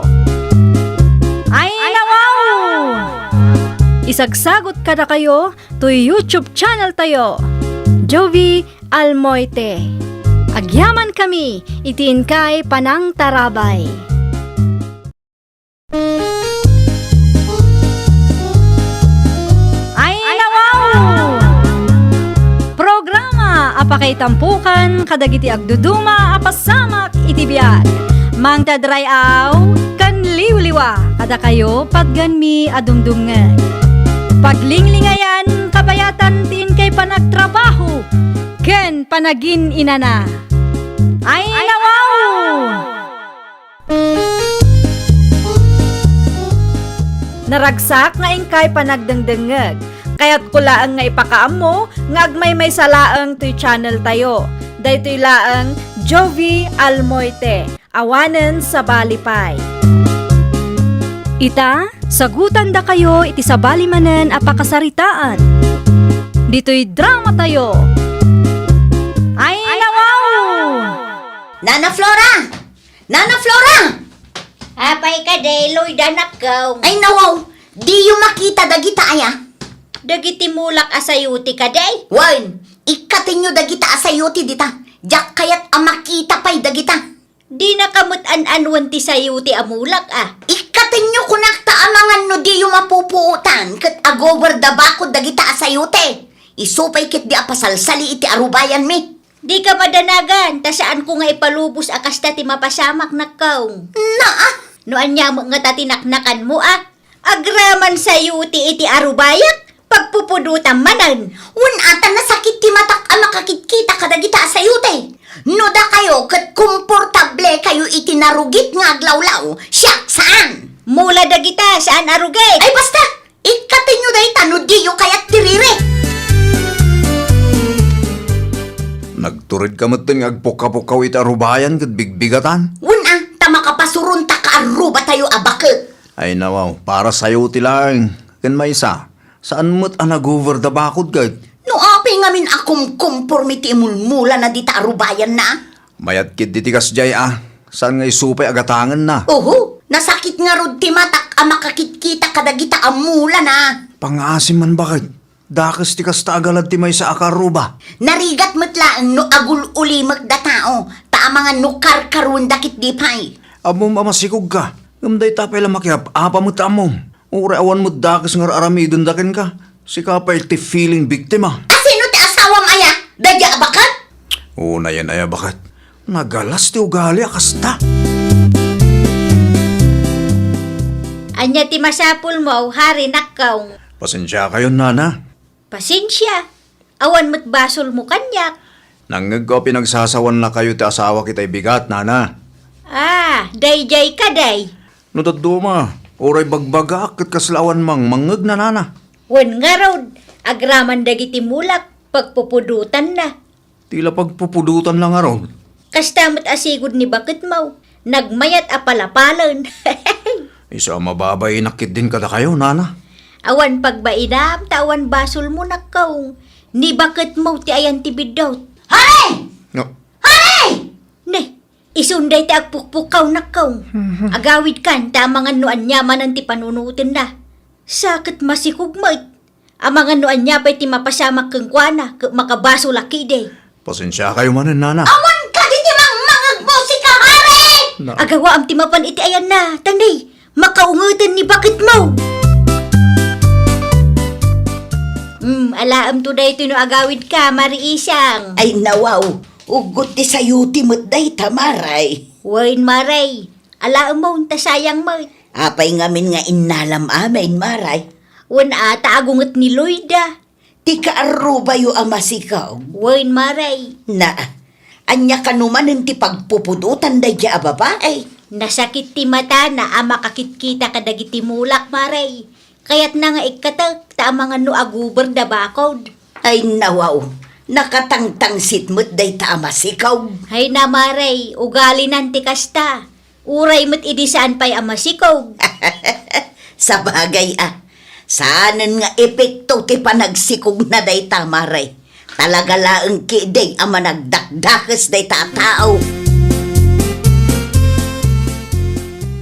Ay, nawaw! Isagsagot kadakayo toy YouTube channel tayo, Jovie Almoite. Agyamankami iti inkay panangtarabay. Ay, nawaw! Programa a pakaitampukan kadagiti agduduma a pasamak iti biag. Mangted ray-aw ken liwliwa kadakayo, patganmi a dumdumngeg. Paglinglingayan, kabayatan ti inkay panagtrabaho ken panagin-inana. Ay, nawaw! Naragsak nga inkay panagdengdengngeg. Kayatko laeng nga ipakaammo nga agmaymaysa laeng toy channel tayo. Daytoy laeng Jovie Almoite, awanen sabali pay. Ita, sagutandakayo iti sabali manen a pakasaritaan. Ditoy dramatayo. Ay, nawaw! Nana Flora! Nana Flora! Apay kadi, Loida, nakkaw? Ay, nawaw! Diyo makita dagita aya? Dagiti mulak a sayote kadi? Wen, ikkatenyo dagita a sayote dita. Diak kayat a makita pay dagita. Dinaka met an-anuen ti sayote a mulak, a? Ikkatenyo kunak ta amangan no diyo mapupuotan ket agober da bakod dagita a sayote. Isu pay ketdi a pasalsali iti arubayanmi. Dika madanagan, ta saanko nga ipalubos a kasta ti mapasamak, nakkaw. Naa! No ania met ngata ti naknakanmo, a? Agraman sayote iti arubayak, pagpupudotam manen. Wen a, ta nasakit ti matak a makakitkita kadagita a sayote. No dakayo ket komportablekayo iti narugit nga aglawlaw, siak saan. Mula dagita, saan a rugit. Ay, basta! Ikkatenyo dayta no diyo kayat ti riri. Nagturedka metten nga agpukapukkaw iti arubayan ket bigbigatan? Wen a, ta makapasurontak a arrubatayo a baket. Ay nawaw, para sayote laeng. Ken maysa, saan met a nagover da bakod ket. No apay ngamin a kumkomporme ti imulmulana dita arubayanna? Mayat ketdi ti kasdiay a, saan nga isu pay a gatangenna. Oho, nasakit ngarud ti matak a makakitkita kadagita a mulana. Pangngaasim man baket, dakes ti kasta a galad ti maysa a kaarruba. Narigat met laeng no agul-ulimekda tao, ta amangan no karkaruenda ketdi pay. Ammom a masikogka, ngem dayta pay la makiap-apa met a ammom. Uray awan met dakes nga ar-aramidenda kenka, sika pay ti feeling biktima. A sino ti asawam aya? Daydiay a baket? Unayen aya baket. Nagalas ti ugali a kasta. Ania ti masapulmo, Hari, nakkaw? Pasensiakayon, nana. Pasensia? Awan met basolmo kaniak. Nangngegko a pinagsasawannakayo ti asawak itay bigat, nana. Ah, daydiay kadi. No dadduma, uray bagbagaak ket kasla awan mangmangngegna, nana. Wen ngarud, agraman dagiti mulak, pagpupudotanna. Ti la pagpupudotanna ngarud. Kasta met a sigud ni baketmo, nagmayat a palapalen. Isu a mababainak ketdin kadakayo, nana. Awan pagbainam ta awan basolmo, nakkaw. Ni baketmo ti ayan ti biddut. Hari! No. Hari! Ne, isun dayta agpukpukkaw, nakkaw. Agawidkan ta amangan no ania manen ti panunotenna. Sa ket masikog met. Amangan no ania pay ti mapasamak kenkuana ket makabasol a kidi. Pasensiakayo manen, nana. Awan kadi ti mangmangegmo, sika, Hari! Na- Agawaam ti mapan iti ayanna, ta ne, makaungeten ni baketmo. Hmm, alaemto daytoy no agawidka, Mari Isang. Ay, nawaw, uggot ti sayote met dayta, Maray. Wen, Maray, alaemon ta sayang met. Apay ngamin nga innalam amin, Maray? Wen a, ta agunget ni Loida. Ti kaarrubayo a masikog? Wen, Maray. Na, ania kano manen ti pagpupudotan daydiay a babai? Nasakit ti matana a makakitkita kadagiti mulak, Maray. Kayatna nga ikkatek ta amangan no aguber da bakod. Ay, nawaw, nakatangtangsit met dayta a masikog. Ay na, Maray, ugalinan ti kasta. Uray met idi saan pay a masikog. Sabagay a, saanen nga epekto ti panagsikogna dayta, Mare. Talaga laeng ketdi a managdakdakes dayta a tao.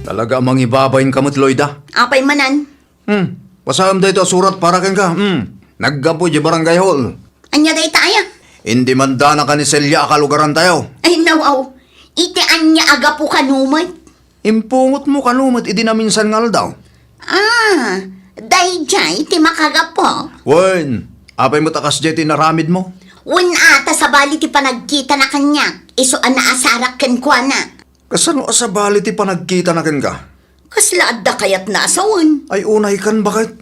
Talaga a mangibabain ka met, Loida. Apay manen? Hmm, basaem dayta a surat para kenka. Hmm, naggapu idiay barangay hall. Ania dayta aya? Indimandana ka ni Celia a kalugarantayo. Ay, nawaw. Iti ania a gapu kano met? Impungotmo kano met idi naminsan nga aldaw. Ah, daydiay ti makagapu? Wen, apay met a kasdiay ti inaramidmo? Wen a, ta sabali ti panagkitana kaniak, isu a naasarak kenkuana. Kasano a sabali ti panagkitana kenka? Kasla adda kayatna a sawen? Ay, unaykan baket.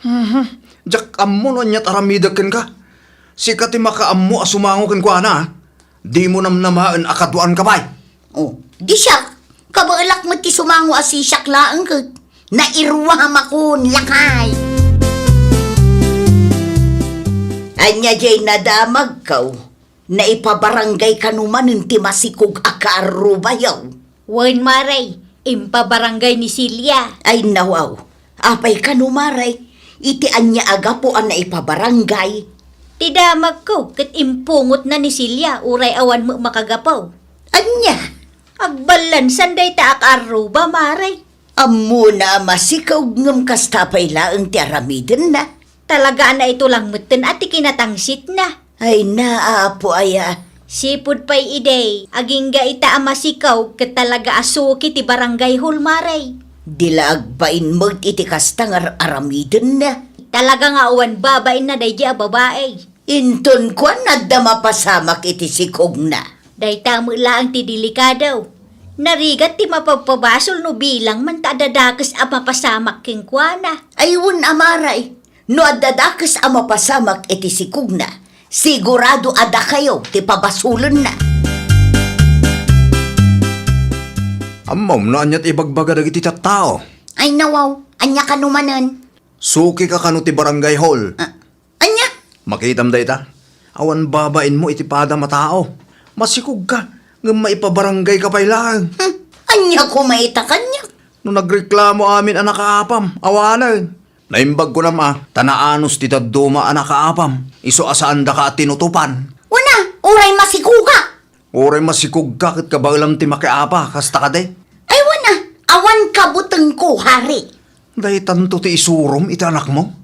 Mhm. Diak ammo no aniat aramidek kenka. Sika ti makaammo a sumango kenkuana, a. Dimo namnamaen a kaduaanka pay. Oh, di siak. Kabaelak met ti sumango a sisiak laeng ket nairuamakon, lakay. Ania diay nadamagko? Naipabarangay kano manen ti masikog a kaarrubayo? Wen, Mare, impabarangay ni Celia. Ay, nawaw. Apay kano, Mare? Iti ania a gapu a naipabarangay? Ti damagko ket impungotna ni Celia uray awan met makagapu. Ania? Agballansan dayta a kaarruba, Mare. Ammona a masikog ngem kasta pay laeng ti aramidenna. Talaga a naitulang metten a ti kinatangsitna. Ay, naapo aya. Sipud pay idi, agingga ita a masikog ket talaga a suki ti barangay hall, Mare. Di la agbain met iti kasta nga ar-, aramidenna. Talaga nga awan babainna daydi a babai. Inton kuan, adda mapasamak iti sikogna. Dayta met laeng ti delikado. Narigat ti mapagpabasol no bilang man ta adda dakes a mapasamak kenkuana. Ay, wen a, Mare. No adda dakes a mapasamak iti sikogna, sigurado a dakayo ti pabasolenna. Ammom no ania ti ibagbaga dagiti tattao? Ay, nawaw, ania kano manen? Sukika kano ti barangay hall. Ah, ania? Makitam dayta? Awan babainmo iti padam a tao. Masikogka, ngem maipabaranggayka pay laeng. Hmm, ania koma ita kaniak? No nagreklamo amin a nakaapam, awanen. Naimbag kunam a, ta naanus ti dadduma a nakaapam, isu a saandaka a tinutupan. Wen a, uray masikogak. Uray masikogka ket kabaelam ti makiapa, kasta kadi? Ay, wen a, awan kabutengko, Hari. Daytanto ti isurom iti anakmo,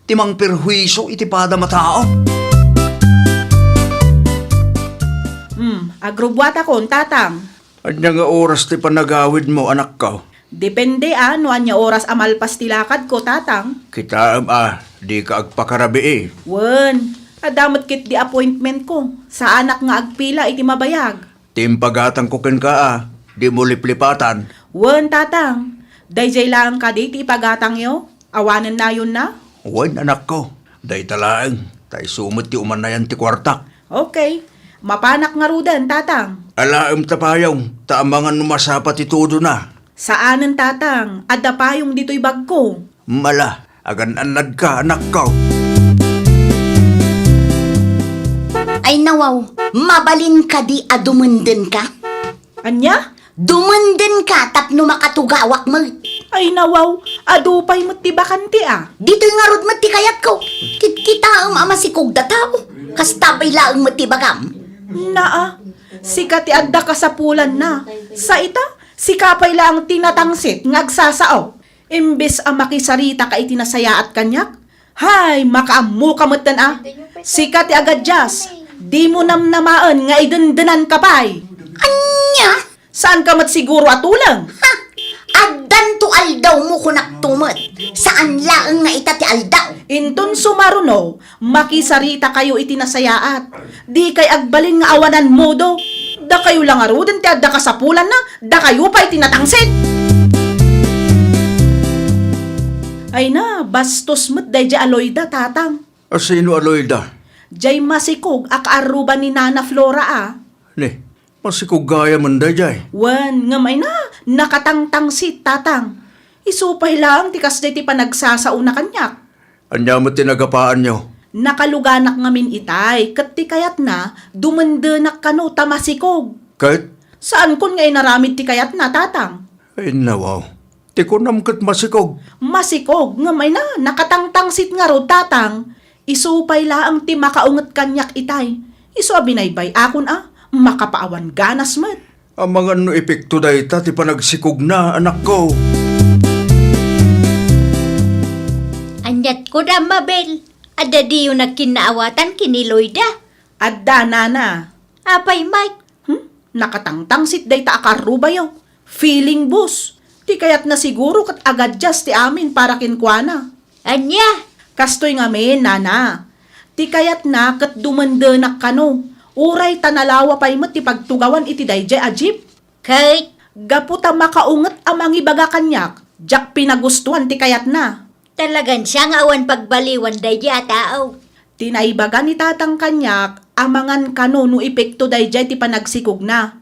ti mangperhuisio iti padam a tao. Hmm, agrubbuatakon, Tatang. Ania nga oras ti panagawidmo, anakko? Depende a no ania oras a malpas ti lakadko, Tatang. Kitaem a, dika agpakarabii. Wen, adda met ketdi appointmentko. Saanak nga agpila iti mabayag. Ti impagatangko kenka a, dimo liplipatan. Wen, Tatang. Daydiay laeng kadi ti ipagatangyo? Awanen nayonna? Wen, anakko. Dayta laeng, ta isu met ti umanayan ti kuartak. Okay. Mapanak ngaruden, Tatang. Alaem ta payong, ta amangan no masapa ti tudona. Saanen, Tatang. Adda payong ditoy bagko. Mala, agan-annadka, anakko. Ay, nawaw, mabalin kadi a dumendenka? Ania? Dumendenka tapno makatugawak met. Ay, nawaw, adu pay met ti bakante a. Ditoy ngarud met ti kayatko. Kitkitaem a masikog da tao. Kasta pay laeng met ti bagam. Naa, sika ti adda kasapulanna. Sa ita, sika pay laeng ti natangsit nga agsasao. Imbes a makisarita ka iti nasayaat kaniak, hay, makaammo ka metten a. Sika ti agadias, dimo namnamaen nga idendenanka pay. Ania? Saan ka met siguro a tuleng? Ha? Addanto aldawmo, kunak to met. Saan laeng nga ita ti aldaw. Inton sumaruno, makisarita kayo iti nasayaat. Dikay agbalin nga awanan modo. Dakayo la ngaruden ti adda kasapulanna, dakayo pay ti natangsit. Ay na, bastos met daydiay a Loida, Tatang. A sino a Loida? Diay masikog a kaarruba ni Nana Flora a. Ni, masikog gayam man daydiay. Wen, ngem ay na, nakatangtangsit, Tatang. Isu pay laeng ti kasdiay ti panagsasaona kaniak. Ania met ti nagapaanyo? Nakaluganak ngamin itay, ket ti kayatna, dumendenak kano ta masikog. Ket? Saankon nga inaramid ti kayatna, Tatang. Ay, nawaw. Ti kunam ket masikog. Masikog, ngem ay na, nakatangtangsit ngarud, Tatang. Isu pay laeng ti makaunget kaniak itay. Isu a binaybay-akon a, makapaawan ganas met. Amangan no epekto dayta ti panagsikogna, anakko. Aniat ko da, Mabel? Adda diyo nagkinnaawatan ken ni Loida? Adda, nana. Apay met? Hmm? Nakatangtangsit dayta a kaarrubayo. Feeling boost. Ti kayatna siguro ket agadjust ti amin para kenkuana. Ania? Kastoy ngamin, nana. Ti kayatna ket dumendenak kano. Uray ta nalawa pay met ti pagtugawan iti daydiay a jeep. Ket? Gapu ta makaunget a mangibaga kaniak, diak pinagustuan ti kayatna. Talagan siya nga awan pagbaliwan daydiay a tao. Ti naibaga ni Tatang kaniak, amangan kano no epekto daydiay ti panagsikogna.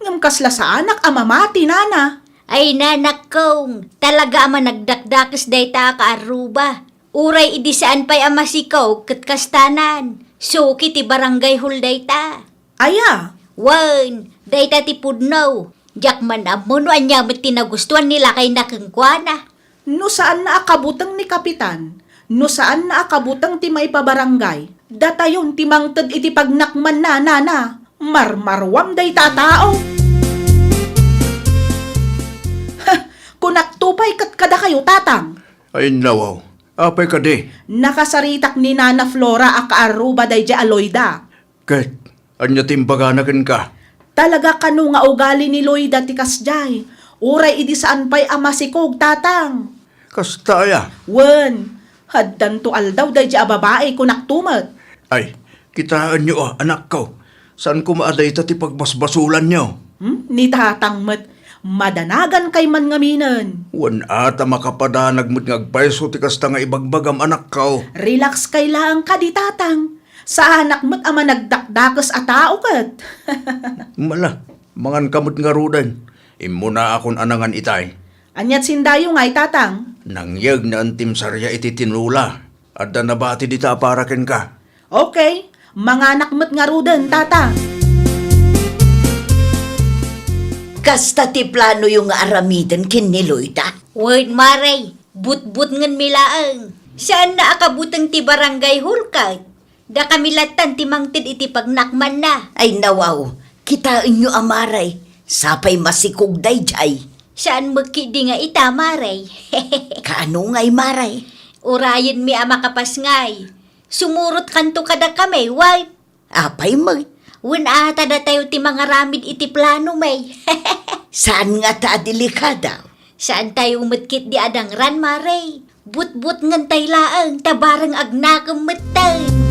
Ngem kasla saanak a mamati, nana. Ay, nanakkong, talaga a managdakdakes dayta a kaarruba. Uray idi saan pay a masikog ket kastanan, suki ti barangay hall dayta. Aya? Wen, dayta ti pudno. Diak man ammo no ania met ti nagustuan ni lakayna kenkuana. No saanna a kabuteng ni Kapitan, no saanna a kabuteng ti maipabarangay, datayon ti mangted iti pagnakmanna, nana. Marmaruam dayta a tao. Ha, kunakto pay ket kadakayo, Tatang. Ay, nawaw. Apay kadi? Nakasaritak ni Nana Flora a kaarruba daydiay a Loida. Ket ania ti imbagana kenka? Talaga kano nga ugali ni Loida ti kasdiay. Uray idi saan pay a masikog, Tatang. Kasta aya? Wen, addanto aldaw daydiay a babai, kunakto met. Ay, kitaenyo a, anakko. Saan koma a dayta ti pagbasbasolanyo? Hmm? Ni Tatang met, madanagan kay man ngaminen. Wen a ta makapadanag met nga agpayso ti kasta nga ibagbagam, anakko. Relax kay laeng kadi, Tatang. Saanak met a managdakdakes a tao ket. Mala, manganka met ngaruden. Immunaakon a nangan itay. Aniat sindayo ngay, Tatang? Nangyegna ti imsaria iti tinola. Adda nabati dita a para kenka. Okay, manganak met ngaruden, Tatang. Kasta ti planoyo nga aramiden ken ni Loida? Wen, Mare, butbutngenmi laeng. Saanna a kabuteng ti barangay hall ket. Dakami lattan ti mangted iti pagnakmanna. Ay, nawaw, kitaenyo a, Mare, sapay masikog daydiay. Saan met ketdi nga ita, Mare. Kaano ngay, Mare? Urayenmi a makapasngay. Sumurotkanto kadakami, wen? Apay met? Wen a ta datayo ti mangaramid iti planomi. Saan ngata a delikada? Saantayo met ketdi a dangran, Mare. Butbutngentay laeng ta bareng agnakem metten.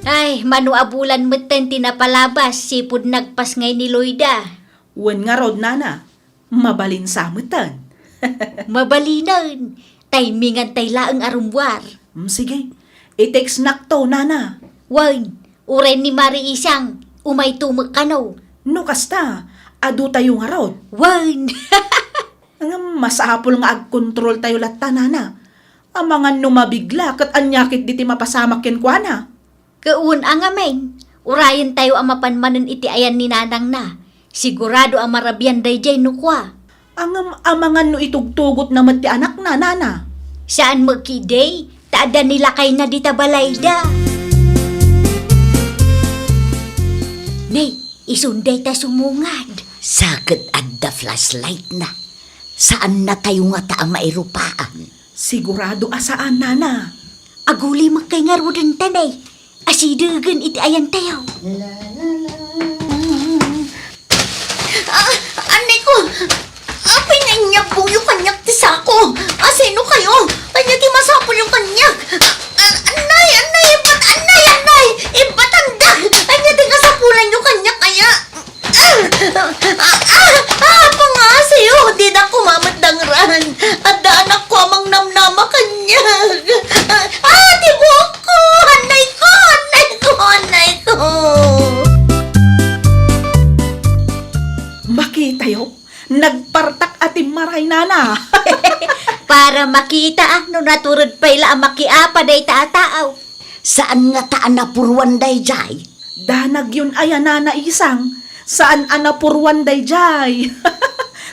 Ay, mano a bulan metten ti napalabas, sipud nagpasngay ni Loida. Wen ngarud, nana. Mabalin sa metten. Mabalinen. Timingantay laeng a rummuar. Mm, sige. I-text nakto, nana. Wen, uray ni Mari Isang, umayto met kano. No kasta, adu tayo ngarud. Wen. Ngem masapul nga agkontrol tayo latta, nana. Amangan no mabigla ket ania ketdi ti mapasamak kenkuana. Ket wen a ngamin, urayentayo a mapan manen iti ayan ni nanangna. Sigurado a marabian daydiay no kua. Ngem amangan no itugtugotna met ti anakna, nana. Saan met ketdi, ta adda ni lakayna dita balayda. Nay, isun dayta sumungad. Sa ket adda flashlightna. Saannatayo ngata a mairupaan. Sigurado a saan, nana. Aguli met kay ngaruden ta, nay. Asidegen iti ayantayo. Ah, annay ko! Apay nga inyabbuyo kaniak ti sako? Asino kayo? Ania ti masapulyo kaniak? Ah, annay, annay, ibbat, annay, annay! Ibbatandak! Ania ti kasapulanyo kaniak, aya? Ah, ah, ah, pangasiyo, dida koma met dangran. Adda anakko a mangnamnama kaniak. Ah, ti buokko! Annay ko! Annay ko! Annay ko! Makitayo, nagpartak a timmaray, nana. Para makita a no natured pay la a makiapa dayta a taaw. Saan ngata a napuruan dayjay? Danagyon aya, Nana Isang. Saan a napuruan dayjay.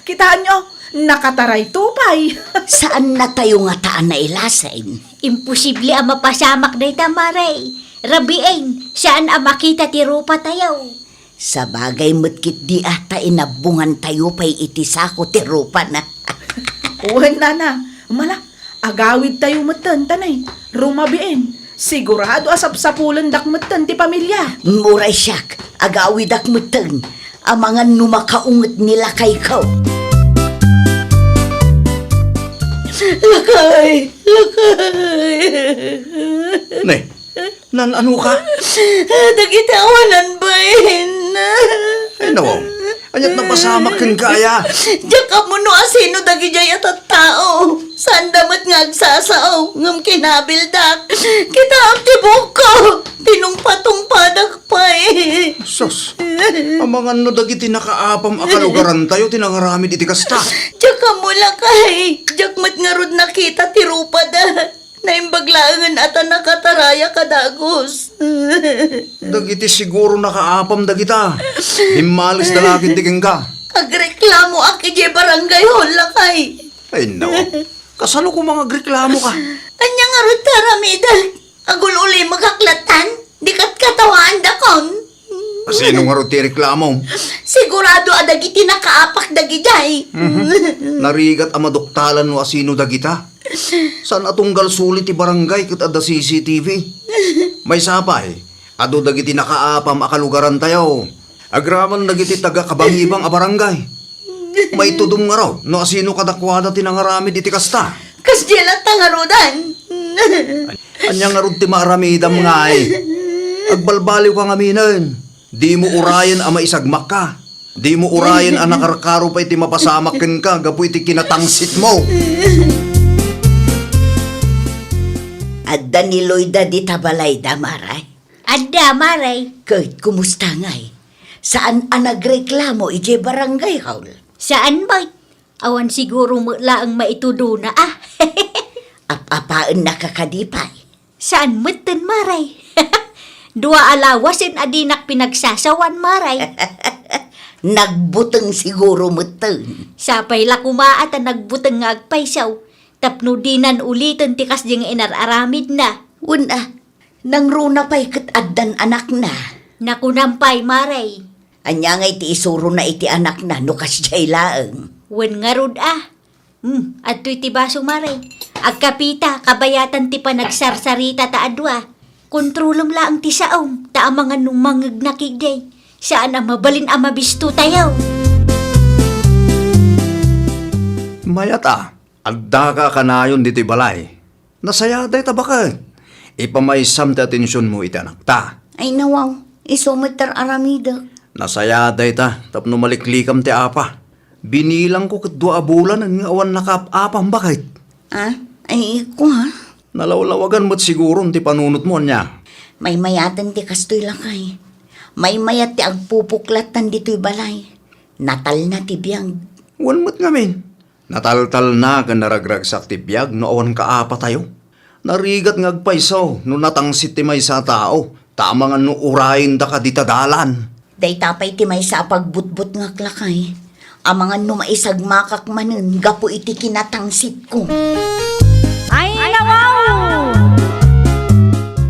Kitaenyo, nakatarayto pay. Saannatayo ngata a nailasin? Imposible a mapasamak dayta, Mare. Rabiin, saan a makita ti rupatayo. Sabagay met ketdi a ta inabbongantayo pay iti sako ti rupana. Wen, Nana, mala, agawidtayo metten, ta nay, rumabiin. Sigurado a sapsapulendak metten ti pamilia. Uray siak, agawidak metten. Amangan no makaunget ni lakayko. Lakay! Lakay! Ne, nan-ano ka? Dagiti awanan bain. Ay, nawaw. Ania't napasamak kenka aya? Diak ammo no asino dagidiay a tattao. Saanda met nga agsasao, ngem kinabildak. Kitaem ti buokko. Tinungpatungpadak pay. Sus, amangan no dagiti nakaapam a kalugarantayo ti nangaramid iti kasta. Diak ammo lakay, diak met ngarud nakita ti rupada. Naimbag laengen a ta nakataraya kadagus. Dagiti siguro nakaapam dagita. Bimmalisda la ketdi kenka. Agreklamoak idiay barangay hall, lakay. Ay, no. Kasano koma nga agreklamo ka? Ania ngarud ti aramidek? Agul-ulimekak latta? Di ket katawaandakon. Asino ngarud ti reklamo? Sigurado a dagiti nakaapak dagidiay. Mhm. Narigat a maduktalan no asino dagita. Saan a tunggal suli ti barangay ket adda C C T V. Maysa pay, adu dagiti nakaapam a kalugarantayo. Agraman dagiti taga-Kabangibang a barangay. Maitudom ngarud no asino kadakuada ti nangaramid iti kasta. Kasdiay latta ngaruden. Ania ngarud ti maaramidam, ngay? Agbalbaliwka ngaminen. Dimo urayen a maisagmakka. Dimo urayen a nakarkaro pay ti mapasamak kenka gapu iti kinatangsitmo. Adda ni Loida dita balayda, Mare? Adda, Mare. Ket kumusta ngay? Saan a nagreklamo idiay barangay hall? Saan met. Awan siguro met laeng maitudona a. Ap-apaennaka kadi pay? Saan metten, Mare. Dua a lawasen a dinak pinagsasawan, Mare. Nagbuteng siguro metten. Sapay la koma a ta nagbuteng nga agpayso, tapno dinan uliten ti kasdi nga inar-aramidna. Wen a, nangruna pay ket addan anakna. Nakunam pay, Mare. Ania ngay ti isurona iti anakna no kasdiay laeng? Wen ngarud a. Hmm, adtoy ti baso, Mare. Agkapita, kabayatan ti panagsarsarita ta a dua. Kontrolem laeng ti saom, ta amangan no mangngegna ketdi. Saan a mabalin a mabistotayo. Mayat a, addaka a kanayon ditoy balay. Nasayaat dayta, baket. Ipamaysam ti atensionmo iti anakta. Ay, nawaw, isu met ti ar-aramidek. Nasayaat dayta tapno maliklikam ti apa. Binilangko ket dua a bulanen nga awan nakaap-apam, baket. Ah, ay, kua. Nalawlawagan met siguron ti panunotmo, ania? Maymayaten ti kastoy, lakay. Maymayat ti agpupuklattan ditoy balay. Natalna ti biag. Wen met ngamin. Nataltalna ken naragragsak ti biag no awan kaapatayo. Narigat nga agpayso no natangsit ti maysa a tao, ta amangan no urayendaka dita dalan. Dayta pay ti maysa a pagbutbutngak, lakay. Amangan no maisagmakak manen gapu iti kinatangsitko. Ay, nawaw!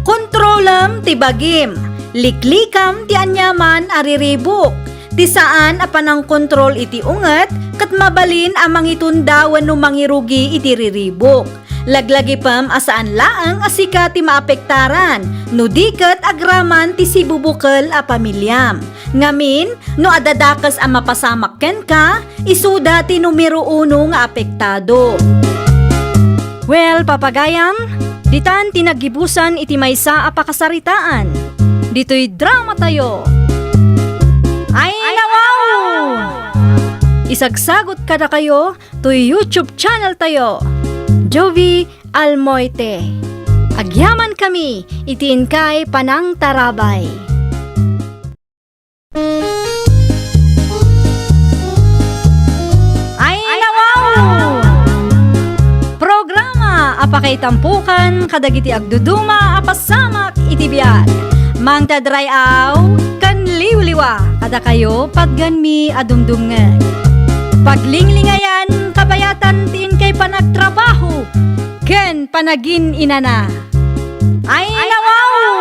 Kontrolem ti bagim. Liklikam ti aniaman a riribuk. Ti saan a panangkontrol iti unget ket mabalin a mangitunda wenno mangirugi iti riribuk. Laglagipem a saan laeng a sika ti maapektaran, no di ket agraman ti sibubukel a pamiliam. Ngamin, no adda dakes a mapasamak kenka, isuda ti numero uno nga apektado. Well, papagayam, ditan ti naggibusan iti maysa a pakasaritaan. Ditoy dramatayo. Ay, nawaw! Isagsagot kadakayo toy YouTube channel tayo, Jovie Almoite. Agyamankami iti inkay panangtarabay. Ay, nawaw! a pakaitampokan kadagiti agduduma a pasamak iti biag. Mangted ray-aw ken liwliwa kadakayo patgenmi a dumdumngeg. Paglinglingayan, kabayatan ti inkay panagtrabaho ken panagin-inana. Ay, nawaw!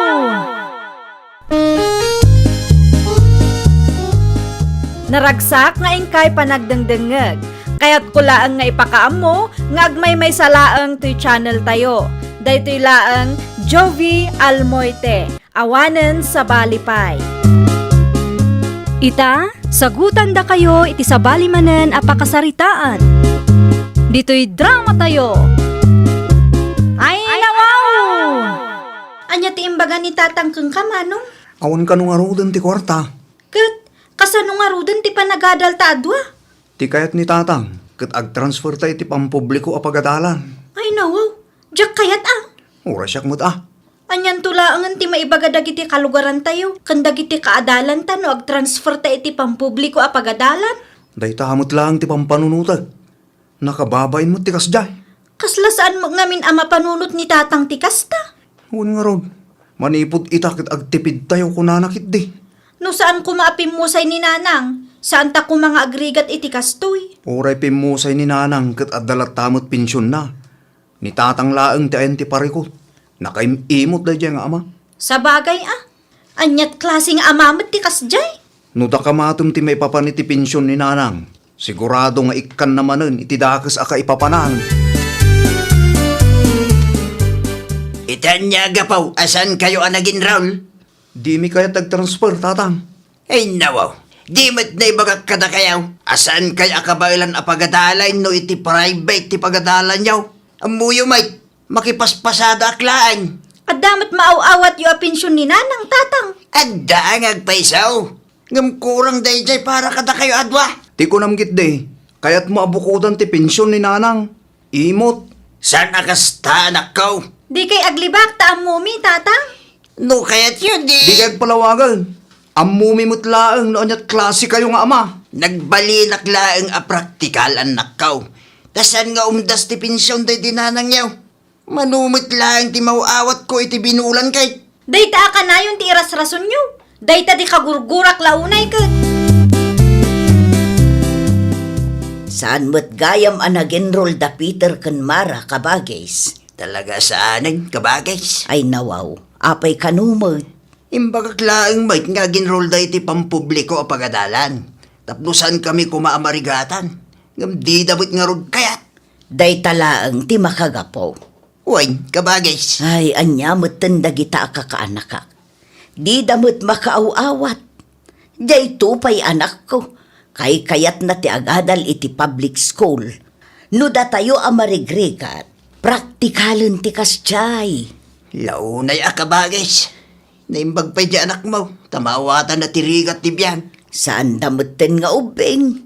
Naragsak nga inkay panagdengdengngeg. Kayatko laeng nga ipakaammo nga agmaymaysa laeng toy channel tayo. Daytoy laeng Jovie Almoite, awanen sabali pay. Ita, sagutandakayo iti sabali manen a pakasaritaan. Ditoy drama tayo. Ay, nawaw! Ania ti imbaga ni Tatang kenka, Manong? Awan kano ngaruden ti kuarta. Ket kasano ngaruden ti panagadalta a dua? Ti kayat ni Tatang, ket agtransferta iti pampubliko a pagadalan. Ay, nawaw. Diak kayat, a. Uray siak met, a. Anianto laengen ti maibaga dagiti kalugarantayo ken dagiti kaadalanta no agtransferta iti pampubliko a pagadalan? Dayta met laeng ti pampanunotek. Nakababain met ti kasdiay. Kasla saan met ngamin a mapanunot ni Tatang ti kasta? Wen ngarud, manipud ita ket agtipidtayo kunana ketdi. No saan koma a pimmusay ni Nanang, saanta koma nga agrigat iti kastoy. Uray pimmusay ni Nanang ket adda latta met pensionna. Ni Tatang laeng ti ayan ti parikut. Nakaim-imot daydiay nga ama. Sabagay a, aniat klase nga ama met ti kasdiay? No daka matem ti maipapan iti pension ni Nanang, sigurado nga ikkanna manen iti dakes a kaipapanan. Iti ania a gapu a saankayo a nag-enroll? Dimi kayat agtransfer, Tatang. Ay, nawaw. Di met naibagak kadakayo a saankayo a kabaelan a pagadalan no iti private ti pagadalanyo. Ammoyo met, makipaspasadaak laeng. Adda met maaw-awatyo a pension ni Nanang, Tatang. Adda nga agpayso. Ngem kurang daydiay para kadakayo a dua. Ti kunam ketdi, kayatmo a bukodan ti pension ni Nanang. Imot. Saan a kasta, anakko? Dikay aglibak ta ammomi, Tatang. No kayatyo, di. Dikay agpalawagen. Ammomi met laeng no aniat klasekayo nga ama. Nagbalinak laeng a praktikal, annakko. Ta saan nga umdas ti pension daydi nanangyo. Mano met laeng ti maaw-awatko iti binulan kay. Dayta a kanayon ti irasrasonyo. Dayta di kagurgurak la unay ket. Saan met gayam a nag-enroll da Peter ken Mara, kabagis? Talaga saanen, kabagis. Ay nawaw, apay kano met? Imbagak laeng met nga ag-enroll da iti pampubliko a pagadalan. Tapno saankami koma a marigatan. Ngem dida met ngarud kayat. Dayta laeng ti makagapu. Wen, kabagis. Ay, ania metten dagita a kakaanakak? Dida met makaaw-awat. Dayto pay, anakko, kaikayatna ti agadal iti public school. No datayo a marigrigat, praktikalen ti kasdiay. Launay a kabagis. Naimbag pay di anakmo, ta maawatanna ti rigat ti biag. Saanda metten nga ubbing.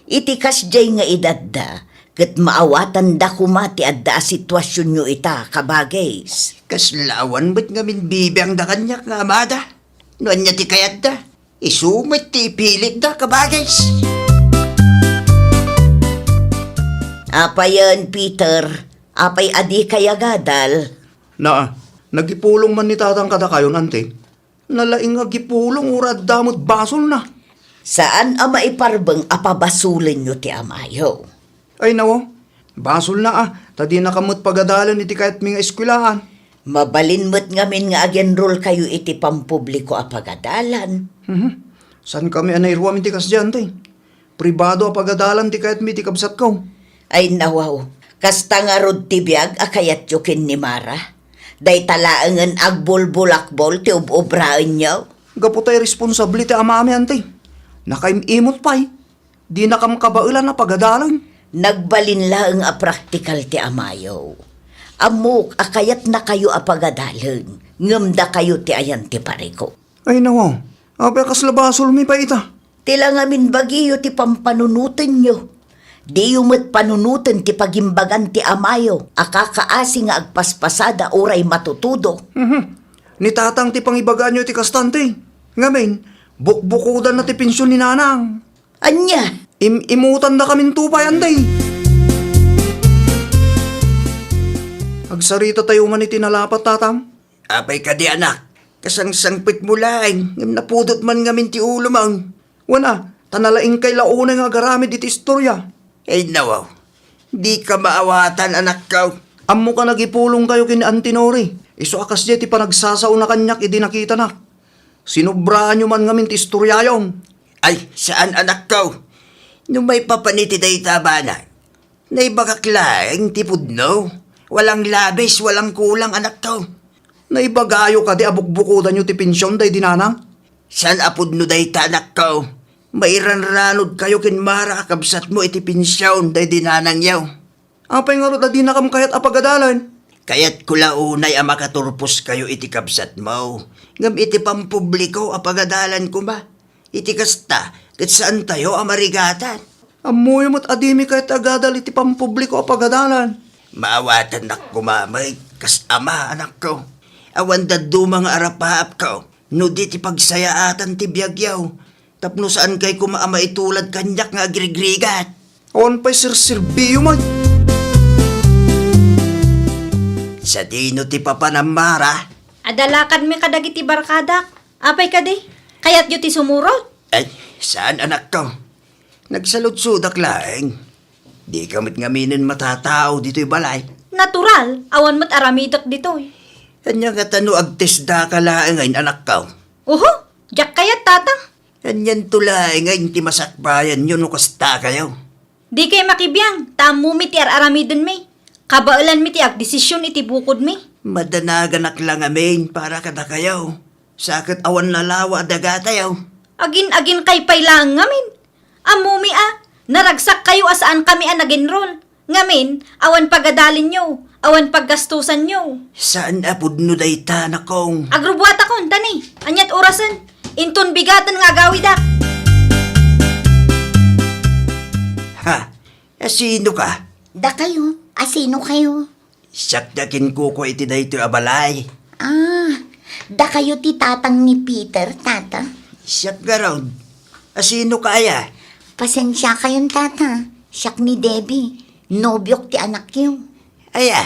Iti kasdiay nga edadda, ket maawatanda koma ti adda a situasionyo ita, kabagis. Kasla awan met ngamin bibiangda kaniak nga amada. No ania ti kayatda, isu met ti ipilitda, kabagis. Apayen, Peter, apay a dikay agadal? Naa, nagipulong man ni Tatang kadakayon, Auntie. Nalaing nga agipulong, uray adda met basolna. Saan a maiparbeng a pabasolenyo ti amayo. Ay, nawaw. Basolna a, ta dinakam met pagadalen iti kayatmi nga eskuelaan. Mabalin met ngamin nga ag-enrollkayo iti pampubliko a pagadalan. Mhm. Saankami a nairuam iti kasdiay, Auntie. Pribado a pagadalan ti kayatmi iti kabsatko. Ay, nawaw, kasta ngarud ti biag a kayatyo ken ni Mara? Dayta laengen agbulbulakbol ti ub-obraenyo? Gapu ta iresponsable ti amami, Auntie. Nakaim-imot pay. Dinakam kabaelan a pagadalen. Nagbalin laeng a praktikal ti amayo. Ammok a kayatnakayo a pagadalen, ngem dakayo ti ayan ti parikut. Ay, nawaw. Apay a kasla basolmi pay ita? Ti la ngamin bagiyo ti pampanunotenyo. Diyo met panunoten ti pagimbagan ti amayo a kakaasi nga agpaspasada uray matutudo. Mhm. Ni Tatang ti pangibagaanyo iti kasta, Auntie. Ngamin, bukbukodanna ti pension ni Nanang. Ania? Im-imutandakaminto pay, Auntie. Agsarita tayo man iti nalapat, Tatang. Apay kadi, anak? Kasangsangpetmo laeng, ngem napudot man ngamin ti ulom. Wen a, ta nalaingkay la unay nga agaramid iti istoria. Ay, nawaw. Dika maawatan, anakko. Ammoka nagipulongkayo ken Auntie Nori. Isu a kasdiay ti panagsasaona kaniak idi nakitanak. Sinobraanyo man ngamin ti istoriayon. Ay, saan, anakko. No maipapan iti dayta a banag, naibagak laeng ti pudno. Walang labis, walang kulang, anakko. Naibagayo kadi a bukbukodanyo ti pension daydi nanang? Saan a pudno dayta, anakko. Mairanranodkayo ken Mara a kabsatmo iti pension daydi nanangyo. Apay ngarud a dinakam kayat a pagadalan? Kayatko la unay a makaturposkayo iti kabsatmo, ngem iti pampubliko a pagadalan koma. Iti kasta, ket saantayo a marigatan. Ammoyo met a dimi kayat agadal iti pampubliko a pagadalan. Maawatannak koma met kas ama, anakko. Awan dadduma nga arapaapko no di ti pagsayaatan ti biagyo, tapno saankayo koma a maitulad kaniak nga agrigrigat. Awan pay serserbiyo met. Sadino ti papanam, Mara? Adda lakadmi kadagiti barkadak. Apay kadi? Kayatyo ti sumurot? Ay, saan, anakko. Nagsaludsodak laeng. Dika met ngaminen matatao ditoy balay. Natural, awan met aramidek ditoy. Ania ngata no agtesdaka laeng, anakko? Uho, diak kayat, Tatang. Anianto laeng ti masakbayanyo no kastakayo? Dikay makibiang, ta ammomi ti ar-aramidenmi. Kabaelanmi ti agdesision iti bukodmi. Madanaganak la ngamin para kadakayo. Sa ket awan lalawa a dagatayo. Agin-aginkay pay laeng ngamin. Ammomi a, naragsakkayo a saankami a nag-enroll. Ngamin, awan pagadalinyo, awan paggastusanyo. Saan a pudno dayta, anakko. Agrubuatakon, tani. Aniat orasen? Inton bigaten nga agawidak. Ha? Asino ka? Dakayo, asino kayo? Siak ti akinkukua iti daytoy a balay. Ah, dakayo ti tatang ni Peter, tata? Siak ngarud. Asino ka aya? Pasensiakayon, tata. Siak ni Debbie. Nobiok ti anakyo. Aya?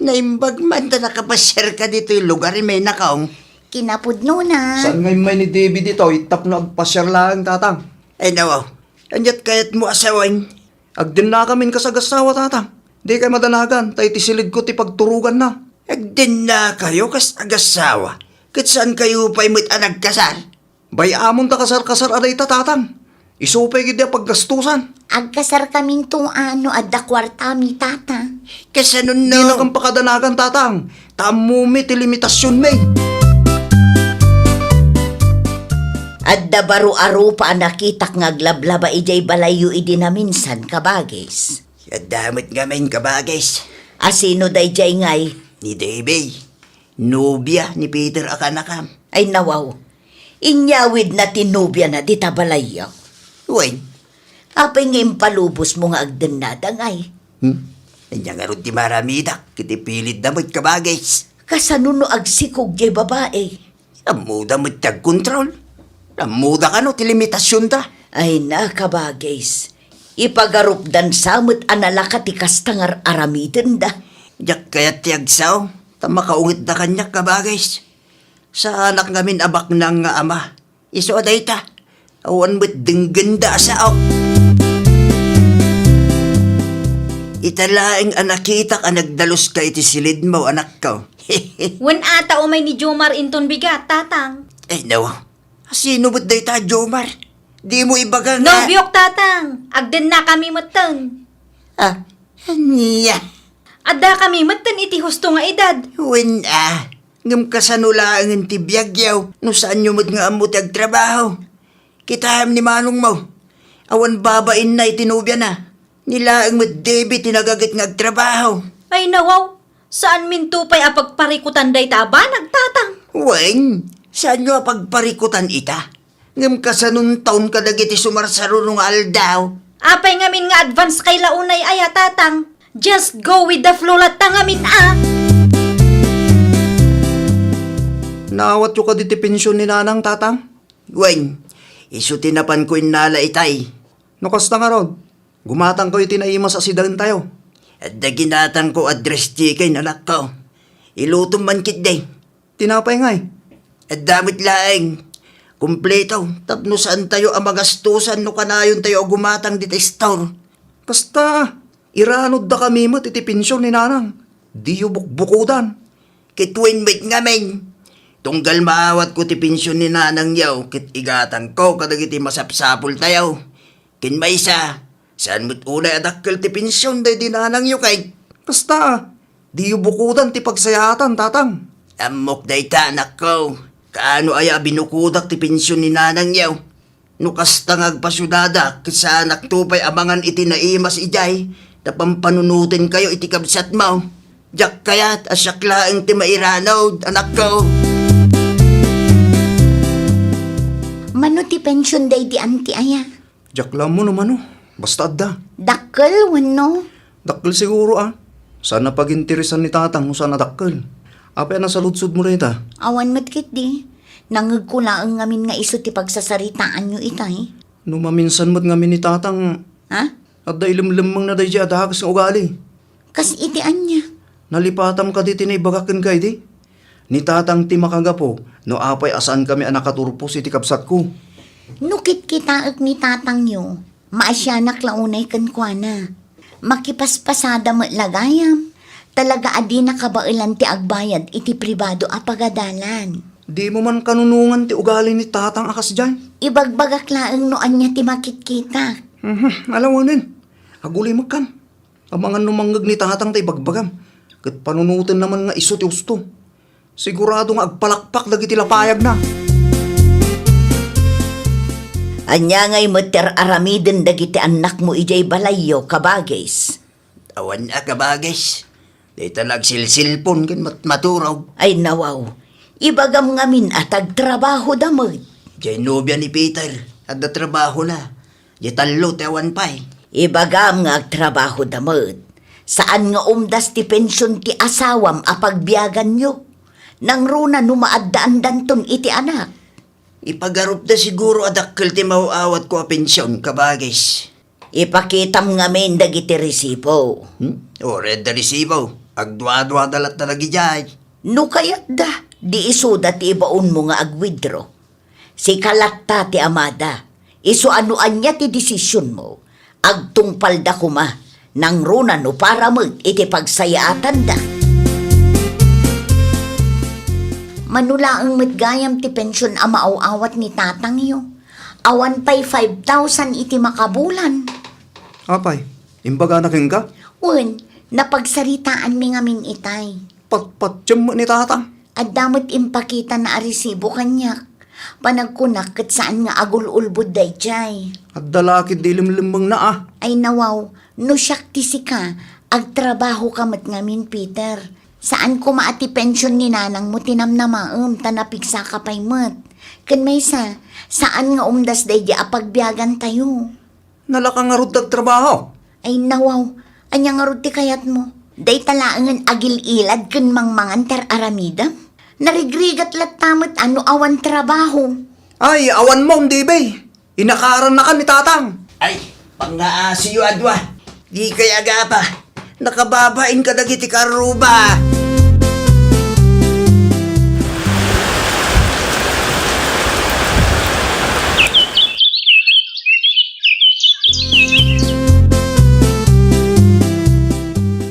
Naimbag man ta nakapasiarka ditoy lugar, imaynakong. Kinapudnona. Saan nga immay ni Debbie ditoy tapno agpasiar laeng, tatang? Ay, nawaw. Aniat kayatmo a sawen? Agdennakamin kas agassawa, tatang. Dikay madanagan, ta iti silidko ti pagturoganna. Agdennakayo kas agassawa? Ket saankayo pay met a nagkasar? Bay-amon ta kasar-kasar a dayta, tatang. Isu pay ketdi a paggastusan. Agkasarkaminto a no adda kuartami, tata. Kasanon no? Dinakam pakadanagan, tatang. Ta ammomi ti limitasionmi. Adda baro a rupa a nakitak nga aglablaba idiay balayyo idi naminsan, kabagis. Adda met ngamin, kabagis. Asino daydiay ngay? Ni Davy. Nobia ni Peter a kanakam. Ay, nawaw. Inyawidna ti nobiana dita balayyo. Wen. Apay nga impalubosmo nga agdennada ngay? Hmm? Ania ngarud ti maramidak iti pilitda met, kabagis? Kasano no agsikog diay babai? Ammoda met ti agkontrol. Ammoda kano ti limitasionda. Ay na, kabagis. Ipagarupdan sa met a nalaka ti kasta nga ar-aramidenda. Diak kayat ti agsao, ta makaungetda kaniak, kabagis. Saanak ngamin a baknang nga ama. Isu a dayta, awan met denggenda a sao. Ita laeng a nakitak a nagdaluska iti silidmo, anakko. Wen a ta umay ni Jomar inton bigat, tatang. Ay, no. Sino met dayta a Jomar? Dimo ibaga nga nobiok, tatang. Agdennakami metten. Ah, ania? Addakami metten iti husto nga edad. Wen a, ngem kasano laengen ti biagyo no saanyo met nga ammo ti agtrabaho? Kitaem ni manongmo, awan babainna iti nobiana. Ni laeng met Davy ti nagaget nga agtrabaho. Ay, nawaw, saanminto pay a pagparikutan dayta a banag, tatang. Wen, saanyo a pagparikutan ita? Ngem kasanonton kadagiti sumarsaruno nga aldaw? Apay ngamin nga advance kay la unay aya, tatang? Just go with the flow latta ngamin a. Naawatyo kadi ti pension ni nanang, tatang? Wen, isu ti napanko innala itay. No kasta ngarud, gumatangkayo iti naimas a sidaentayo. Adda ginatangko a dress chicken, anakko. Ilutom man ketdi. Tinapay ngay? Adda met laeng. Kumpleto, tapno saantayo a magastusan no kanayontayo a gumatang dita store. Kasta, iranodda kami met iti pension ni Nanang. Diyo bukbukodan. Ket wen met ngamin, tunggal maawatko ti pension ni Nanangyo ket igatangko kadagiti masapsapultayo. Ken maysa, saan met unay a dakkel ti pension daydi Nanangyo kay. Kasta, diyo bukodan ti pagsayaatan, Tatang. Ammok dayta, anakko. Kaano aya a binukodak ti pension ni Nanangyo? No kasta nga agpasudadak, ket saanakto pay a mangan iti naimas idiay, ta pampanunotenkayo iti kabsatmo. Diak kayat a siak laeng ti mairanod, anakko. Mano ti pension daydi anti aya? Diak la ammo no mano. Basta adda. Dakkel wenno? Dakkel siguro, a. Saan a paginteresan ni Tatang no saan a dakkel. Apay a nasaludsodmo dayta? Awan met ketdi. Nangngegko laeng ngamin nga isu ti pagsasaritaanyo itay. No maminsan met ngamin ni Tatang, ha? Adda ilemlemmengna daydiay a dakes nga ugali. Kas iti ania? Nalipatam kadi ti naibagak kenka idi? Ni Tatang ti makagapu no apay a saankami a nakaturpos iti kabsatko. No kitkitaek ni Tatangyo, maasianak la unay kenkuana. Makipaspasada met la gayam. Talaga a dina kabaelan ti agbayad iti pribado a pagadalan. Dimo man kanunongan ti ugali ni Tatang a kasdiay? Ibagbagak laeng no ania ti makitkitak. Mhm, alawanen. Agulimekkan. Amangan no mangngeg ni Tatang ta ibagbagam, ket panunotenna man nga isu ti usto. Sigurado nga agpalakpak dagiti lapayagna. Ania ngay met ti ar-aramiden dagiti annakmo idiay balayyo, kabagis? Awan a, kabagis. Dayta la agsilsilpon ken mat-, maturog. Ay, nawaw. Ibagam ngamin a ta agtrabahoda met. Diay nobia ni Peter, adda trabahona. Diay tallo ti awan pay. Ibagam nga agtrabahoda met. Saan nga umdas ti pension ti asawam a pagbiaganyo. Nangruna no maaddaandanton iti anak. Ipagarupda siguro a dakkel ti maaw-awatko a pension, kabagis. Ipakitam ngamin dagiti resibo. Hmm? Uray adda resibo. Agduadua da latta dagidiay. No kayatda, di isuda ti ibaonmo nga ag-withdraw. Sika latta ti amada. Isu a no ania ti desisionmo, agtungpalda koma, nangruna no para met iti pagsayaatanda. Mano laeng met gayam ti pension a maaw-awat ni tatangyo. Awan pay five thousand iti makabulan. Apay, imbagana kenka? Wen, napagsaritaanmi ngamin itay. Patpatiem met ni tatang. Adda met impakitana a resibo kaniak. Panagkunak ket saan nga agul-ulbod daydiay. Adda la ketdi ilemlemmengna a. Ay nawaw, no siak ti sika, agtrabahoka met ngamin, Peter. Saan koma a ti pension ni nanangmo ti namnamaem ta napigsaka pay met. Ken maysa, saan nga umdas daydi a pagbiagantayo. Nalaka ngarud ti agtrabaho? Ay nawaw, ania ngarud ti kayatmo? Dayta laengen agil-ilad ken mangmangan ti ar-aramidem? Narigrigat latta met a no awan trabaho. Ay, awan mo, Debby. Inakarannakan ni tatang. Ay, pangngaasiyo a dua. Dikay agapa. Nakababain kadagiti karruba.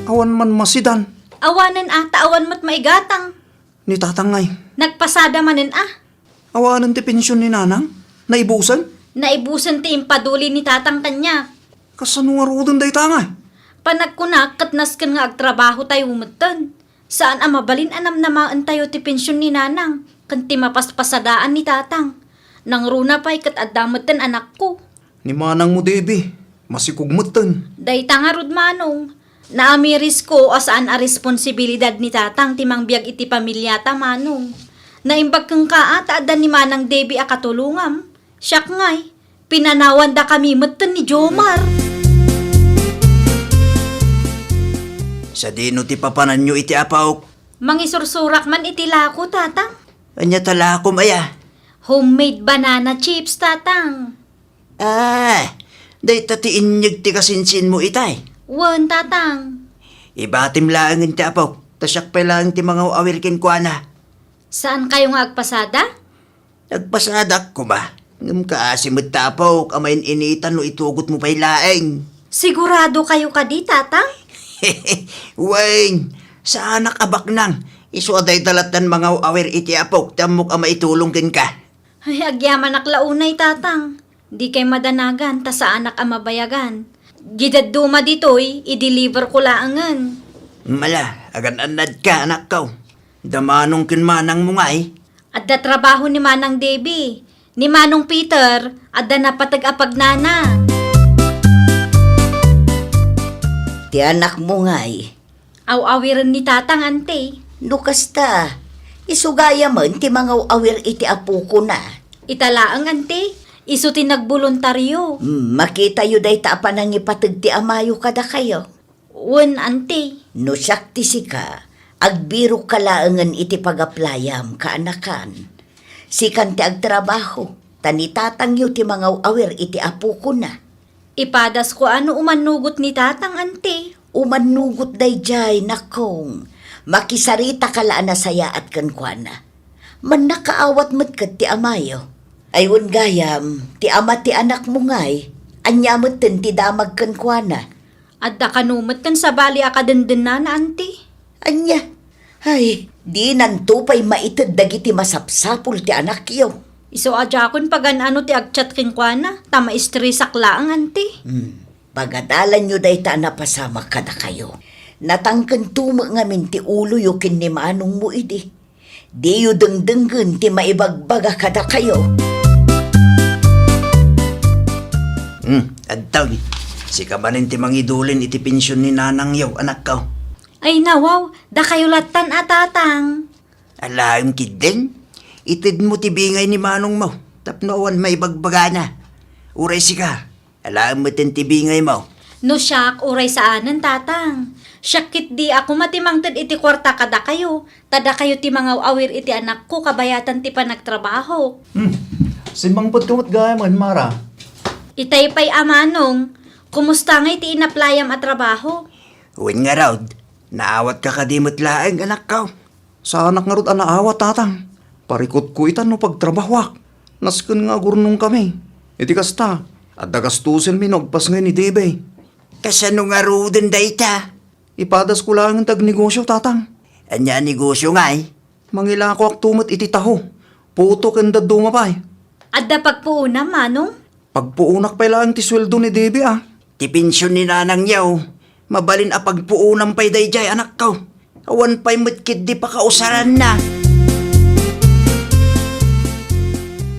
Awan man masidan. Awanen a, ta awan met maigatang. Ni tatang ngay. Nagpasada manen a. Awanen ti pension ni nanang? Naibusen? Naibusen ti impaduli ni tatang kaniak. Kasano ngaruden dayta nga? Panagkunak ket nasken nga agtrabahotayo metten. Saan a mabalin a namnamaentayo ti pension ni nanang ken ti mapaspasadaan ni tatang. Nangruna pay ket adda metten anakko. Ni manangmo, Debby, masikog metten. Dayta ngarud, Manong. Naamirisko a saan a responsibilidad ni tatang ti mangbiag iti pamiliata, Manong. Naimbag kenka a ta adda ni Manang Debby a katulongam. Siak ngay, pinanawandakami metten ni Jomar. Sadino ti papananyo iti apok? Mangisursurak man iti lako, tatang. Ania ta lakom aya? Homemade banana chips, tatang. Ah, dayta ti inyeg ti kasinsinmo itay? Wen, tatang. Ibatim laengen ti apok, ta siak pay laeng ti mangaw-awir kenkuana. Saankayo nga agpasada? Agpasadak koma. Ngem kaasi met ta apok a main-initan no itugotmo pay laeng. Siguradokayo kadi, Tatang? Wen, saanak a baknang. Isu a dayta lattan mangaw-awir iti apok ti ammok a maitulong kenka. Ay, agyamanak la unay, Tatang. Dikay madanagan ta saanak a mabayagan. Diay dadduma ditoy, i-deliver ko laengen. Mala, agan-annadka, anakko. Da manong ken manangmo ngay? Adda trabaho ni Manang Debbie. Ni Manong Peter, adda napateg a pagnana. Ti anakmo ngay? Aw-awiren ni Tatang, Ante. No kasta, isu gayamen ti mangaw-awir iti apokona. Ita laeng, Ante. Isu ti nagboluntario. Hmm, makitayo dayta a panangipateg ti amayo kadakayo. Wen, Ante. No siak ti sika, agbirokka laengen iti pagaplayam, kaanakan. Sikan ti agtrabaho, ta ni tatangyo ti mangaw-awir iti apokona. Ipadasko a no umannugot ni Tatang, Ante. Umannugot daydiay, nakong. Makisaritaka la a nasayaat kenkuana. Mannakaawat met ket ti amayo. Ay wen gayam, ti ama ti anakmo ngay, ania metten ti damag kenkuana? Adda kano met ken sabali a kadendennana, Ante. Ania? Ay, dinanto pay maited dagiti masapsapul ti anakyo. Isu a diakon pagan-ano ti agchat kenkuana, ta maistresak laeng, Ante. Hmm. Pagadalanyo dayta a napasamak kadakayo. Natangkento met ngamin ti uloyo ken ni manongmo idi. Diyo dengdenggen ti maibagbaga kadakayo. Hmm, adtoy. Sika manen ti mangidulin iti pension ni nanangyo, anakko. Ay, nawaw, dakayo lattan a, Tatang. Alaem ketdin, itedmo ti bingay ni manongmo tapno awan maibagbagana. Uray sika, alaem metten ti bingaymo. No siak, uray saanen, Tatang. Siak ketdi a koma ti mangted iti kuarta kadakayo, ta dakayo ti mangaw-awir iti anakko kabayatan ti panagtrabahok. Hmm. Simmangpetko met gayamen, Mara. Itay pay a manong, kumusta ngay ti inaplayam a trabaho? Wen ngarud, naawatka kadi met laeng, anakko? Saanak ngarud a naawat, Tatang. Parikutko ita no pagtrabahoak. Nasken nga agurnongkami. Iti kasta, adda gastusenmi no agpasngay ni Debe. Kasano ngaruden dayta? Ipadasko laengen ti agnegosio, Tatang. Ania a negosio ngay? Mangilakoakto met iti taho, puto ken dadduma pay. Adda pagpuonam, manong? Pagpuonak pay laeng ti sueldo ni Debe, a. Ti pension ni nanangyo, mabalin a pagpuonam pay daydiay, anakko. Awan pay met ketdi pakausaranna.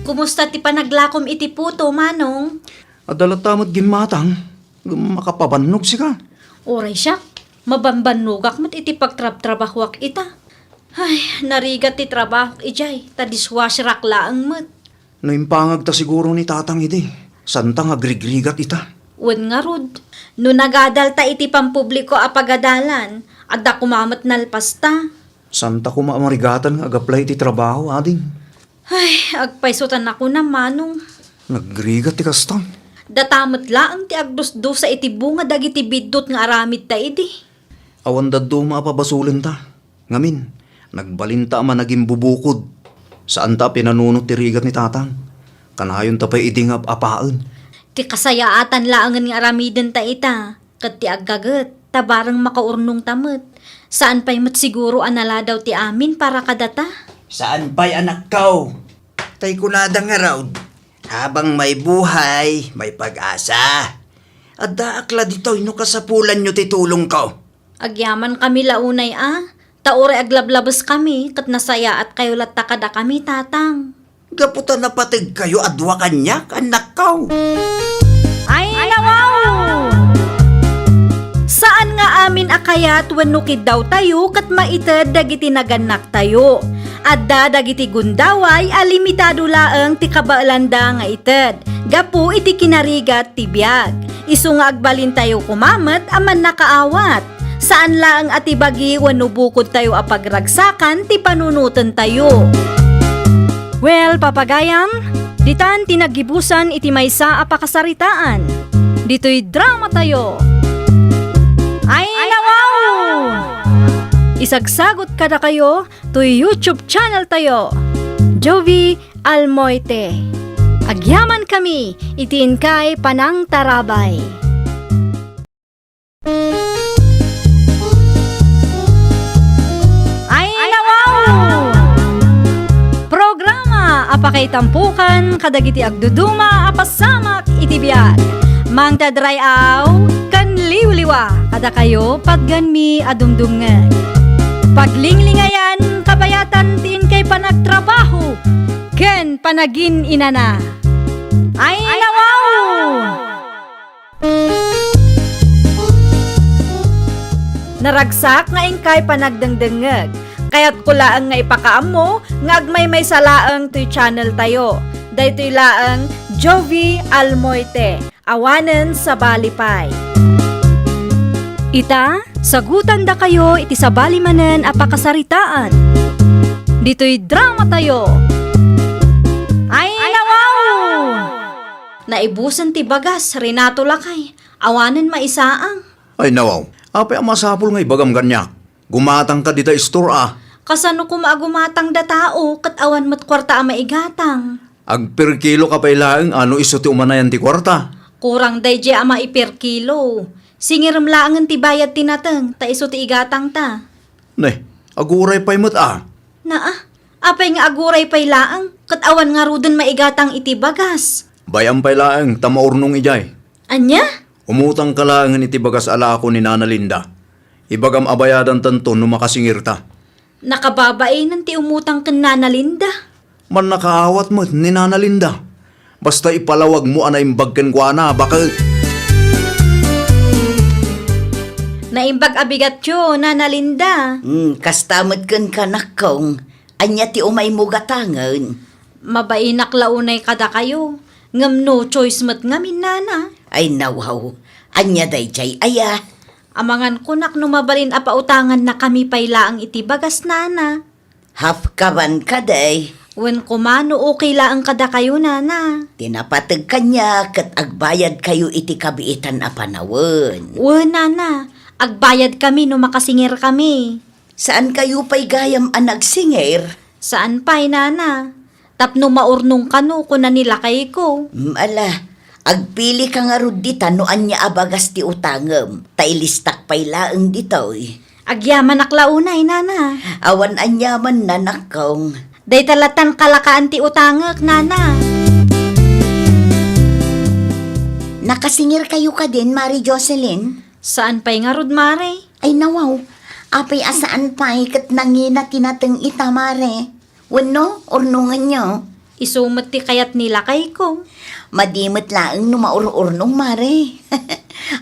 Kumusta ti panaglakom iti puto, manong? Adda latta met gimmatang, ngem makapabannog sika. Uray siak, mabanbannogak met iti pagtrabtrabahoak ita. Ay, narigat ti trabahok idiay, ta dishwasherak laeng met. No impangagta siguro ni Tatang idi, santa nga agrigrigat ita. Wen ngarud, no nagadalta iti pampubliko a pagadalan, adda koma met nalpasta. Santa koma a marigatan nga agaplay iti trabaho, ading. Ay, agpayso ta nakunam, manong. Nagrigat ti kasta. Data met laeng ti agdusdusa iti bunga dagiti biddut nga aramidta idi. Awan dadduma a pabasolenta. Ngamin, nagbalinta a managimbubukod. Saanta a pinanunot ti rigat ni Tatang. Kanayonta pay idi nga ap-apaen. Ti kasayaatan laengen nga aramidenta ita, ket ti aggaget, ta bareng makaurnongta met. Saan pay met siguro a naladaw ti amin para kadata. Saan pay, anakko. Tay kunada ngarud, habang may buhay, may pag-asa. Addaak la ditoy no kasapulanyo ti tulongko. Agyamankami la unay a, ta uray aglablabeskami ket nasayaatkayo latta kadakami, Tatang. Gapu ta napategkayo a dua kaniak, annakko. Ay, nawaw! Saan nga amin a kayat wenno kiddawtayo ket maited dagiti nagannaktayo. Adda dagiti gundaway a limitado laeng ti kabaelanda nga ited gapu iti kinarigat ti biag. Isu nga agbalintayo koma met a mannakaawat. Saan laeng a ti bagi wenno bukodtayo a pagragsakan ti panunotentayo. Well, papagayam, ditan ti naggibusan iti maysa a pakasaritaan. Ditoy dramatayo. Ay, nawaw! Isagsagut kadakayo toy YouTube channel tayo, Jovie Almoite. Agyamankami iti inkay panangtarabay. Ay, nawaw! Programa a pakaitampukan kadagiti agduduma a pasamak iti biag. Mangted ray-aw ken liwliwa kadakayo patgenmi a dumdumngeg. Paglinglingayan, kabayatan ti inkay panagtrabaho ken panagin-inana. Ay, nawaw! Naragsak nga inkay panagdengdengngeg. Kayatko laeng nga ipakaammo nga agmaymaysa laeng toy channel tayo. Daytoy laeng Jovie Almoite, awanen sabali pay. Ita, sagutandakayo iti sabali manen a pakasaritaan. Ditoy drama tayo. Ay, nawaw! Naibusen ti bagas, Renato lakay. Awanen maisaang. Ay, nawaw. Apay a masapul nga ibagam kaniak? Gumatangka dita istor a. Kasano koma a gumatang da tao ket awan met kuarta a maigatang? Agperkilo ka pay laeng a no isu ti umanayan ti kuarta. Kurang daydiay a maiperkilo. Singirem laengen ti bayad ti nateng, ta isu ti igatangta. Ne, aguray pay met a. Naa, apay nga aguray pay laeng, ket awan ngaruden maigatang iti bagas? Bay-am pay laeng ta maurnong idiay. Ania? Umutangka laengen iti bagas a lako ni Nana Linda. Ibagam a bayadantanto no makasingirta. Nakababainen ti umutang ken Nana Linda. Mannakaawat met ni Nana Linda. Basta ipalawagmo a naimbag kenkuana, baket. Naimbag a bigatyo, Nana Linda. Hmm, kasta met kenka, nakkong. Ania ti umaymo gatangen? Mabainak la unay kadakayo, ngem no choice met ngamin, Nana. Ay, nawaw. Ania daydiay aya? Amangan kunak no mabalin a pautangannakami pay laeng iti bagas, Nana. Half kaban kadi? Wen koma no okay laeng kadakayo, Nana. Ti napateg kaniak ket agbayadkayo iti kabiitan a panawen. Wen, Nana. Agbayadkami no makasingirkami. Saankayo pay gayam a nagsingir? Saan pay, Nana. Tapno maurnong kano, kuna ni lakayko. Mm, ala, agpilika ngarud dita no ania a bagas ti utangem, ta ilistak pay laeng ditoy. Agyamanak la unay, Nana. Awan aniaman, nanakkong. Dayta latan kalakaan ti utangek, Nana. Nakasingirkayo kadin, Mare Jocelyn? Saan pay ngarud, Mare. Ay, nawaw. Apay a saan pay ket nangina ti nateng ita, Mare? Wenno, urnongenyo? Isu met ti kayat ni lakayko. Madi met laeng no maur-urnong, Mare.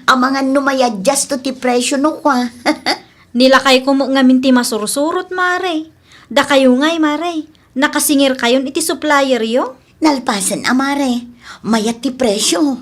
Amangan no mayadjasto ti presyo no kua. Ni lakayko met ngamin ti masursurot, Mare. Dakayo ngay, Mare. Nakasingirkayon iti supplieryo? Nalpasen a, Mare. Mayat ti presyo.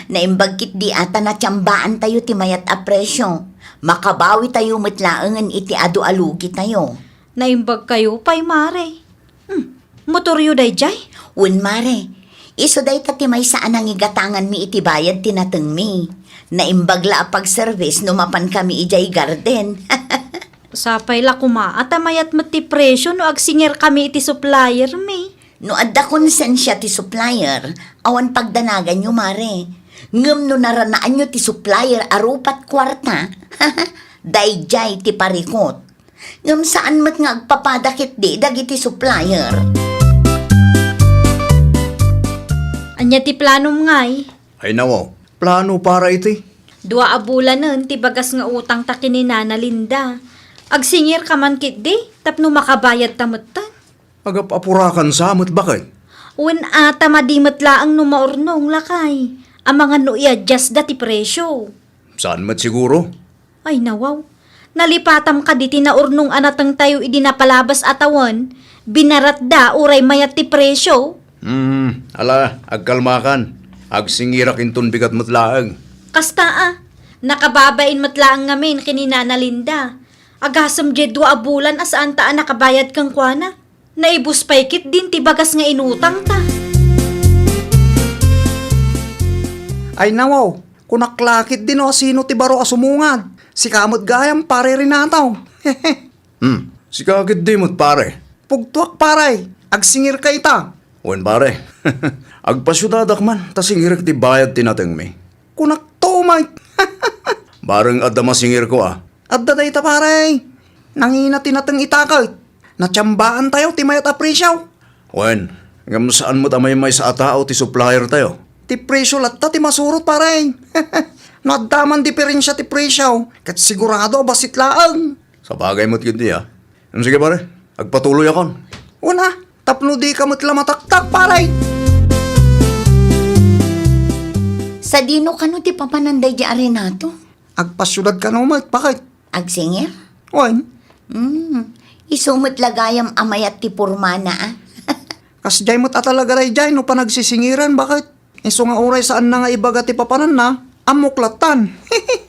Naimbag ketdi a ta natiambaantayo ti mayat a presyo. Makabawitayo met laengen iti adu a lugitayo. Naimbagkayo pay, Mare. Hmm, motoryo daydiay? Wen, Mare. Isu dayta ti maysa a nangigatanganmi iti bayad ti natengmi. Naimbag la a pagservice no mapankami idiay garden. Sapay la koma a ta mayat met ti presyo no agsingirkami iti suppliermi. No adda konsensia ti supplier, awan pagdanaganyo, Mare. Ngem no naranaanyo ti supplier a rupat kuarta, daydiay ti parikut. Ngem saan met nga agpapada ketdi dagiti supplier. Ania ti planom ngay? Ay, nawaw, plano para iti? Dua a bulanen ti bagas nga utangta ken ni Nana Linda. Agsingirka man ketdi tapno makabayadta metten. Agap-apurakan sa met baket? Wen a ta madi met laeng no maurnong, lakay. Amangan no i-adjustda ti presyo. Saan met siguro? Ay, nawaw. Nalipatam kadi ti naurnong a natengtayo idi napalabas a tawen, binaratda uray mayat ti presyo. Hmm, ala, agkalmakan. Agsingirak inton bigat met laeng. Kasta a, nakababain met laeng ngamin ken ni Nana Linda. Agasem diay dua a bulan a saanta a nakabayad kenkuana. Naibus pay ketdin ti bagas nga inutangta. Ay, nawaw, kunak la ketdi no asino ti baro a sumungad. Sika met gayam, Pare Renato. Hmm. Sika ketdi met, pare. Pugtoak, pare. Agsingirka ita. Wen, pare. Agpasiudadak man ta singirek ti bayad ti natengmi. Kunak to, Mike. Bareng adda masingirko, a. Adda dayta, pare. Nangina ti nateng ita ket. Natiambaantayo ti mayat a presyo. Wen, ngem saan met a maymaysa a tao ti supplier tayo. Ti presyo latta ti masurot, pare. No adda man diferensia ti presyo, ket sigurado a bassit laeng. Sabagay met ketdi, a. Em, sige, pare, agpatuloyakon. Una, tapno dika met la mataktak, pare. Sadino kano ti papanan daydi a Renato? Agpasiudad kano met, bakit? Agsingir? Wen. Hmm. Isu met la gayam a mayat ti pormana, a. Kasdiay met a talaga daydiay no panagsisingiran, bakit? Isu nga uray saanna nga ibaga ti papananna, ammok lattan.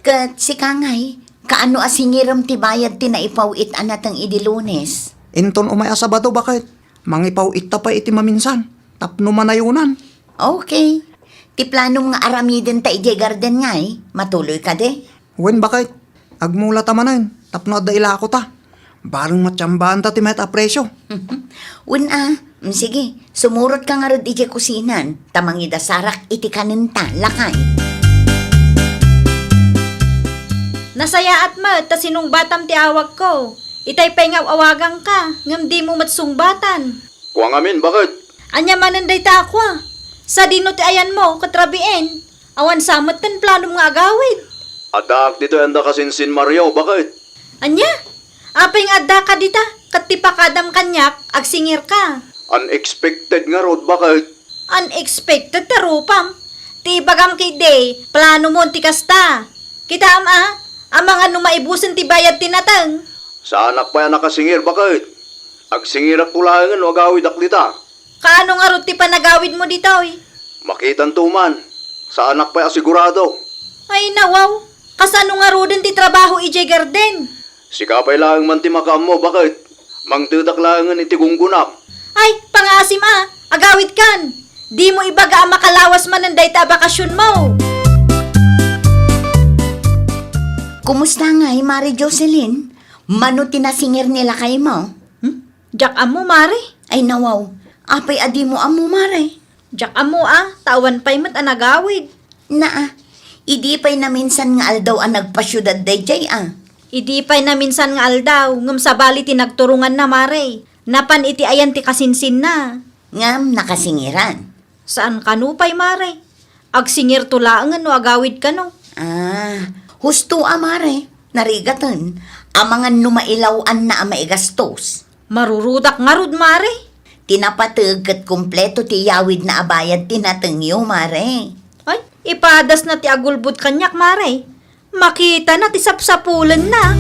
Ket sika ngay, kaano a singirem ti bayad ti naipaw-it a nateng idi Lunes? Inton umay a Sabado, bakit? Mangipaw-itta pay iti maminsan, tapno manayonan. Okay. Ti planom nga aramiden ta idiay garden ngay, matuloy kadi? Wen, bakit? Agmulata manen, tapno adda ilakota. Bareng matiambaanta ti mayat a presyo. Wen a, mm, sige, sumurotka ngarud idiay kusinan, ta mangidasarak iti kanenta, lakay. Nasayaat met ta sinungbatam ti awagko. Itay pay nga aw-awagangka, ngem dimo met sungbatan. Kua ngamin, bakit? Ania manen dayta a kua? Sadino ti ayanmo ket rabiin? Awan sa met ti planom nga agawid. Addaak ditoy anda kasinsin Mario, bakit? Ania? Apay nga addaka dita, ket ti pakadam kaniak, agsingirka? Unexpected ngarud, bakit? Unexpected ta rupam. Ti ibagam ketdi, planomon ti kasta. Kitaem a, amangan no maibusen ti bayad ti nateng. Saanak pay a nakasingir, bakit? Agsingirakto laengen no agawidak dita. Kaano ngarud ti panagawidmo ditoy? Makitanto man. Saanak pay a sigurado. Ay, nawaw. Kasano ngaruden ti trabaho idiay garden? Sika pay laeng man ti makaammo, bakit? Mangtedak laengen iti gunggonak. Ay, pangaasim a, agawidkan. Dimo ibaga a makalawas manen dayta a bakasionmo. Kumusta ngay, Mare Jocelyn? Mano ti nasingir ni lakaymo? Hmm? Diak ammo, Mare. Ay, nawaw. Apay a dimo ammo, Mare? Diak ammo a, ta awan pay met a nagawid. Naa, idi pay naminsan nga aldaw a nagpasiudad daydiay a. Idi pay naminsan nga aldaw, ngem sabali ti nagturonganna, Mare. Napan iti ayan ti kasinsinna. Ngem nakasingiran. Saan kano pay, Mare. Agsingirto laengen no agawid kano. Ah, husto a, Mare. Narigaten. Amangan no mailaw-anna a maigastos. Marurudak ngarud, Mare. Ti napateg ket kompleto ti iyawidna a bayad ti natengyo, Mare. Ay, ipadasna ti agulbod kaniak, Mare. Makitana ti sapsapulenna.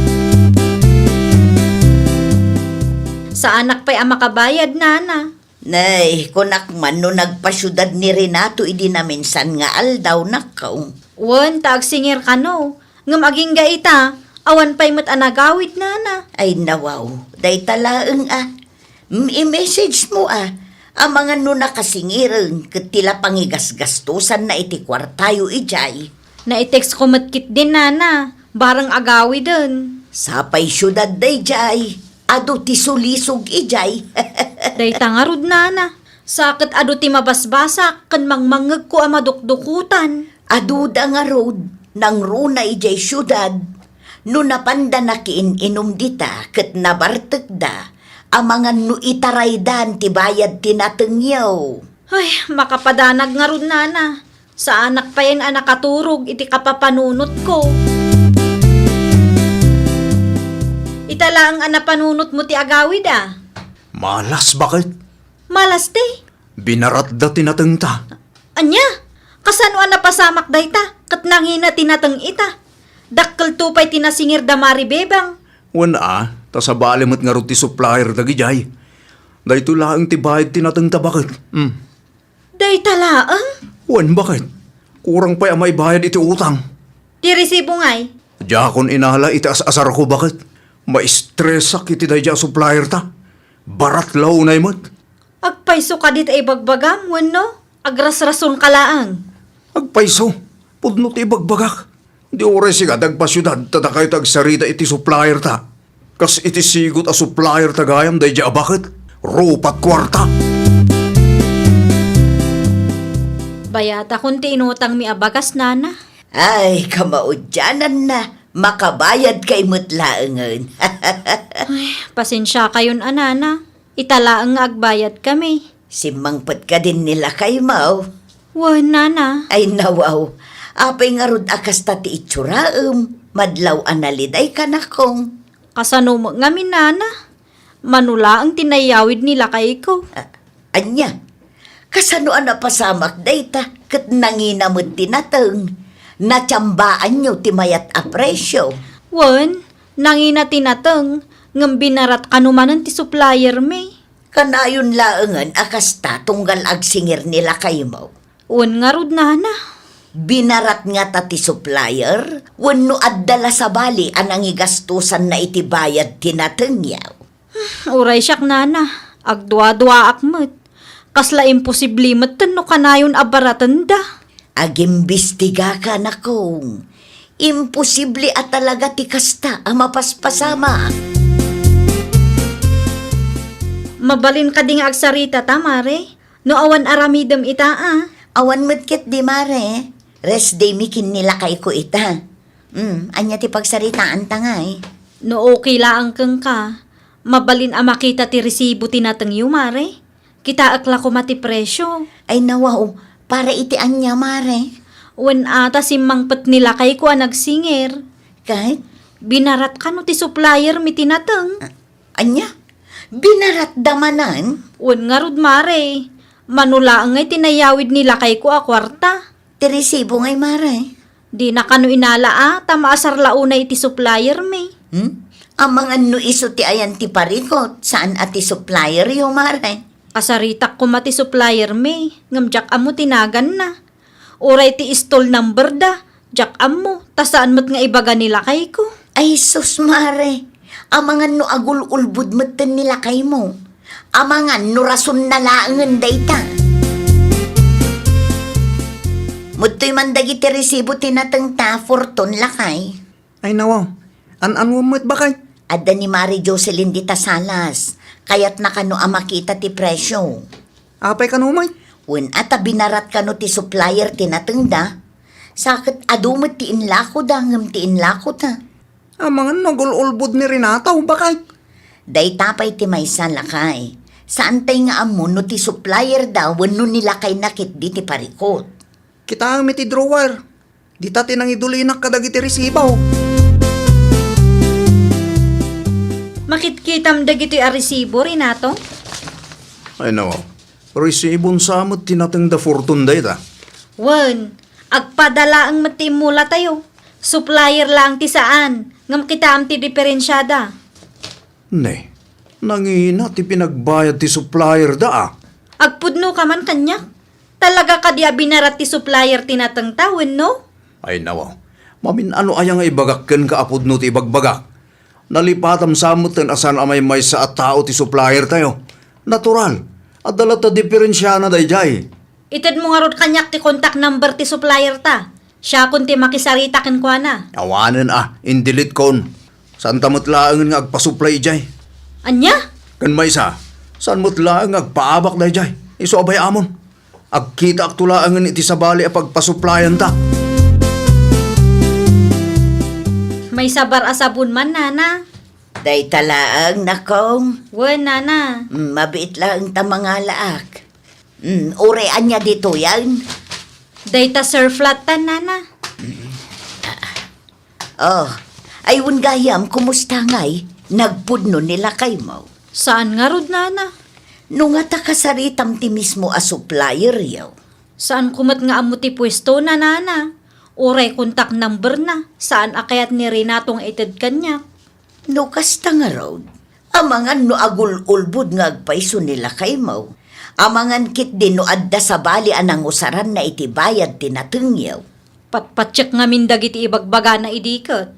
Saanak pay a makabayad, Nana. Nay, kunak man no nagpasiudad ni Renato idi naminsan nga aldaw, nakaw. Wen, ta agsingir kano. Ngem agingga ita, awan pay met a nagawid, Nana. Ay, nawaw, dayta laeng a. Mm, i-message mo a. Amangan no nakasingiren ket ti la pangigasgastosanna iti kuartayo idiay. Nai-text ko met ketdin, Nana. Bareng agawiden. Sapay siudad daydiay. Adu ti sulisog idiay. Dayta ngarud, Nana. Sa ket adu ti mabasbasak ken mangmangngegko a madukdukotan. Aduda ngarud, nangruna idiay siudad, no napanda nakiin-inum dita ket nabartekda, amangan no itaraydan ti bayad ti natengyo. Ay, makapadanag ngarud, Nana. Saanak payen a nakaturog iti kapapanunotko. Ita laeng a napanunotmo ti agawid a. Malas, bakit? Malas ti? Binaratda ti natengta. Ania? Kasano a napasamak dayta ket nangina ti nateng ita? Dakkelto pay ti nasingir da Mari Bebang. Wen a, ta sabali met ngarud ti supplier dagidiay. Daytoy laeng ti bayad ti natengta, bakit? Hmm. Dayta laeng? Wen, bakit? Kurang pay a maibayad iti utang. Ti resibo ngay? Diakon inala iti as-asarko, bakit? Maistresak iti daydiay a supplier ta. Barat la unay met. Agpayso kadi ta ibagbagam wenno agrasrasonka laeng? Agpayso. Pudno ti ibagbagak. Di uray sika ti agpasiudad ta dakayto agsarita iti supplier ta. Kas iti sigut a supplier ta gayam daydi a baket, rupat kuarta. Bayatakon ti inutangmi a bagas, nana. Ay, kamaudiananna, makabayadkay met laengen. Ay, pasensiakayon a, nana. Ita laeng nga agbayadkami. Simmangpet kadin ni lakaymo? Wen, nana. Ay, nawaw. Apay ngarud a kasta ti itsuraem? Madlaw a naliday, kanakong. Kasano met ngamin, nana? Mano laeng ti nayawid ni lakayko. A-, ania? Kasano a napasamak dayta ket nangina met ti nateng? Natiambaanyo ti mayat a presio? Wen, nangina ti nateng, ngem binarat kano manen ti suppliermi. Kanayon laengen a kasta tunggal agsingir ni lakaymo. Wen ngarud, nana. Binarat ngata ti supplier wenno adda la sabali a nangigastosanna iti bayad ti natengyo? Uray siak, nana, agduaduaak met. Kasla imposible metten no kanayon a baratenda. Agimbistigaka, nakong. Imposible a talaga ti kasta a mapaspasamak. Mabalin kadi nga agsarita ta, mare? No awan aramidem ita a? Awan met ketdi, mare. Rest day mi ken ni lakayko ita. Hmm, ania ti pagsaritaanta ngay? No okay laeng kenka, mabalin a makita ti resibo ti natengyo, mare? Kitaek la koma ti presio. Ay, nawaw, para iti ania, mare? Wen a ta simmangpet ni lakayko a nagsingir. Ket? Binarat kano ti suppliermi ti nateng. A-, ania? Binaratda manen? Wen ngarud, mare. Mano laeng ngay ti nayawid ni lakayko a kuarta. Ti resibo ngay, mare? Dina kano inala a, ta maasar la unay iti suppliermi. Hmm? Amangan no isu ti ayan ti parikut, saan a ti supplieryo, mare? Kasaritak koma ti suppliermi, ngem diak ammo ti naganna. Uray ti stall number da, diak ammo, ta saan met nga ibaga ni lakayko. Ay sus, mare, amangan no agul-ulbod metten ni lakaymo. Amangan no rasonna laengen dayta. Mudtoy man dagiti resibo ti natengta, Fortune, lakay. Ay, nawaw. An-anwem met, bakay? Adda ni Mari Jocelyn dita Salas. Kayatna kano a makita ti presio. Apay kano met? Wen a ta binarat kano ti supplier ti natengda. Sa ket adu met ti inlakoda ngem ti inlakota. Amangan no agul-ulbod ni Renato, bakay? Dayta pay ti maysa, lakay. Saantay nga ammo no ti supplier da wenno ni lakayna ketdi ti parikut. Kitaem iti drawer. Dita ti nangidulinak kadagiti resibo. Makitkitam dagitoy a resibo, Renato? Ay, nawaw. Resibon sa met ti natengda Fortune dayta. Wen, agpada laeng met ti immulatayo. Supplier laeng ti saan, ngem kitaem ti diferensiada. Ne, nangina ti pinagbayad ti supplier da, a. Agpudno ka man kaniak? Talaga kadi a binarat ti supplier ti natengta, wenno? Ay, nawaw. Mamin-ano aya nga ibagak kenka a pudno ti ibagbagak? Nalipatam sa metten a saan a maymaysa a tao ti supplier tayo. Natural. Adda latta diferensiana daydiay. Itedmo ngarud kaniak ti contact number ti supplier ta. Siakon ti makisarita kenkuana. Awanen a, in-delete kon. Saanta met laengen nga agpasuplay idiay. Ania? Ken maysa, saan met laeng nga agpaabak daydiay. Isu a bay-amon. Agkitaakto laengen iti sabali a pagpasuplayanta. Maysa bar a sabon man, nana. Dayta laeng, nakong. Wen, nana. Mm, mabiit laeng ta mangalaak. Mm, uray ania ditoyen? Dayta Surf latta, nana. Mm. Ah. Oh, ay wen gayam, kumusta ngay? Nagpudno ni lakaymo? Saan ngarud, nana. No ngata kasaritam ti mismo a supplieryo. Saanko met nga ammo ti puestona, nana. Uray contact number na, saan a kayat ni Renato nga ited kaniak. No kasta ngarud, amangan no agul-ulbod nga agpayso ni lakaymo. Amangan ketdi no adda sabali a nangusaranna iti bayad ti natengyo. Patpattiek ngamin dagiti ibagbagana idi ket.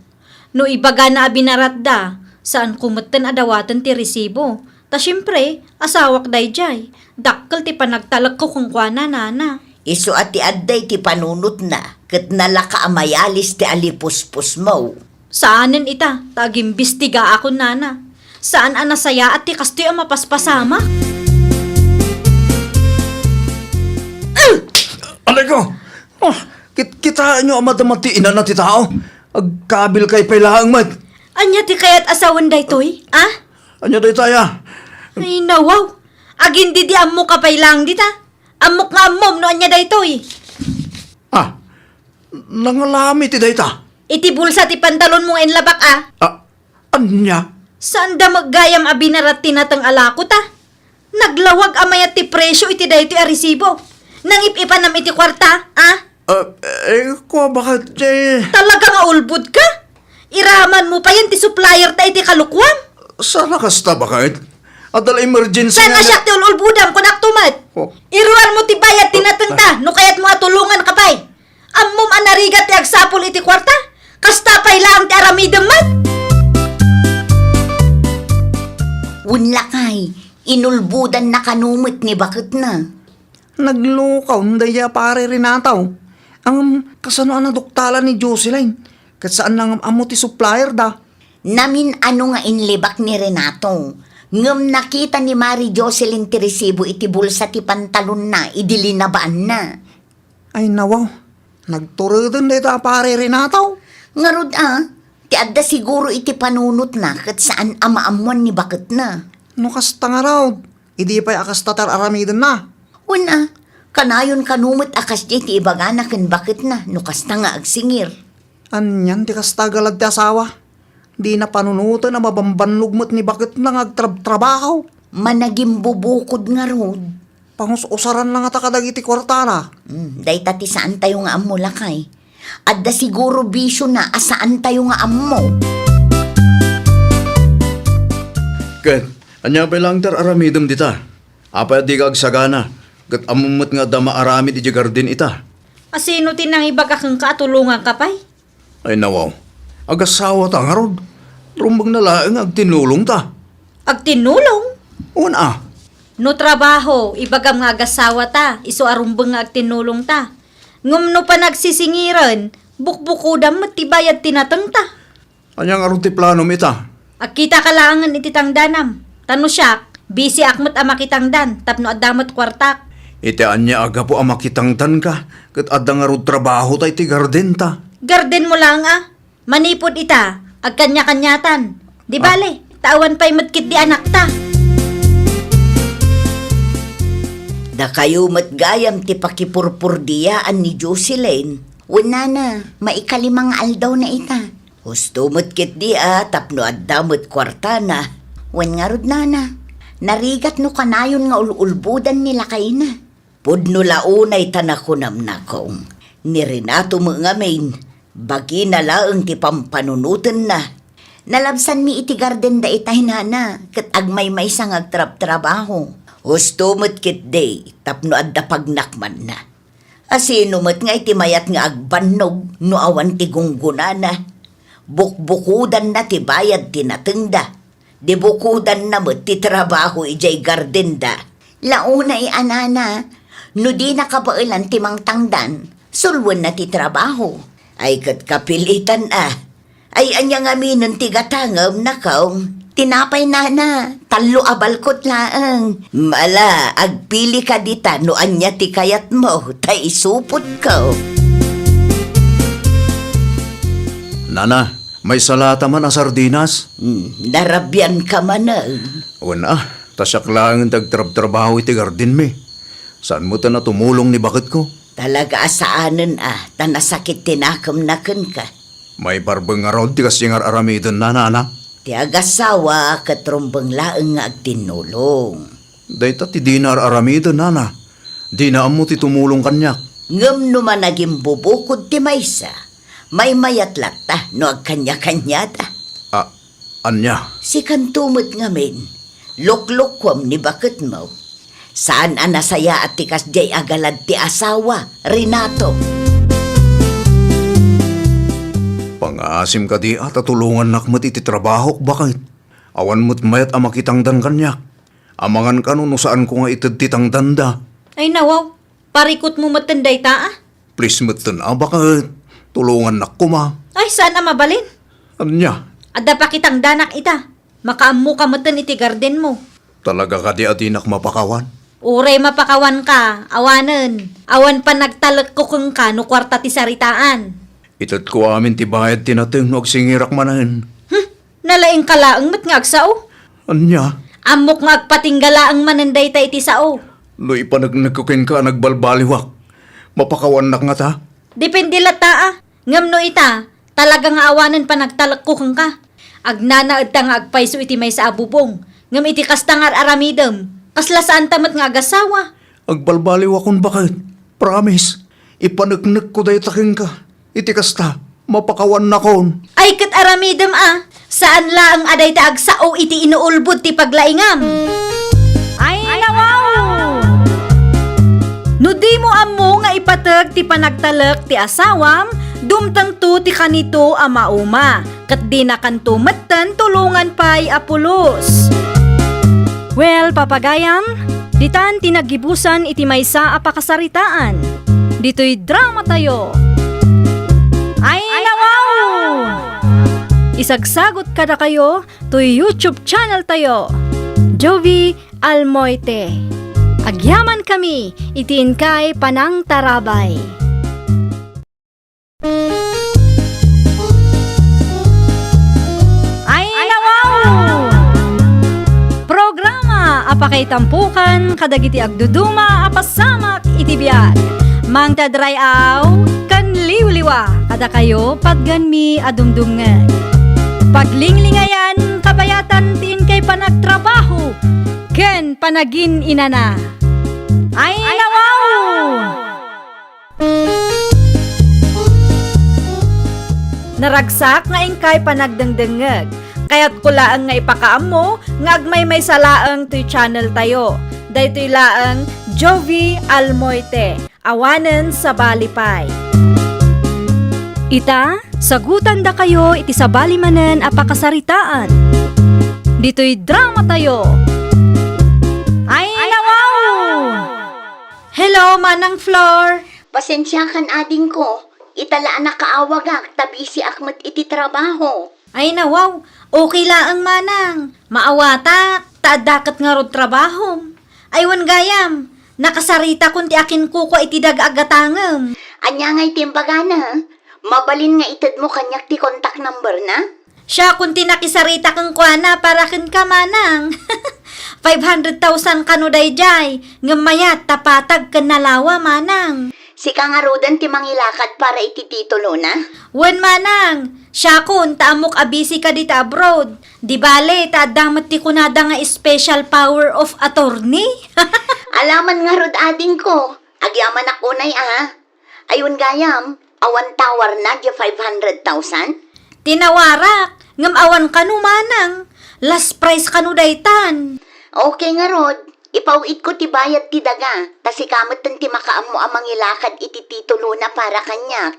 No ibagana a binaratda, saanko metten a dawaten ti resibo. Ta siempre, asawak daydiay. Dakkel ti panagtalekko kenkuana, nana. Isu a ti adda iti panunotna, ket nalaka a mayalis ti alipuspusmo. Saanen ita, ta agimbistigaakon, nana. Saan a nasayaat ti kastoy a mapaspasamak. Alayko! Oh, kit-, kitaenyo a madamag ti inana ti tao. Agkabilkay pay laeng met. Ania ti kayat a sawen daytoy, a? Ania daytaya? Ay, nawaw. Agindi di ammoka pay laeng dita. Ammok nga ammom no ania daytoy. Ah, nangalami ti dayta? Iti bulsa ti pantalonmo nga inlabak, a? Ah, ania? Saanda met gayam a binarat ti nateng a lako ta? Naglawag a mayat ti presio iti daytoy a resibo. Nangip-ipanam iti kuarta, a? Ah, eh, kua, baket, eh. Talaga nga ulbod ka? Iramanmo payen ti supplier ta iti kalukuam? Saan a kasta, baket? Adda la emergency. Saan nga a siak ti ul-ulbodam, kunak to met? Oh. Iruarmo ti bayad ti natengta, no kayatmo a tulonganka pay. Ammom a narigat ti agsapul iti kuarta? Kasta pay laeng ti aramidem met? Wen lakay, inulbodanna kano met ni baketna. Naglukaw dayta a Pare Renato. Ngem kasano a naduktalan ni Jocelyn? Ket saan na ngem ammo ti supplier da. Namin-ano nga inlibak ni Renato, ngem nakita ni Mari Jocelyn ti resibo iti bulsa ti pantalonna idi linabaanna. Ay, nawaw. Nagtureden dayta a Pare Renato. Ngarud, a, ti adda siguro iti panunotna ket saan a maammoan ni baketna. No kasta ngarud, idi pay a kasta ti ar-aramidenna. Wen a, kanayon kano met a kasdiay ti ibagana ken baketna no kasta nga agsingir. Anian ti kasta a galad ti asawa? Dina panunoten a mabambannog met ni baketna nga agtrabtrabaho. Managimbubukod ngarud. Pangus-usaran la ngata kadagiti kuartana. Hmm, dayta ti saantayo nga ammo, lakay. Adda siguro bisiona a saantayo nga ammo. Ket, ania pay laeng ti ar-aramidem dita? Apay a dika agsagana, ket ammom met nga adda maaramid idiay garden ita? A sino ti nangibaga kenka a tulonganka pay? Ay, nawaw. Agasawata ngarud. Rumbengna laeng nga agtinnulongta. Agtinnulong? Wen a. No trabaho, ibagam nga agasawata, isu a rumbeng nga agtinnulongta. Ngem no panagsisingiren, bukbukodam met ti bayad ti natengta. Ania ngarud ti planom ita? Agkitaka laengen iti tangdanam. Ta no siak, bisiak met a makitangdan tapno adda met kuartak. Iti ania a gapu a makitangdanka ket adda ngarud trabahota iti gardenta? Gardenmo laeng a. Manipud ita, agkaniakaniatan. Di bale, ta awan pay met ketdi anakta. Dakayo met gayam ti pakipurpurdiaan ni Jocelyn. Wen nana, maikalima nga aldawna ita. Husto met ketdi a tapno adda met kuartana. Wen ngarud nana, narigat no kanayon nga ul-ulbodan ni lakayna. Pudno la unay ta nakunam, nakong. Ni Renato met ngamin, bagina laeng ti pampanunotenna. Nalabsanmi iti garden dayta ni nana, ket agmaymaysa nga agtrabtrabaho. Husto met ketdi tapno adda pagnakmanna. A sino met ngay ti mayat nga agbannog no awan ti gunggonana? Bukbukodanna ti bayad ti natengda. Dibukodanna met ti trabaho idiay gardenda. Launay a nana, no dina kabaelan ti mangtangdan, sulwenna ti trabaho. Ay ket kapilitan a. Ay, ania ngaminen ti gatangem, nakong? Tinapay, nana, tallo a balkot laeng. Mala, agpilika dita no ania ti kayatmo, ta isupotko. Nana, maysa lata man a sardinas? Hmm, narabianka manen. Wen a, ta siak laengen ti agtrabtrabaho iti gardenmi. Saan metten a tumulong ni baketko? Talaga a saanen a, ta nasakit ti nakemna kenka. Maiparbeng ngarud ti kasdi nga ar-aramidenna, nana? Ti agasawa ket rumbeng laeng nga agtinnulong. Dayta ti dina ar-aramiden, nana. Dina ammo ti tumulong kaniak. Ngem no managimbubukod ti maysa, maymayat latta no agkaniakaniada. A, ania? Sikanto met ngamin, luklukuem ni baketmo. Saan a nasayaat ti kasdiay a galad ti asawa, Renato. Pangngaasim kadi a ta tulongannak met iti trabahok, baket. Awan met mayat a makitangdan kaniak. Amangan kano no saanko nga ited ti tangdanda. Ay, nawaw. Parikutmo metten dayta, a? Please metten a, baket. Tulongannak koma. Ay, saan a mabalin? Ania? Adda pakitangdanak ita. Makaammoka metten iti gardenmo. Talaga kadi a dinak mapakawan? Uray mapakawanka, awanen. Awan panagtalekko kenka no kuarta ti saritaan. Itedko amin ti bayad ti nateng no agsingirak manen. Hmm, nalaingka laeng met nga agsao. Ania? Ammok nga agpatingga laeng manen dayta iti sao. No ipaneknekko kenka a nagbalbaliwak, mapakawannak ngata? Depende latta a. Ngem no ita, talaga nga awanen panagtalekko kenka. Agnanaedta nga agpayso iti maysa a bubong, ngem iti kasta nga ar-aramidem, kasla saanta met nga agasawa. Agbalbaliwakon baket. Promise, ipaneknekko dayta kenka. Iti kasta, mapakawannakon. Ay, ket aramidem a, saan laeng a dayta agsao iti inuulbod ti paglaingam. Ay, nawaw! No dimo ammo nga ipateg ti panagtalek ti asawam, dumtengto ti kanito a mauma, ket dinakanto metten tulongan pay a pulos. Well, papagayam, ditan ti naggibusan iti maysa a pakasaritaan. Ditoy dramatayo. Ay, nawaw! Isagsagot kadakayo toy YouTube channel tayo, Jovi Almoite. Agyaman kami iti inkay panangtarabay. Ay, nawaw! Programa a pakaitampukan kadagiti agduduma a pasamak iti biag. Mangted ray-aw ken liwliwa kadakayo patgenmi a dumdumngeg. Paglinglingayan, kabayatan ti inkay panagtrabaho ken panagin-inana. Ay, nawaw! Naragsak nga inkay panagdengdengngeg. Kayatko laeng nga ipakaammo nga agmaymaysa laeng toy channel tayo. Daytoy laeng Jovi Almoite, awanen sabali pay. Ita, sagutandakayo iti sabali manen a pakasaritaan. Ditoy dramatayo. Ay, nawaw! Hello, Manang Flor. Pasensiakan, adingko. Ita la a nakaawagak ta bisiak met iti trabaho. Ay, nawaw. Okay laeng, Manang. Maawatak, ta adda ket ngarud trabahom. Ay, wen gayam, nakasaritakon ti akinkukua iti daga a gatangem. Ania ngay ti imbagana? Mabalin nga itedmo kaniak ti contact number na? Siakon ti nakisarita kenkuana para kenka, Manang. Five hundred thousand kano daydiay, ngem mayat ta patag ken nalawa, Manang. Sika ngaruden ti mangilakad para iti titulona? Wen, Manang. Siakon, ta ammok a busy ka dita abroad. Di bale, ta adda met ti kunada nga special power of attorney. Alaman ngarud, adingko. Agyamanak unay a. Ay, wen gayam, awan tawarna diay five hundred thousand? Tinawarak, ngem awan kano, Manang. Last price kano daytan. Okay ngarud, ipaw-itko ti bayad ti daga, ta sika metten ti makaammo a mangilakad iti titulona para kaniak.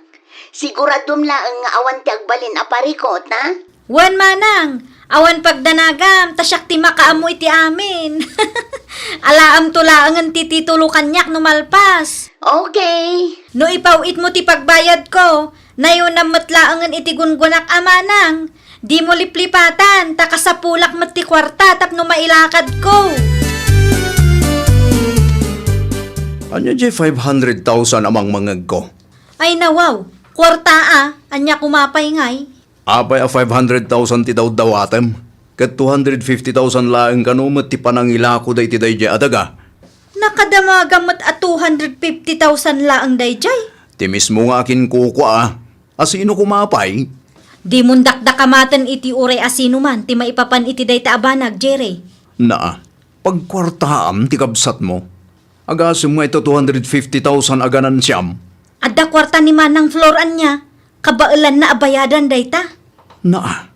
Siguradom laeng nga awan ti agbalin a parikot, a? Wen, Manang, awan pagdanagam, ta siak ti makaammo iti amin. Alaamto laengen ti titulo kaniak no malpas. Okay. No ipaw-itmo ti pagbayadko, nayonam met laengen iti gungunak a, Manang. Dimo liplipatan, ta kasapulak met ti kuarta tapno mailakadko. Ania diay five hundred thousand a mangmangegko? Ay, nawaw, kuarta a, ania koma pay ngay? Apay a five hundred thousand ti dawdawatem, ket two hundred fifty thousand laeng kano met ti panangilako dayta daydiay a daga? Nakadamagam met a two hundred fifty thousand laeng daydiay. Ti mismo nga akinkukua, a. Asino koma pay? Dimon dakdakamaten iti uray asinoman ti maipapan iti dayta a banag, Jerry. Naa, pagkuartaam ti kabsatmo. Agasem nga ita two hundred fifty thousand a ganansiam. Adda kuarta ni Manang Flor ania, kabaelanna a bayadan dayta. Naa,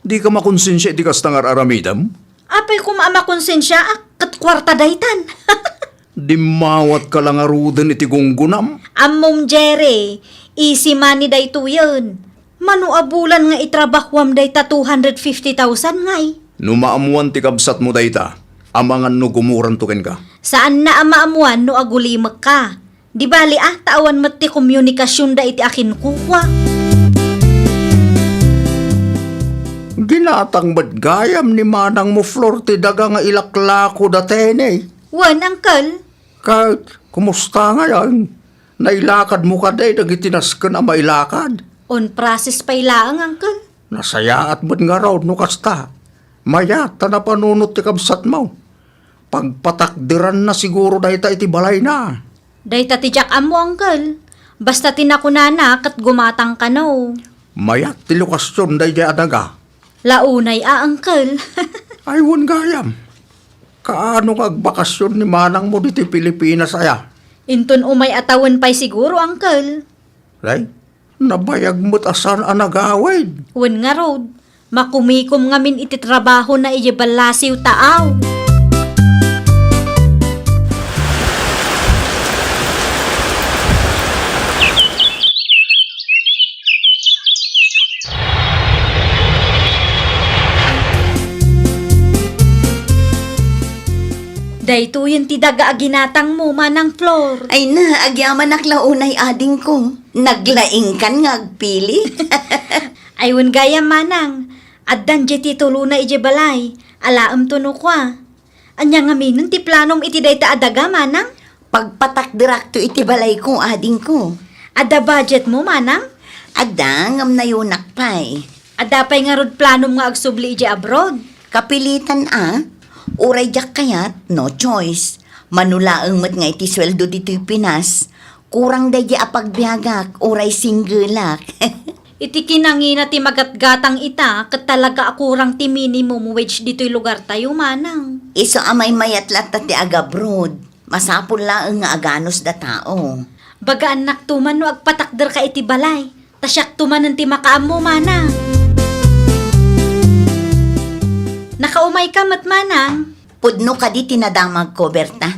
dika makonsensia iti kasta nga ar-aramidem? Apay koma a makonsensiaak ket kuarta daytan. Dimmawatka la ngaruden iti gunggonam? Ammom, Jerry, easy money daytoyen. Mano a bulan nga itrabahoam dayta two hundred fifty thousand ngay? No maammoan ti kabsatmo dayta, amangan no gumuranto kenka. Saanna a maammoan no agulimekka. Di bali a, ta awan met ti komunikasionda iti akinkukua. Ginatang met gayam ni manangmo, Flor, ti daga nga ilaklako da Tene. Wen, Uncle. Ket, kumusta ngayon? Nailakadmo kadi dagiti nasken a mailakad? On process pay laeng, Uncle. Nasayaat met ngarud no kasta. Mayat ta napanunot ti kabsatmo. Pagpatakderanna siguro dayta iti balayna. Dayta ti diak ammo, Uncle. Basta ti nakunana ket gumatang kano. Mayat ti lokasion daydiay a daga. La unay a, Uncle. Ay, wen gayam. Kaano nga agbakasion ni manangmo ditoy Pilipinas aya? Inton umay a tawen pay siguro, Uncle. Ay, nabayag met a saan a nagawid. Wen ngarud, makumikom ngamin iti trabahona idiay ballasiw taaw. Daytoyen ti daga a ginatangmo, Manang Flor. Ay na, agyamanak la unay, adingko. Naglaingkan nga agpili. Ay, wen gayam, Manang. Addan diay titulona idiay balay. Alaemto no kua. Ania ngaminen ti planom iti dayta a daga, Manang? Pagpatakderakto iti balayko, adingko. Adda budgetmo, Manang? Adda, ngem nayunak pay. Adda pay ngarud planom nga agsubli idiay abroad? Kapilitan a. Uray diak kayat, no choice. Mano laeng met nga iti sueldo ditoy Pinas, kurang daydiay a pagbiagak, uray singgelak. Iti kinangina ti magatgatang ita, ket talaga a kurang ti minimum wage ditoy lugartayo, Manang. Isu a maymayat latta ti agabroad. Masapul laeng nga aganusda tao. Bagaannakto man no agpatakderka iti balay, ta siakto manen ti makaammo, Manang. Nakaumayka met, Manang? Pudno kadi ti nadamagko, Berta.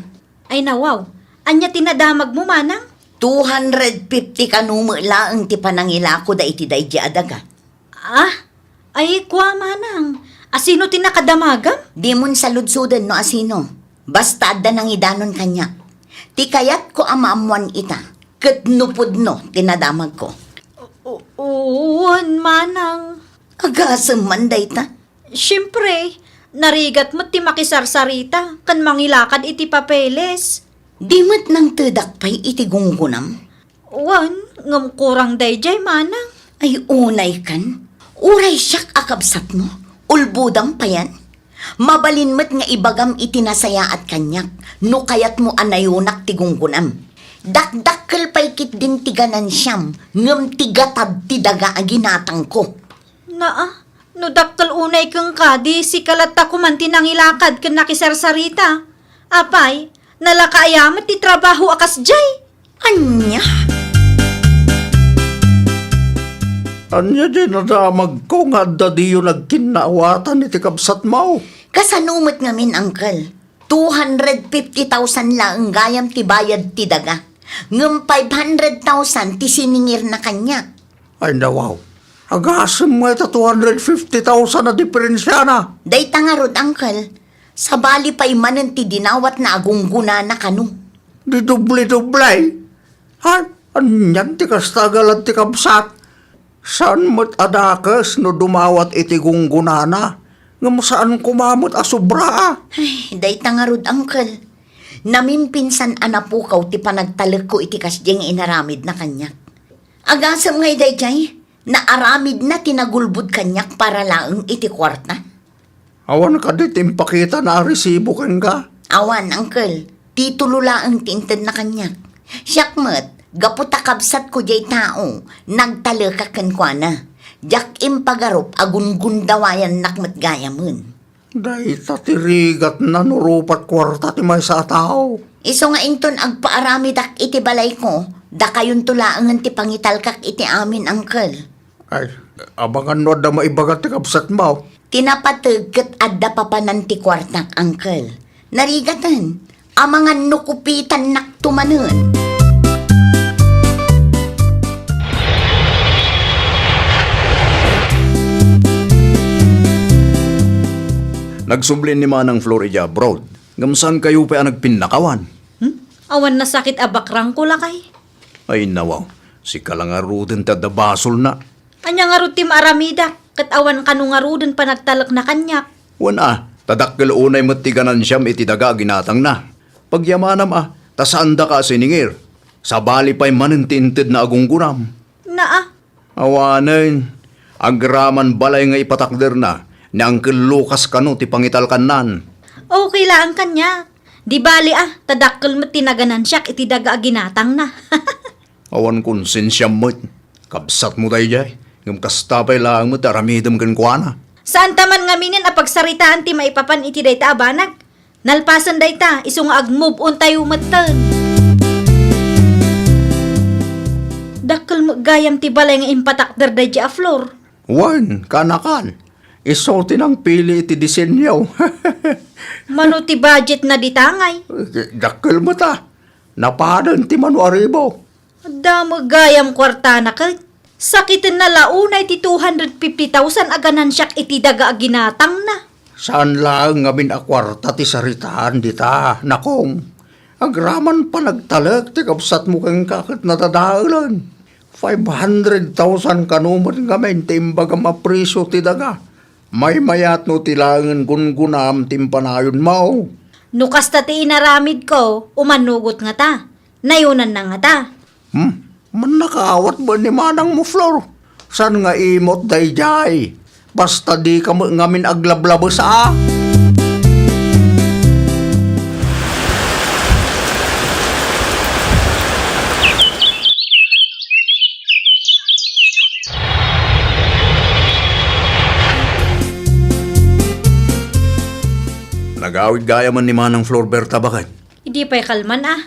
Ay, nawaw. Ania ti nadamagmo, Manang? Two hundred fifty kano met laeng ti panangilakoda iti daydiay a daga. Ah? Ay, kua, Manang. Asino ti nakadamagam? Dimon saludsoden no asino. Basta adda nangidanon kaniak. Ti kayatko a maammoan ita, ket no pudno ti nadamagko. U-, u-, wen, Manang. Agasem man dayta. Siempre, narigat met ti makisarsarita ken mangilakad iti papeles. Di met nangtedak pay iti gunggonam? Wen, ngem kurang daydiay, Manang. Ay, unay kan. Uray siak a kabsatmo, ulbodam payen. Mabalin met nga ibagam iti nasayaat kaniak no kayatmo a nayunak ti gunggonam. Dakdakkel pay ketdin ti ganansiam, ngem ti gatad ti daga a ginatangko. Naa, no dakkel unay kenka, di sika latta koman ti nangilakad ken nakisarsarita. Apay, nalaka aya met ti trabaho a kasdiay? Ania? Ania diay nadamagko nga adda diyo nagkinnaawatan iti kabsatmo? Kasano met ngamin, Uncle? Two hundred fifty thousand laeng gayam ti bayad ti daga. Ngem five hundred thousand ti siningirna kaniak. Ay, nawaw. Agasem nga ita two hundred fifty thousand a diferensiana. Dayta ngarud, Uncle. Sabali pay manen ti dinawatna a gunggonana kano. Di doble-doble? Ha? Anian ti kasta a galad ti kabsat? Saan met a dakes no dumawat iti gunggonana, ngem saan koma met a sobra a. Ay, dayta ngarud, Uncle. Namimpinsan a napukaw ti panagtalekko iti kasdiay nga inaramidna kaniak. Agasem ngay daydiay, naaramidna ti nagulbod kaniak para laeng iti kuarta. Awan kadi ti impakitana a resibo kenka? Awan, Uncle. Titulo laeng ti intedna kaniak. Siak met, gapu ta kabsatko diay tao, nagtalekak kenkuana. Diak impagarup a gungundawayannak met gayamen. Dayta ti rigatna no rupat kuarta ti maysa a tao. Isu nga inton agpaaramidak iti balayko, dakayonto laengen ti pangitalkak iti amin, Uncle. Ay, abangan no adda maibaga ti kabsatmo. Ti napateg ket adda papanan ti kuartak, Uncle. Narigaten, amangan no kupitannakto manen. Nagsubli ni Manang Flor idiay abroad, ngem saankayo pay a nagpinnakawan? Hmm? Awan nasakit a bakrangko, lakay. Ay, nawaw. Sika la ngaruden ti adda basolna. Ania ngarud ti maaramidak? ket awan kano ngaruden panagtalekna kaniak. Wen a, ta dakkel unay met ti ganansiam iti daga a ginatangna. Pagyamanam a, ta saandaka a siningir. Sabali pay manen ti intedna a gunggonam. Naa. Awanen, agraman balay nga ipatakderna, ni Uncle Lucas kano ti pangitalkannan. Okay laeng kaniak. Di bali a, ta dakkel met ti naganansiak iti daga a ginatangna. Awan konsensiam met. Kabsatmo daydiay, ngem kasta pay laeng met ti aramidem kenkuana. Saanta man ngaminen a pagsaritaan ti maipapan iti dayta a banag. Nalpasen dayta, isu nga ag-move on tayo metten. Dakkel met gayam ti balay nga impatakder daydiay a Flor. Wen, kanakan. Isu ti nangpili iti disenyo. Mano ti budget na ditangay? Dakkel met a. Napadan ti mano a ribo. Adda met gayam kuartana ket. Sakitenna la unay ti two hundred fifty thousand a ganansiak iti daga a ginatangna. Saan laeng ngamin a kuarta ti saritaan dita, Nakong. Agraman panagtalek ti kabsatmo kenka ket nadadaelen. Five hundred thousand kano met ngamin ti imbagam a presio ti daga. Maymayat no ti laengen gunggonam ti impanayonmo. No kasta ti inaramidko, umanugot ngata. Nayonanna ngata. Hmm? Mannakaawat met ni manangmo, Flor. Saan nga imot daydiay? Basta dika met ngamin aglablabes a. Nagawid gayamen ni Manang Flor Berta, baket. Idi pay kalman a.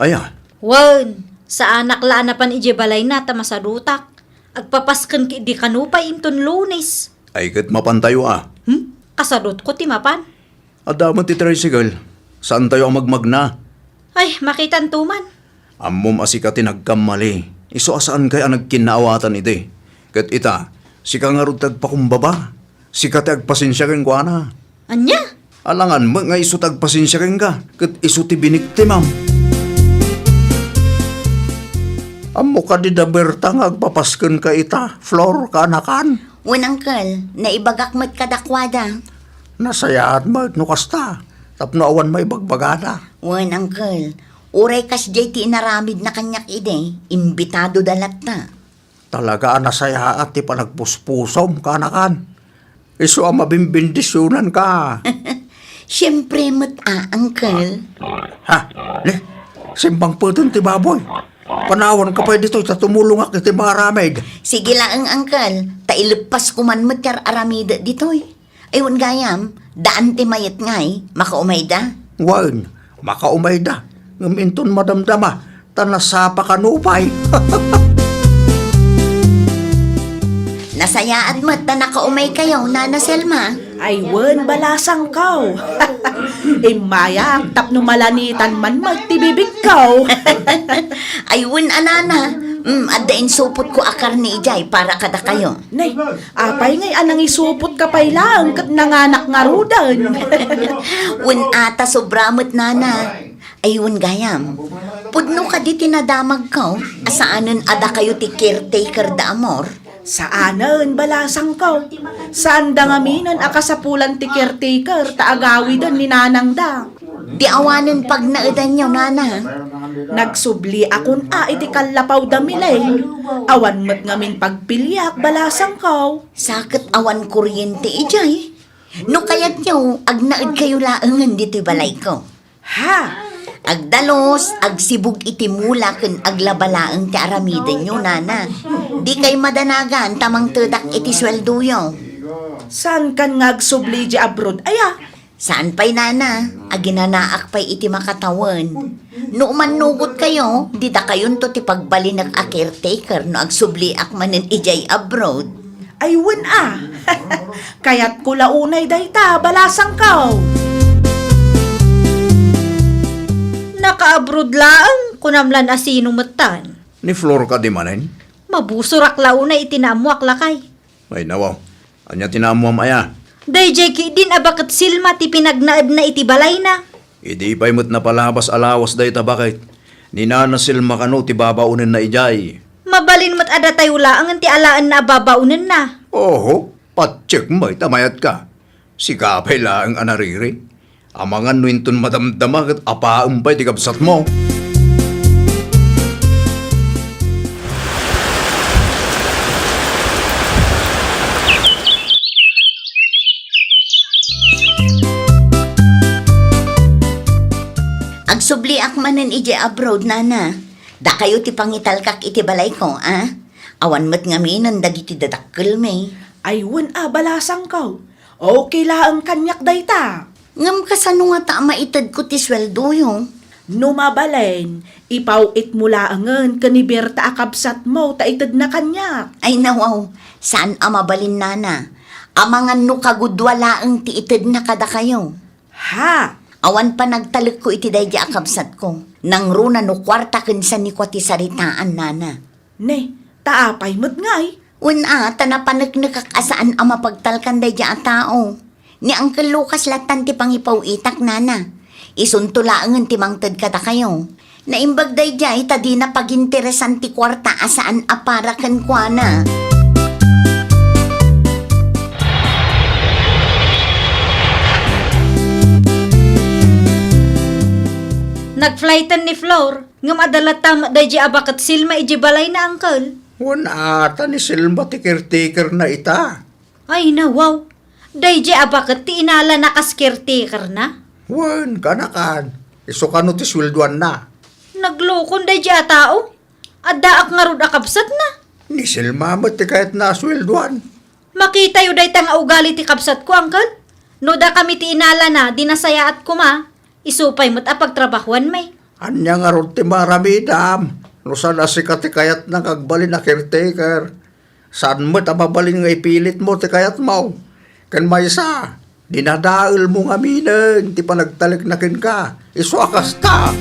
Aya? Wen, saanak la a napan idiay balayna ta masadutak. Agpapasken ketdi kano pay inton Lunes. Ay ket mapantayo a. Hmm? Kasadutko ti mapan. Adda met ti tricycle. Saantayo a magmagna. Ay, makitanto man. Ammom a sika ti nagkammali. Isu a saankay a nagkinnaawatan idi. Ket ita, sika ngarud ti agpakumbaba. Sika ti agpasensia kenkuana. Ania? Alangan met nga isu ti agpasensia kenka, ket isu ti biniktimam. Ammo kadi da Berta nga agpapaskenka ita, Flor, kaanakan? Wen, Uncle, naibagak met kadakuada. Nasayaat met no kasta, tapno awan maibagbagada. Wen, Uncle, uray kasdiay ti inaramidna kaniak idi, imbitadoda latta. Talaga a nasayaat ti panagpuspusom, kaanakan. Isu a mabimbendisionanka. Siempre met a, Uncle. Ha? Ne? Simbangpeten ti baboy. Panawanka pay ditoy ta tumulongak iti maaramid. Sige laeng, Uncle. Ta ileppasko man met ti ar-aramidek ditoy. Ay, wen gayam, daan ti mayat ngay, makaumayda? Wen, makaumayda. Ngem inton madamdama, ta nasapaka nupay. Nasayaat met ta nakaumaykayo, Nana Selma. Ay, wen, balasangko. Immayak, tapno malanitan man met ti bibigko. Ay, wen a, Nana. Mm, adda insupotko a karne idiay para kadakayo. Nay, apay ngay a nangisupot ka pay laeng ket nanganak ngaruden? Wen a, ta sobra met, Nana. Ay, wen gayam. Pudno kadi ti nadamagko a saanen a dakayo ti caretaker da Amor? Saanen, balasangko. Saanda ngaminen a kasapulan ti caretaker ta agawiden ni nanangda. Di awanen pagnaedanyo, Nana. Nagsubliakon a iti kallapaw da Mileng. Awan met ngamin pagpiliak, balasangko. Sa ket awan kuryente idiay. No kayatyo, agnaedkayo laengen ditoy balayko. Ha? Agdalus, agsibug iti mula ken aglaba laeng ti aramidenyo, Nana. Dikay madanagan ta mangtedak iti sueldoyo. Saankan nga agsubli idiay abroad aya? Saan pay, Nana, aginanaak pay iti makatawen. No umannugotkayo, didakayonto ti pagbalinek a caretaker no agsubliak manen idiay abroad. Ay, wen a! Kayatko la unay dayta, balasangko! Naka-abroad laeng, kunam lan a sino metten. Ni Flor kadi manen? Mabusorak la unay iti naammoak, lakay. Ay, nawaw. Ania ti naammoam aya? Daydiay ketdin a baket Selma ti pinagnaedna iti balayna. Idi pay met napalabas a lawas dayta baket, ni Nana Selma kano ti babaonenna idiay. Mabalin met a datayo laengen ti alaenna a babaonenna. Oho, Atsek met a mayat ka. Sika pay laeng a nariri. Amangan no inton madamdama ket apaem pay ti kabsatmo. Agsubliak manen idiay abroad, nana. Dakayo ti pangitalkak iti balayko, a? Awan met ngaminen dagiti dadakkelmi. Ay, wen a, balasangko. Okay laeng kaniak dayta. Ngem kasano ngata a maitedko ti sueldoyo? No mabalin, ipaw-itmo laengen ken ni Berta a kabsatmo ta itedna kaniak. Ay, nawaw, saan a mabalin, nana. Amangan no kagudua laeng ti itedna kadakayo. Ha? Awan panagtalekko iti daydi a kabsatko. Nangruna no kuarta ken san ni kua ti saritaan, nana. Ne, ta apay met ngay? Wen a, ta napaneknekak a saan a mapagtalkan daydi a tao. Ni Uncle Lucas lattan ti pangipaw-itak, nana. Isunto laengen ti mangted kadakayo. Naimbag daydiay ta dina paginteresan ti kuarta a saan a para kenkuana. Nagflighten ni Flor, ngem adda latta met daydiay a baket Selma idiay balayna, Uncle. Wen a, ta ni Selma ti caretakerna ita. Ay, nawaw. Daydiay a baket ti inalana kas caretakerna? Wen, kanakan. Isu kano ti sueldoanna? Naglukon daydiay a tao. Addaak ngarud a kabsatna. Ni Selma met ti kayatna a sueldoan. Makitayo dayta nga ugali ti kabsatko, Uncle. No dakami ti inalana, di nasayaat koma. Isu pay met a pagtrabahuanmi. Ania ngarud ti maaramidam? No saan a sika ti kayatna nga agbalin a caretaker. Saan met a mabalin nga ipilitmo ti kayatmo. Ken maysa, dinadaelmo ngaminen ti panagtalekna kenka. Isu a kasta.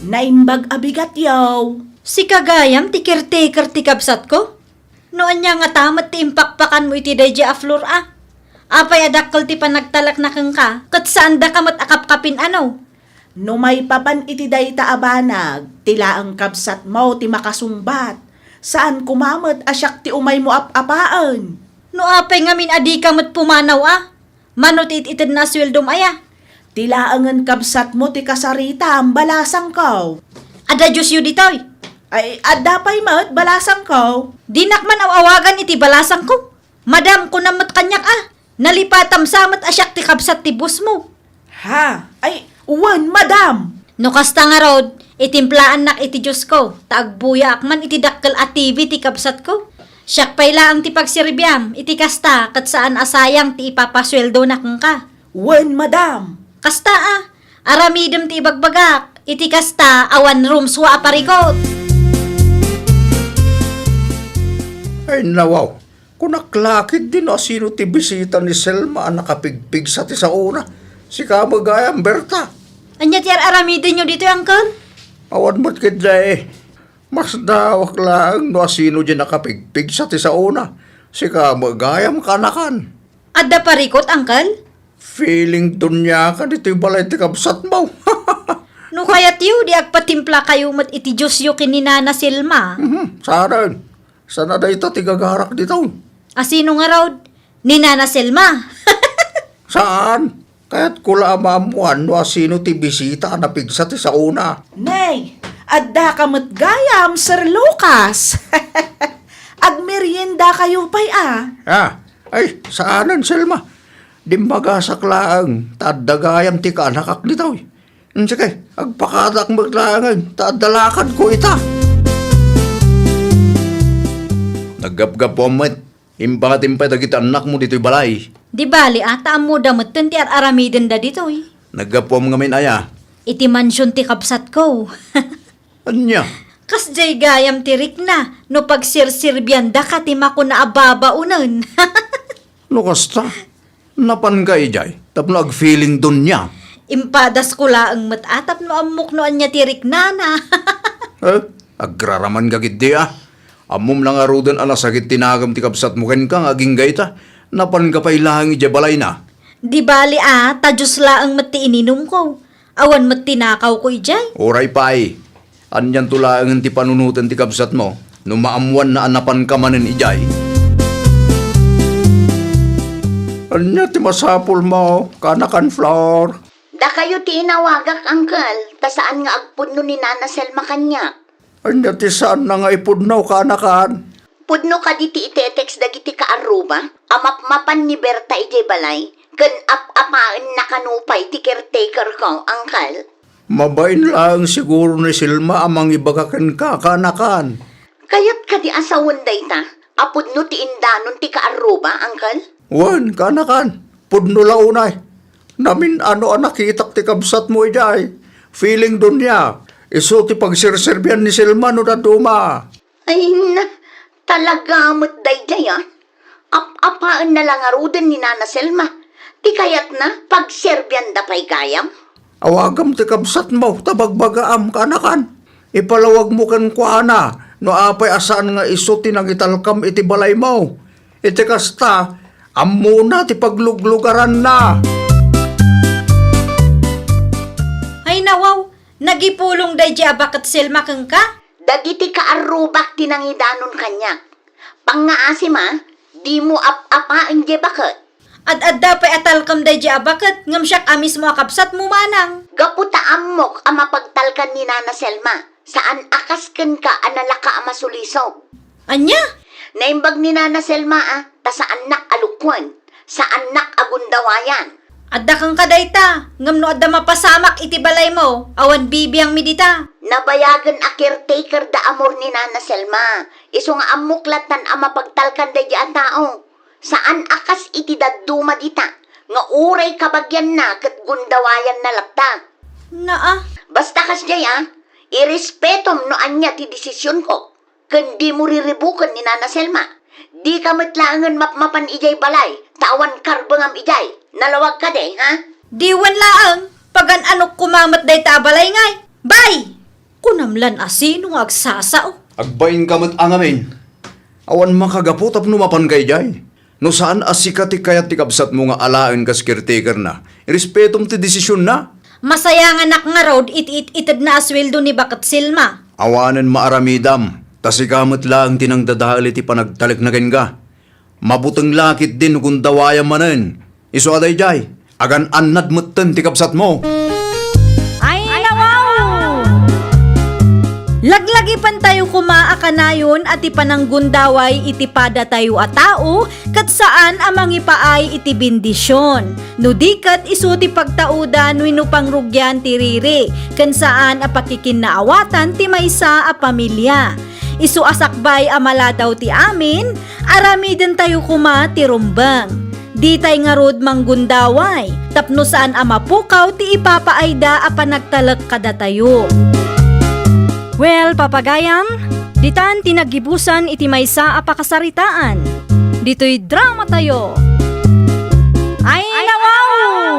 Naimbag a bigat, yaw. Sika gayam ti caretaker ti kabsatko? No ania ngata met ti impakpakanmo iti daydiay a Flor a? Apay a dakkel ti panagtalekna kenka, ket saandaka met a kapkapin-ano? No maipapan iti dayta a banag, ti laeng kabsatmo ti makasungbat. Saan koma met a siak ti umaymo ap-apaen. No apay ngamin a dika met pumanaw a? Mano ti it-itedna a sueldom aya? Ti laengen kabsatmo ti kasaritam, balasangko. Adda diosyo ditoy? Ay, adda pay met, balasangko. Dinak man aw-awagan iti balasangko. Madam, kunam met kaniak a, nalipatam sa met a siak ti kabsat ti bossmo. Ha? Ay, wen, madam! No kasta ngarud, itimplaannak iti Diosko, ta agbuyaak man iti dakkel a T V ti kabsatko. Siak pay laeng ti pagserbiam, iti kasta ket saan a sayang ti ipapasueldona kenka. Wen, madam! Kasta a, aramidem ti ibagbagak, iti kasta awan rumsua a parikut. Ay, nawaw. Kunak la ketdi no asino ti bisita ni Selma a nakapigpigsa ti saona. Sika met gayam, Berta. Ania ti ar-aramidenyo ditoy, Uncle? Awan met ketdi. Masdawak laeng no asino diay nakapigpigsa ti saona. Sika met gayam, kanakan. Adda parikut, Uncle? Feeling duniaka ditoy balay ti kabsatmo. No kayatyo, di agpatimplakayo met iti diosyo ken ni Nana Selma. Mhm, saan. Saan a dayta ti gagarak ditoy? Asino ngarud? Ni Nana Selma. Saan? Kayatko la a maammoan no asino ti bisita a napigsa ti saona. Nay, addaka met gayam, Sir Lucas. Agmeriendakayo pay a? Ah, ay, saanen, Selma. Dimmagasak laeng, ta adda gayam ti kaanakak ditoy. Mm, sige, agpakadaak met laengen, ta adda lakadko ita. Naggapgapuam met, imbatim pay dagiti annakmo ditoy balay. Di bali a, ta ammoda metten ti ar-aramidenda ditoy. Naggapuam ngamin aya? Iti mansion ti kabsatko. Ania? Kasdiay gayam ti rikna no pagserserbiandaka ti makuna a babaonen. No kasta, napanka idiay tapno agfeeling dunia. Impadasko laeng met a tapno ammok no ania ti riknana. Eh, agraramanka ketdi a. Ammom la ngaruden a nasakit ti nagem ti kabsatmo kenka nga agingga ita. Napanka pay laeng idiay balayna. Di bali a, ta juice laeng met ti ininumko. Awan met tinakawko idiay. Uray pay. Anianto laengen ti panunoten ti kabsatmo? no maammoanna a napanka manen idiay. Ania ti masapulmo, kanakan, Flor? Dakayo ti inawagak, Uncle, ta saan nga agpudno ni Nana Selma kaniak. Ania ti saanna nga ipudno, kanakan? Pudno kadi ti itetext dagiti kaarruba a mapmapan ni Berta idiay balay ken ap-apaenna kano pay ti caretaker ko, Uncle? Mabain laeng siguro ni Selma a mangibaga kenka, kanakan. Kayat kadi a sawen dayta a pudno ti indanon ti kaarruba, Uncle? Wen, kanakan. Pudno la unay. Namin-ano a nakitak ti kabsatmo idiay. Feeling dunia. Isu ti pagserserbian ni Selma no dadduma. Ay na, talaga met daydiay, a. Ap-apaenna la ngaruden ni Nana Selma. Ti kayatna, pagserbianda pay gayam. Awagam ti kabsatmo, ta bagbagaam, kanakan. Ipalawagmo kenkuana, no apay a saan nga isu ti nangitalkam iti balaymo. Iti kasta, ammona ti pagluglugaranna. Ay, nawaw, nagipulong daydiay a baket Selma kenka? Dagiti kaarrubak ti nangidanon kaniak. Pangngaasim a, dimo ap-apaen diay baket. Ad-adda pay a talkem daydiay a baket, ngem siak a mismo a kabsatmo, manang. Gapu ta ammok a mapagtalkan ni Nana Selma, saan a kas kenka a nalaka a masulisog. Ania? Naimbag ni Nana Selma a, ta saannak a lukuen, saannak a gundawayan. Adda kenka dayta, ngem no adda mapasamak iti balaymo, awan bibiangmi dita. Nabayagen a caretaker da amor ni Nana Selma. Isu nga ammok lattan a mapagtalkan daydiay a tao. Saan a kas iti dadduma dita, nga uray kabagianna ket gundawayanna latta. Naa. Basta kasdiay a, irespetom no ania ti desisionko. Ken dimo riribuken ni Nana Selma. Dika met laengen mapmapan idiay balay, ta awan karbengam idiay. Nalawag kadi, ha? Diwen laeng, pagan-anok koma met dayta a balay ngay. Bay! Kunam lan a sino nga agsasao. Agbainka met a ngamin. Awan makagapu tapno mapanka idiay. No saan a sika ti kayat ti kabsatmo nga alaen kas caretakerna, irespetom ti desisionna. Masayanganak ngarud iti it-itedna a sueldo ni Baket Selma. Awanen maaramidam, ta sika met laeng ti nangdadael iti panagtalekna kenka. Mabuteng la ketdi no gundawayam manen. Isu a daydiay, agan-annad metten ti kabsatmo. Ay, nawaw! Laglagipentayo koma a kanayon a ti pananggundaway iti padatayo a tao ket saan a mangipaay iti bendision. No di ket isu ti pagtaudan wenno pangrugian ti riri, ken saan a pakikinnaawatan ti maysa a pamilia. Isu a sakbay a maladaw ti amin, aramidentayo koma ti rumbeng. Ditay ngarud manggundaway, tapno saan a mapukaw ti ipapaayda a panagtalek kadatayo. Well, papagayam, ditan ti naggibusan iti maysa a pakasaritaan. Ditoy dramatayo. Ay, nawaw!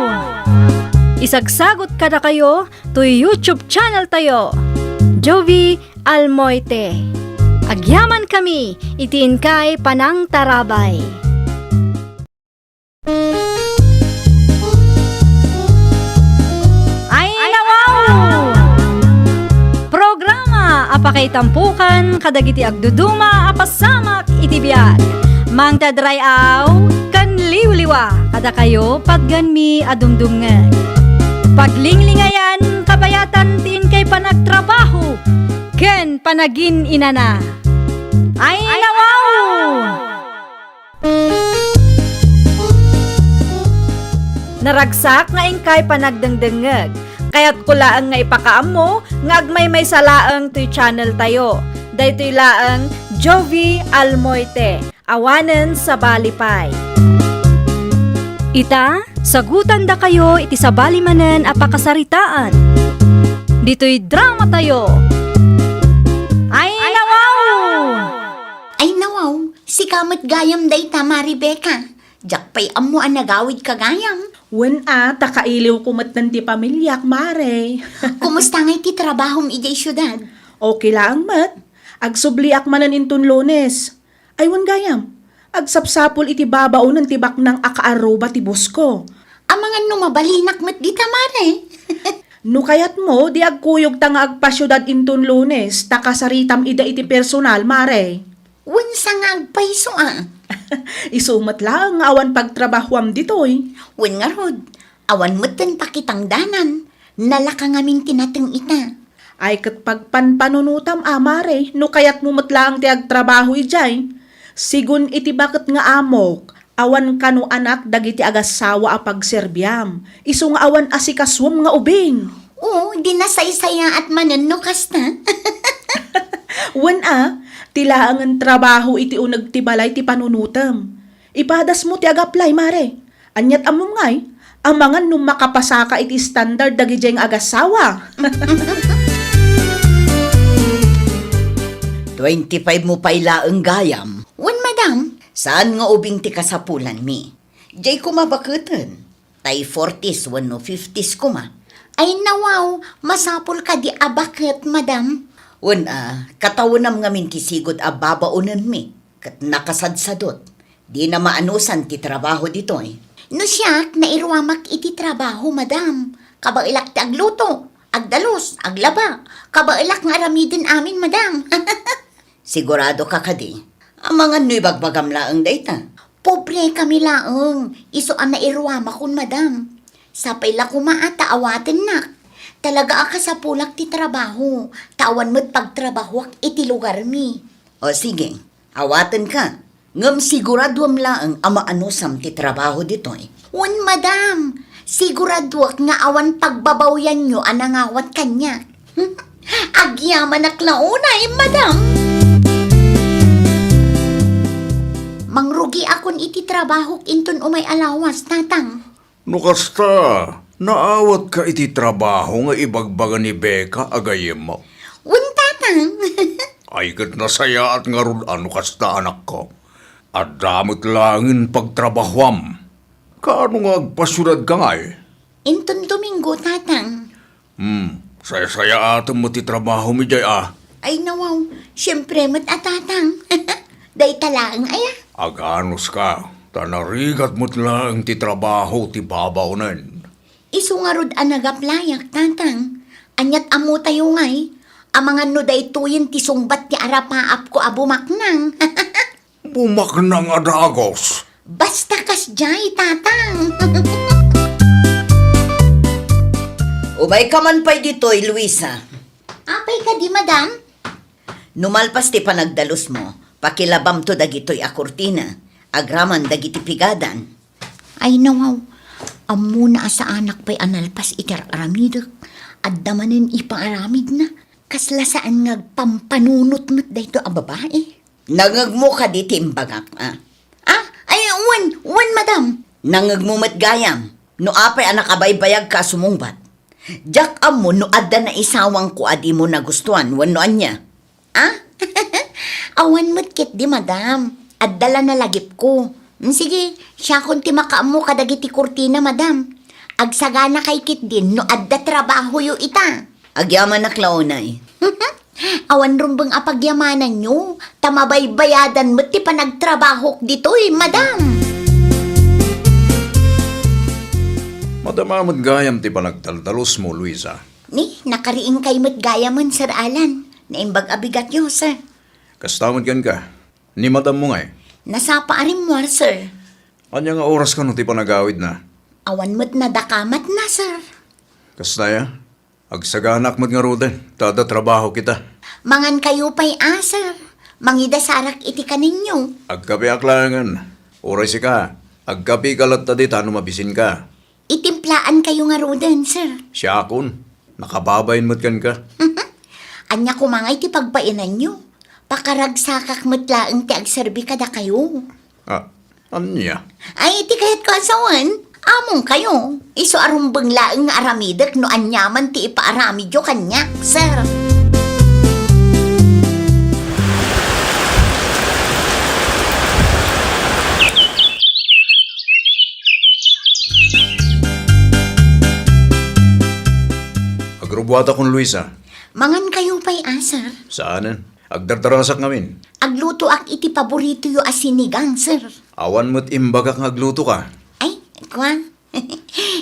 Isagsagot kadakayo toy YouTube channel tayo, Jovi Almoite. Agyamankami iti inkay panangtarabay. Ay, nawaw! Programa a pakaitampukan kadagiti agduduma a pasamak iti biag. Mangted ray-aw ken liwliwa kadakayo patgenmi a dumdumngeg. Paglinglingayan, kabayatan ti inkay panagtrabaho ken panagin-inana. Ay, nawaw! Naragsak nga inkay panagdengdengngeg. Kayatko laeng nga ipakaammo nga agmaymaysa laeng toy channel tayo. Daytoy laeng Jovi Almoite, awanen sabali pay. Ita, sagutandakayo iti sabali manen a pakasaritaan. Ditoy dramatayo. Ay, nawaw! Ay, nawaw! Sika met gayam dayta, Mare Becca. Diak pay ammo a nagawidka gayam. Wen a, ta kailiwko metten ti pamiliak, Mare. Kumusta ngay ti trabahom idiay siudad? Okay laeng met. Agsubliak manen inton Lunes. Ay, wen gayam, agsapsapul iti babaonen ti baknang a kaarruba ti boss ko. Amangan no mabalinak met dita, Mare. No kayatmo, di agkuyogta nga agpasiudad inton Lunes, ta kasaritam ida iti personal, Mare. Wen sa nga agpayso a. Isu met laeng nga awan pagtrabahoam ditoy. Wen ngarud, awan met ti pakitangdanan, nalaka ngamin ti nateng ita. Ay ket pagpanpanunotam a, Mare, no kayatmo met laeng ti agtrabaho idiay. Sigun iti baket nga amok, awan kano anak dagiti agassawa a pagserbiam, isu nga awan asikasuem nga ubing. Oo, di nasaysayaat manen no kasta. Wen a, ti laengen trabaho iti uneg ti balay ti panunotem. Ipadasmo ti agaplay, Mare. Aniat ammom ngay, amangan no makapasaka iti standard dagidiay nga agassawa. Twenty-five mo pay laeng gayam. Wen, madam. Saan nga ubing ti kasapulanmi? Diay koma baketen. Tay forties wenno fifties koma. Ay, nawaw, masapul kadi a baket, madam. Wen a, katawenam ngamin ti sigud a babaonenmi, ket nakasadsadot. Dina maanusan ti trabaho ditoy. No siak, nairuamak iti trabaho, madam. Kabaelak ti agluto, agdalus, aglaba. Kabaelak nga aramiden amin, madam. Sigurado ka kadi? Amangan no ibagbagam laeng dayta. Pobre kami laeng, isu a nairuamakon, madam. Sapay la koma a ta awatennak. Talaga a kasapulak ti trabaho, ta awan met pagtrabahoak iti lugarmi. O sige, awatenka. Ngem siguraduem laeng a maanusam ti trabaho ditoy. Wen, madam. Siguraduak nga awan pagbabawyanyo a nangawat kaniak. Agyamanak la unay, madam. Mangrugiakon iti trabahok inton umay a lawas, tatang. No kasta, naawatka iti trabaho nga ibagbaga ni Becca a gayyemmo? Wen, tatang. Ay ket nasayaat ngarud a no kasta, anakko. Adda met laengen pagtrabahoam. Kaano nga agpasiudadka ngay? Inton Domingo, tatang. Hmm, saysayaatem met ti trabahom idiay a. Ay, nawaw, siempre met a, tatang. Dayta laeng aya. Aganuska, ta narigat met laeng ti trabaho ti babaonen. Isu ngarud a nagaplayak, tatang. Aniat ammotayo ngay, amangan no daytoyen ti sungbat ti arapaapko a bumaknang. Bumaknang a dagus. Basta kasdiay, tatang. Umayka man pay ditoy, Luisa. Apay kadi, madam? No malpas ti panagdalusmo, pakilabamto dagitoy a kurtina, agraman dagiti pigadan. Ay, nawaw, ammona a saanak pay a nalpas iti ar-aramidek. Adda manen ipaaramidna. Kasla saan nga agpampanunot met daytoy a babai. Nangngegmo kadi ti imbagak, a? Ah, ay, wen, wen, madam. Nangngegmo met gayam, no apay a nakabaybayagka a sumungbat. Diak ammo no adda naisawangko a dimo nagustuan wenno ania. Ah? Awan met ketdi, madam. Adda la nalagipko. Mm, sige, siakon ti makaammo kadagiti kurtina, madam. Agsaganakay ketdin no adda trabahoyo ita. Agyamanak la unay. Awan rumbeng a pagyamananyo, ta mabaybayadan met ti panagtrabahok ditoy, madam. Madama met gayam ti panagdaldalusmo, Luisa. Ni, nakariingkay met gayamen, Sir Alan. Naimbag a bigatyo, sir. Kasta met kenka. Ni madammo ngay? Nasapa a rimmuar, sir. Ania nga oras kano ti panagawidna? Awan met nadakamatna, sir. Kasta ya? Agsaganak met ngaruden, ta adda trabaho kita. Mangankayo pay a, sir. Mangidasarak iti kaninyo. Agkapeak laengen. Uray sika, agkapeka latta dita no mabisinka. Itimplaankayo ngaruden, sir. Siakon, nakababain met kenka. Ania koma ngay ti pagbainanyo? Pakaragsakak met laeng ti agserbi kadakayo. Ah, ania? Ay, ti kayatko a sawen, amongkayo. Isu a rumbeng laeng nga aramidek no aniaman ti ipaaramidyo kaniak, sir. Agrubuatakon, Luisa. Mangankayo pay a, sir? Saanen. Agdardarasak ngamin. Aglutoak iti paboritoyo a sinigang, sir. Awan met imbagak nga aglutoka. Ay, kua.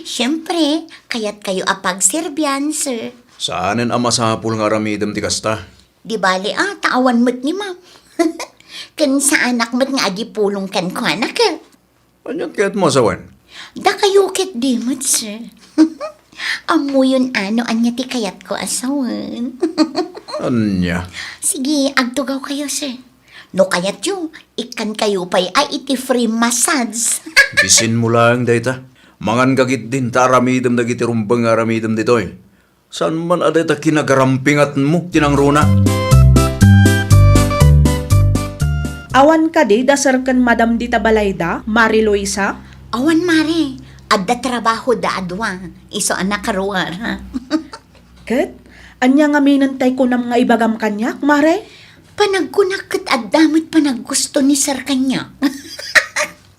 Siyempre, kayatkayo a pagserbian, sir. Saanen a masapul nga aramidem ti kasta. Di bale, ah, ta awan met ni ma'am. Ken saanak met nga adi pulong kenkuana, ket. Anian kayatmo a sawen? Dakayo ketdi met, sir. Ammoyon a no ania ti kayatko a sawen. Ania? Sige, agtugawkayo, sir. No kayatyo, ikkankayo pay a iti free massage. Bisinmo laeng dayta. Manganka ketdin ta aramidem dagiti rumbeng nga aramidem ditoy. Saan man a dayta kinagarampingatmo ti nangruna? Awan kadi da sir ken madam dita balayda, Mare Luisa? Awan, Mare. Adda trabahoda a dua. Isu a nakaruara. Ket, ania ngamin ti kunam nga ibagam kaniak, Mare? Panagkunak ket adda met panaggusto ni sir kaniak.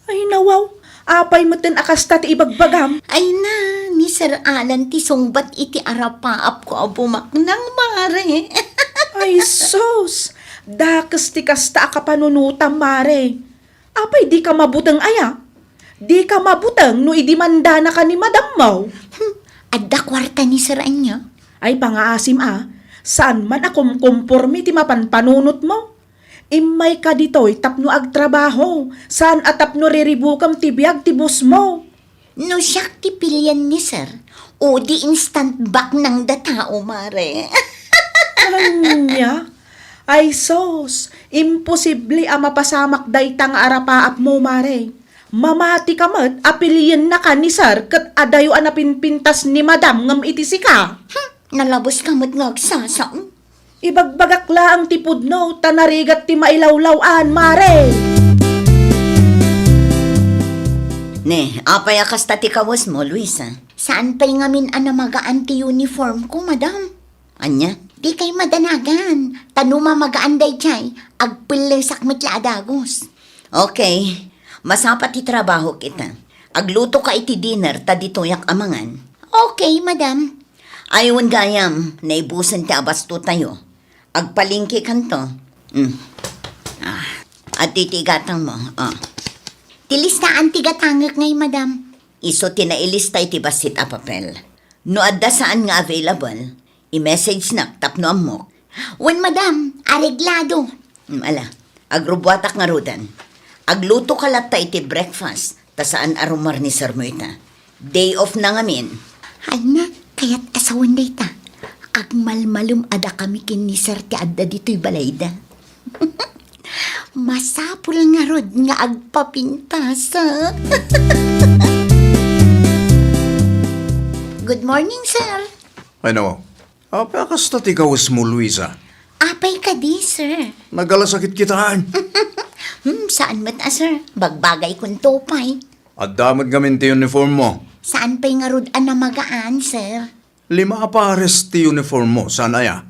Ay, nawaw. Apay metten a kasta ti ibagbagam? Ay na, ni Sir Alan ti sungbat iti arapaapko a bumaknang, Mare. Ay, sus! Dakes ti kasta a kapanunotam, Mare. Apay, dika mabuteng aya? Dika mabuteng no idimandanaka ni madammo? Hmm, adda kuarta ni Sir ania? Ay, pangaasim a, saan man a kumkumpormi ti mapan panunotmo. Immayka ditoy tapno agtrabaho, saan a tapno riribukem ti biag ti bossmo. No siak ti pilian ni sir, o di instant baknang da tao, Mare. Ania? Ay sus, imposible a mapasamak dayta nga arapaapmo, Mare. Mamatika met a piliennaka ni sir ket adayo a napinpintas ni madam ngem iti sika. Hmm, nalaboska met nga agsasao. Ibagbagak laeng ti pudno ta narigat ti mailawlaw-an, Mare! Ne, apay a kasta ti kawesmo, Luisa? Saan pay ngamin a namagaan ti uniformko, madam. Ania? Dikay madanagan. Ta no mamagaan daydiay, agpellesak met la a dagus. Okay. Masapa ti trabahok ita. Aglutoka iti dinner ta ditoyak a mangan. Okay, madam. Ay, wen gayam, naibusen ti abastotayo. Agpalengkekanto. Mm. Ah, adtoy ti igatangmo. Ah. Ti listaan ti gatangek ngay, madam. Isu ti nailista iti bassit a papel. No adda saan nga available, i-message-nak tapno ammok. Wen, madam, areglado. Mm, ala, agrubbuatak ngaruden. Aglutoka latta iti breakfast, ta saan a rumar ni sir mo ita. Day off na ngamin. Ay na, kayat a sawen dayta. Agmalmalem a dakami ken ni sir ti adda ditoy balayda. Masapul ngarud nga agpapintas, a? Good morning, sir. Ay, nawaw. Apay a kasta ti kawesmo, Luisa? Apay kadi, sir? Nagalasakit kitaan. Hmm, saan met a, sir. Bagbagaykonto pay. Adda met ngamin ti uniformmo. Saan pay ngarud a namagaan, sir? Lima a pares ti uniformmo, saan aya?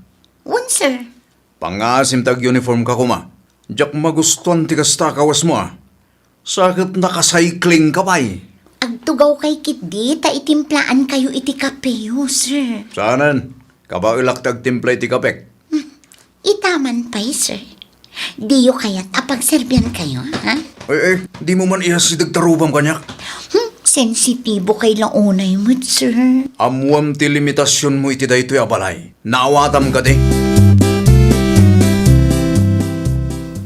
Wen, sir. Pangngaasim ta ag-uniformka koma. Diak magustuan ti kasta a kawesmo, a. Sa ket nakacyclingka pay. Agtugawkay ketdi ta itimplaankayo iti kapeyo, sir. Saanen, kabaelak ti agtimpla iti kapek. Hmm, ita man pay, sir. Diyo kayat a pagserbiankayo, ha? Ay, ay, dimo man iyasideg ta rubam kaniak. Hmm, sensitibokay la unay met, sir. Ammoam ti limitasionmo iti daytoy a balay. Naawatam kadi?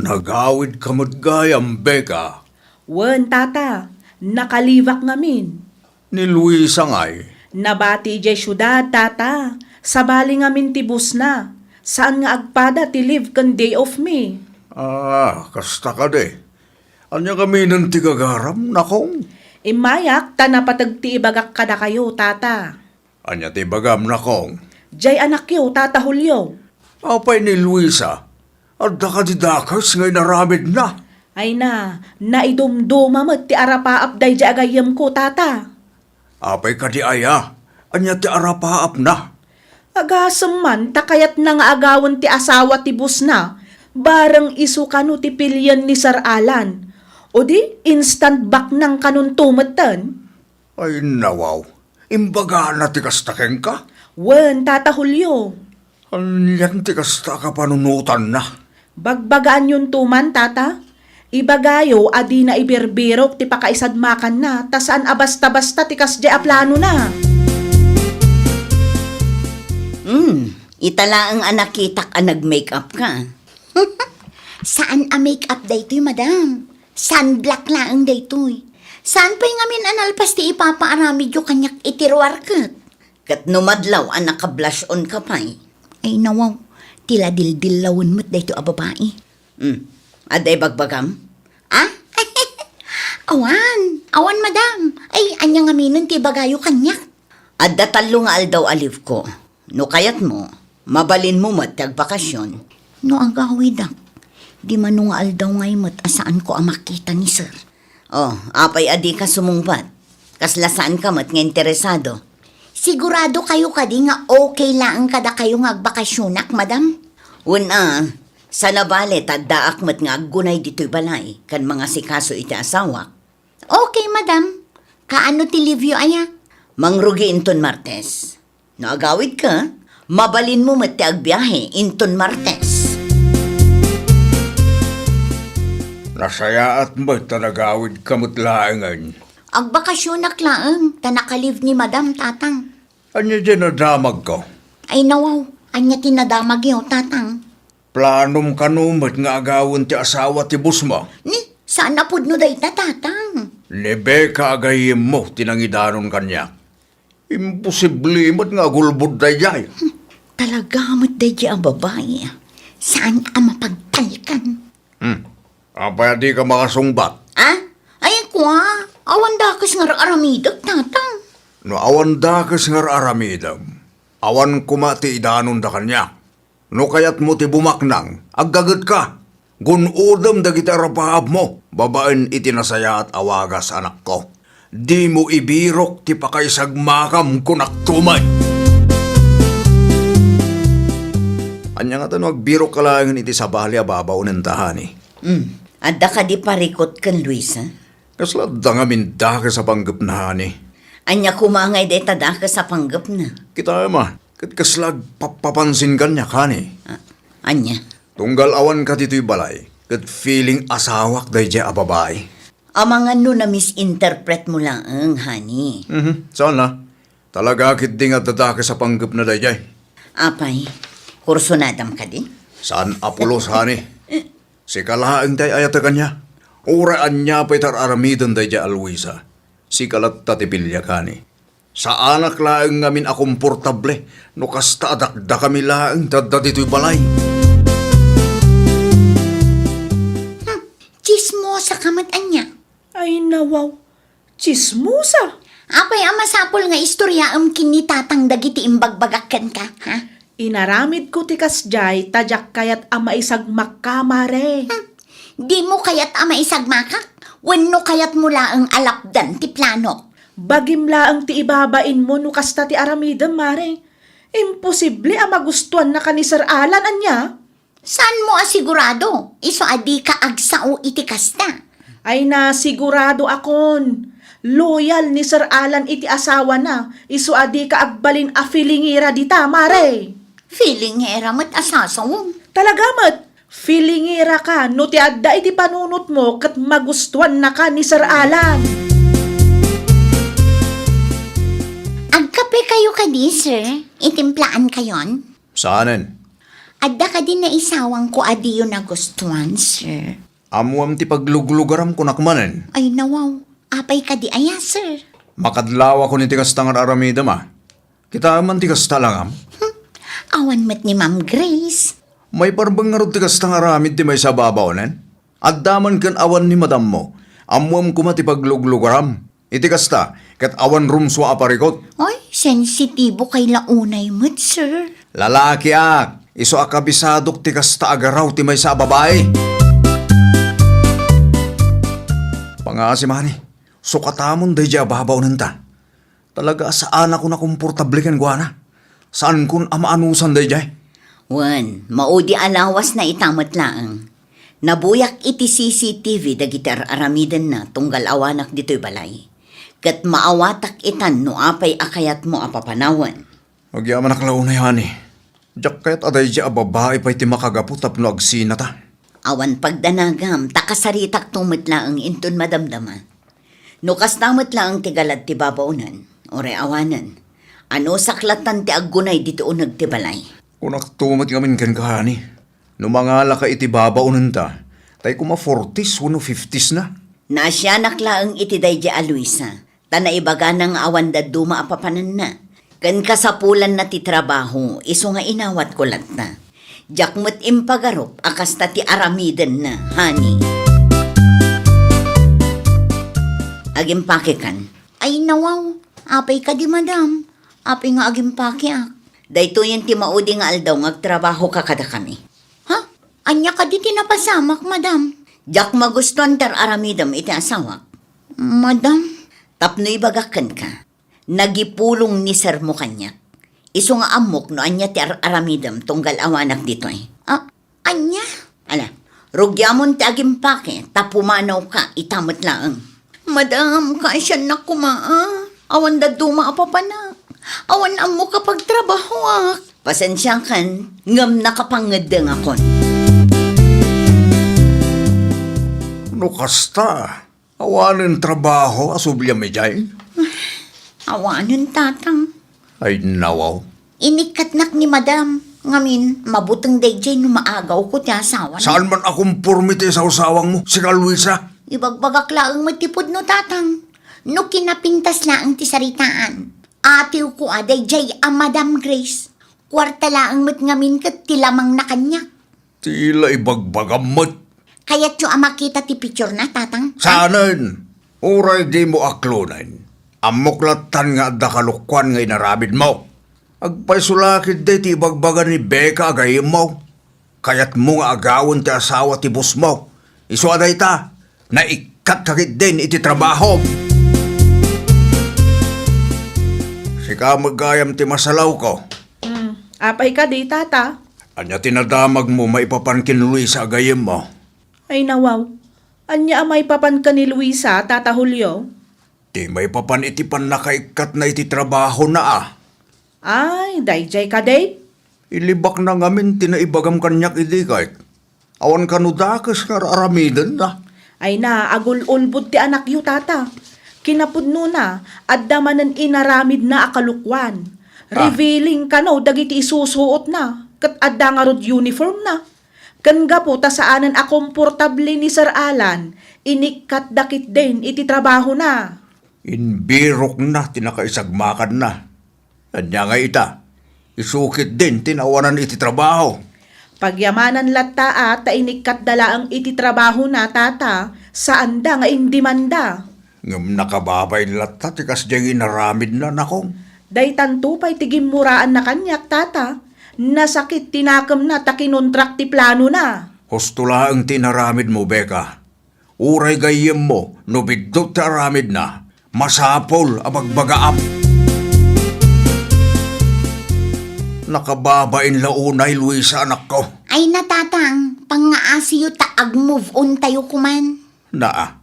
Nagawidka met gayam, Becca. Wen, tata. Nakalibak ngamin. Ni Luisa ngay? Nabati idiay siudad, tata. Sabali ngamin ti bossna. Saan nga agpada ti leave ken day off mi. Ah, kasta kadi. Ania ngaminen ti gagaram, nakong? Immayak ta napateg ti ibagak kadakayo, tata. Ania ti ibagam, nakong? Diay anakyo, Tata Julio. Apay ni Luisa? Adda kadi dakes nga inaramidna? Ay na, naidumduma met ti arapaap daydiay a gayyemko, tata. Apay kadi aya? Ania ti arapaapna? Agasem man ta kayatna nga agawen ti asawa ti bossna, bareng isu kano ti pilien ni Sir Alan. O di, instant baknang kanonto metten? Ay, nawaw. Imbagana ti kasta kenka? Wen, Tata Julio. Anian ti kasta a kapanunotanna? Bagbagaanyonto man, Tata. Ibagayo a dina ibirbirok ti pakaisadmakanna, ta saan a basta-basta ti kasdiay a planona. Hmm, ita laeng a nakitak a nag-makeup ka. Saan a makeup daytoy, madam. Sunblock laeng daytoy. Saan pay ngamin a nalpas ti ipapaaramidyo kaniak iti ruar ket? Ket no madlaw a naka-blush on ka pay. Ay, nawaw. Ti la dildillawen met daytoy a babai. Hmm. Adda ibagbagam? Ah? Awan. Awan, madam. Ay, ania ngaminen ti ibagayo kaniak? Adda tallo nga aldaw a leave ko. No kayatmo, mabalinmo met ti agbakasyon. No agawidak, dimano nga aldaw ngay met a saanko a makita ni sir. Oh, apay a dika sumungbat? Kasla saanka met nga interesado. Sigurado kayo kadi nga okay laeng kadakayo nga agbakasionak, madam? Wen a, saan a bale ta addaak met nga aggunay ditoy balay ken mangasikaso iti asawak. Okay, madam. Kaano ti leave-yo aya? Mangrugi inton Martes. No agawidka, mabalinmo met ti agbiahe inton Martes. Nasayaat met ta nagawidka met laengen. Agbakasionak laeng ta naka-leave ni madam, tatang. Ania diay nadamagko? Ay, nawaw. Ania ti nadamagyo, tatang? Planom kano met nga agawen ti asawa ti bossmo? Ni, saan a pudno dayta, tatang. Ni Becca a gayyemmo ti nangidanon kaniak. Imposible met nga agulbod daydiay. Hmm, talaga met daydiay a babai. Saan a mapagtalkan? Hmm. Apay a dika makasungbat? Ah? Ay, kua, awan dakes nga ar-aramidek, tatang. No awan dakes nga ar-aramidem, awan koma ti idanonda kaniak. No kayatmo ti bumaknang, aggagetka. Gun-odem dagiti arapaapmo babaen iti nasayaat a wagas, anakko. Dimo ibirok ti pakaisagmakam, kunakto met. Ania ngata no agbirokka laengen iti sabali a babaonenta, honey? Hmm. Adda kadi parikut ken Luisa? Kasla adda ngamin dakes a panggepna, honey. Ania koma ngay dayta dakes a panggepna? Kitaem a, ket kasla agpappapansin kaniak, honey. Ah, ania? Tunggal awanka ditoy balay, ket feeling asawak daydiay a babai. Amangan no na-misinterpretmo laeng, honey. Mhm, saan a? Talaga ketdi nga adda dakes a panggepna daydiay. Apay, kursonadam kadi? Saan a pulos, honey. Sika laeng ti ay-ayatek ania. Uray ania pay ti ar-aramiden daydiay a Luisa, sika latta ti piliak, honey. Saanak laeng ngamin a komportable no kasta a dakdakami laeng ti adda ditoy balay. Hmm, tsismosa ka met ania? Ay, nawaw. Tsismosa! Apay a masapul nga istoriaem ken ni tatang dagiti imbagbagak kenka, ha? Inaramidko ti kasdiay ta diak kayat a maisagmakka, mare. Hmm. Dimo kayat a maisagmakak? Wenno kayatmo laeng a lapdan ti planok? Bagim laeng ti ibabainmo no kasta ti aramidem, mare. Imposible a magustuannaka ni Sir Alan, ania? Saanmo a sigurado? Isu a dika agsao iti kasta. Ay, na, sigurado akon. Loyal ni Sir Alan iti asawana. Isu a dika agbalin a feelingera dita, mare. Feelingera met a sasawen. Talaga met. Feelingera ka no ti adda iti panunotmo ket magustuannaka ni Sir Alan. Agkape kayo kadi, sir? Itimplaankayon? Saanen? Adda kadi naisawangko a diyo nagustuan, sir? Ammoam ti pagluglugaram, kunak manen. Ay, nawaw. Apay kadi aya, sir? Makadlawakon iti kasta nga ar-aramidem a. Kitaem man ti kasta, langam. Hmm. Awan met ni Ma'am Grace. Maiparbeng ngarud ti kasta nga aramid ti maysa a babaonen? Adda man ken awan ni madammo. Ammoam koma ti pagluglugaram. Iti kasta, ket awan rumsua a parikut. Ay, sensitibo kay la unay met, sir. Lalakiak, isu a kabisadok ti kasta a garaw ti maysa a babai. Pangasim, honey, sukatamon daydiay a babaonenta. Talaga a saanakon a komportable kenkuana. Saankon a maanusan daydiay. Wen, maudi a lawasna ita met laeng. Nabuyak iti C C T V dagiti ar-aramidenna tunggal awanak ditoy balay. Ket maawatak itan no apay a kayatmo a papanawen. Agyamanak la unay, honey. Diak kayat a daydiay a babai pay ti makagapu tapno agsinata. Awan pagdanagam, ta kasaritakto met laeng inton madamdama. No kasta met laeng ti galad ti babaonen, uray awanen, anusak lattan ti aggunay ditoy uneg ti balay. Kunakto met ngamin kenka, honey. No mangalaka iti babaonenta, tay koma forties wenno fifties na. Naasianak laeng iti daydiay a Luisa, ta naibagana nga awan dadduma a papananna. Ken kasapulanna ti trabaho, isu nga inawatko latta. Diak met impagarup a kasta ti aramidenna, honey. Agimpakekan. Ay, nawaw. Apay kadi, madam? Apay nga agimpakeak? Daytoyen ti maudi nga aldaw nga agtrabahoka kadakami. Ha? Ania kadi ti napasamak, madam? Diak magustuan ti ar-aramidem iti asawak. Madam? Tapno ibagak kenka, nagipulong ni sermo kaniak. Isu nga ammok no ania ti ar-aramidem tunggal awanak ditoy. Ah, ania? Ala, rugiamon ti agimpake, ta pumanawka ita met laeng. Madam, kaasiannak koma, a. Awan dadduma a papanak. Awan ammok a pagtrabahoak. Pasensiakan, ngem nakapangeddengakon. No kasta, awanen trabaho a subliam idiay? Awanen, tatang. Ay, nawaw. Inikkatnak ni madam. Ngamin, mabuteng daydiay no maagawko ti asawan. Saan man a komporme ti sawsawangmo, sika Luisa? Ibagbagak laeng met ti pudno, tatang. No kinapintas laeng ti saritaan, atiwko a daydiay a Madam Grace. Kuarta laeng met ngamin ket ti lamangna kaniak. Ti la ibagbagam met. Kayatyo a makita ti picture na, tatang? Saanen? Uray dimo aklonen. Ammok lattan nga adda kalokuan nga inaramidmo. Agpayso la ketdi ti ibagbaga ni Becca a gayyemmo. Kayatmo nga agawen ti asawa ti bossmo. Isu a dayta, naikkatka ketdin iti trabahom. Sika met gayam ti masalawko. Hmm, apay kadi, tata? Ania ti nadamagmo maipapan ken Luisa a gayyemmo? Ay, nawaw. Ania a maipapan ken ni Luisa, Tata Julio? Ti maipapan iti pannakaikkatna iti trabahona, a. Ay, daydiay kadi? Ilibakna ngamin ti naibagam kaniak idi, ket awan kano dakes nga ar-aramidenna. Ay na, agul-ulbod ti anakyo, tata. Kinapudnona, adda manen inaramidna a kalokuan. Ah. Revealing kano dagiti isusuotna, ket adda ngarud uniformna. Ken gapu ta saanen a komportable ni Sir Alan, inikkatda ketdin iti trabahona. Imbirokna ti nakaisagmakanna. Ania ngay ita? Isu ketdin ti naawanan iti trabaho. Pagyamanan latta a ta inikkatda laeng iti trabahona, tata, saanda nga indimanda. Ngem nakababain latta ti kasdiay nga inaramidna, nakong. Daytanto pay ti gimmuraanna kaniak, tata. Nasakit ti nakemna ta kinontrak ti planona. Husto laeng ti inaramidmo, Becca. Uray gayyemmo, no biddut ti aramidna, masapul a bagbagaam. Nakababain la unay, Luisa, anakko. Ay na, tatang, pangngaasiyo ta ag-move on tayo koman. Naa,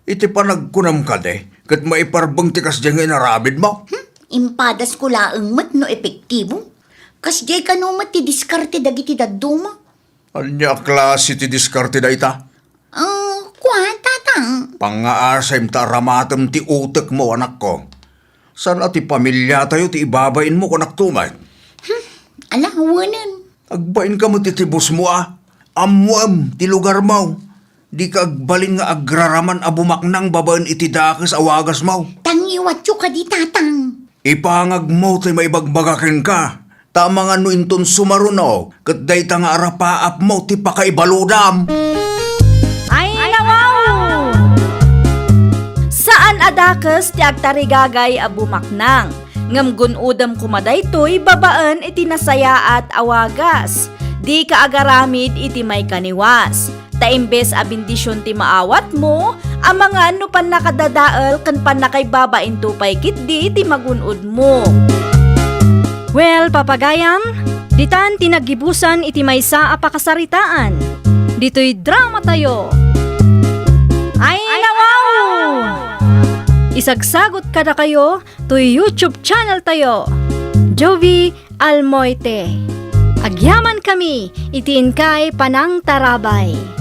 iti panagkunam kadi, ket maiparbeng ti kasdiay nga inaramidmo? Hmm? Impadasko laeng met no epektibo. Kasdiay kano met ti diskarte dagiti dadduma. Ania a klase ti diskarte dayta? Ah, kua, tatang. Pangngaasem ta aramatem ti utekmo, anakko. Saan a ti pamiliatayo ti ibabainmo, kunak tumet. Hmm, ala, wenen. Agbainka met iti bossmo, a. Ammoem ti lugarmo. Dika agbalin nga agraraman a bumaknang babaen iti dakes a wagasmo. Tangiwatyo kadi, tatang. Ipangagmo ti maibagbaga kenka, ta amangan no inton sumaruno, ket dayta nga arapaapmo ti pakaibaludam. Ay, nawaw! Saan a dakes ti agtarigagay a bumaknang, ngem gun-odem koma daytoy babaen iti nasayaat a wagas. Dika agaramid iti maikaniwas. Ta imbes a bendision ti maawatmo, amangan no pannakadadael ken pannakaibabainto pay ketdi ti magun-odmo. Well, papagayam, ditan ti naggibusan iti maysa a pakasaritaan. Ditoy dramatayo. Ay, nawaw! Isagsagot kadakayo toy YouTube channel tayo, Jovie Almoite. Agyamankami iti inkay panangtarabay.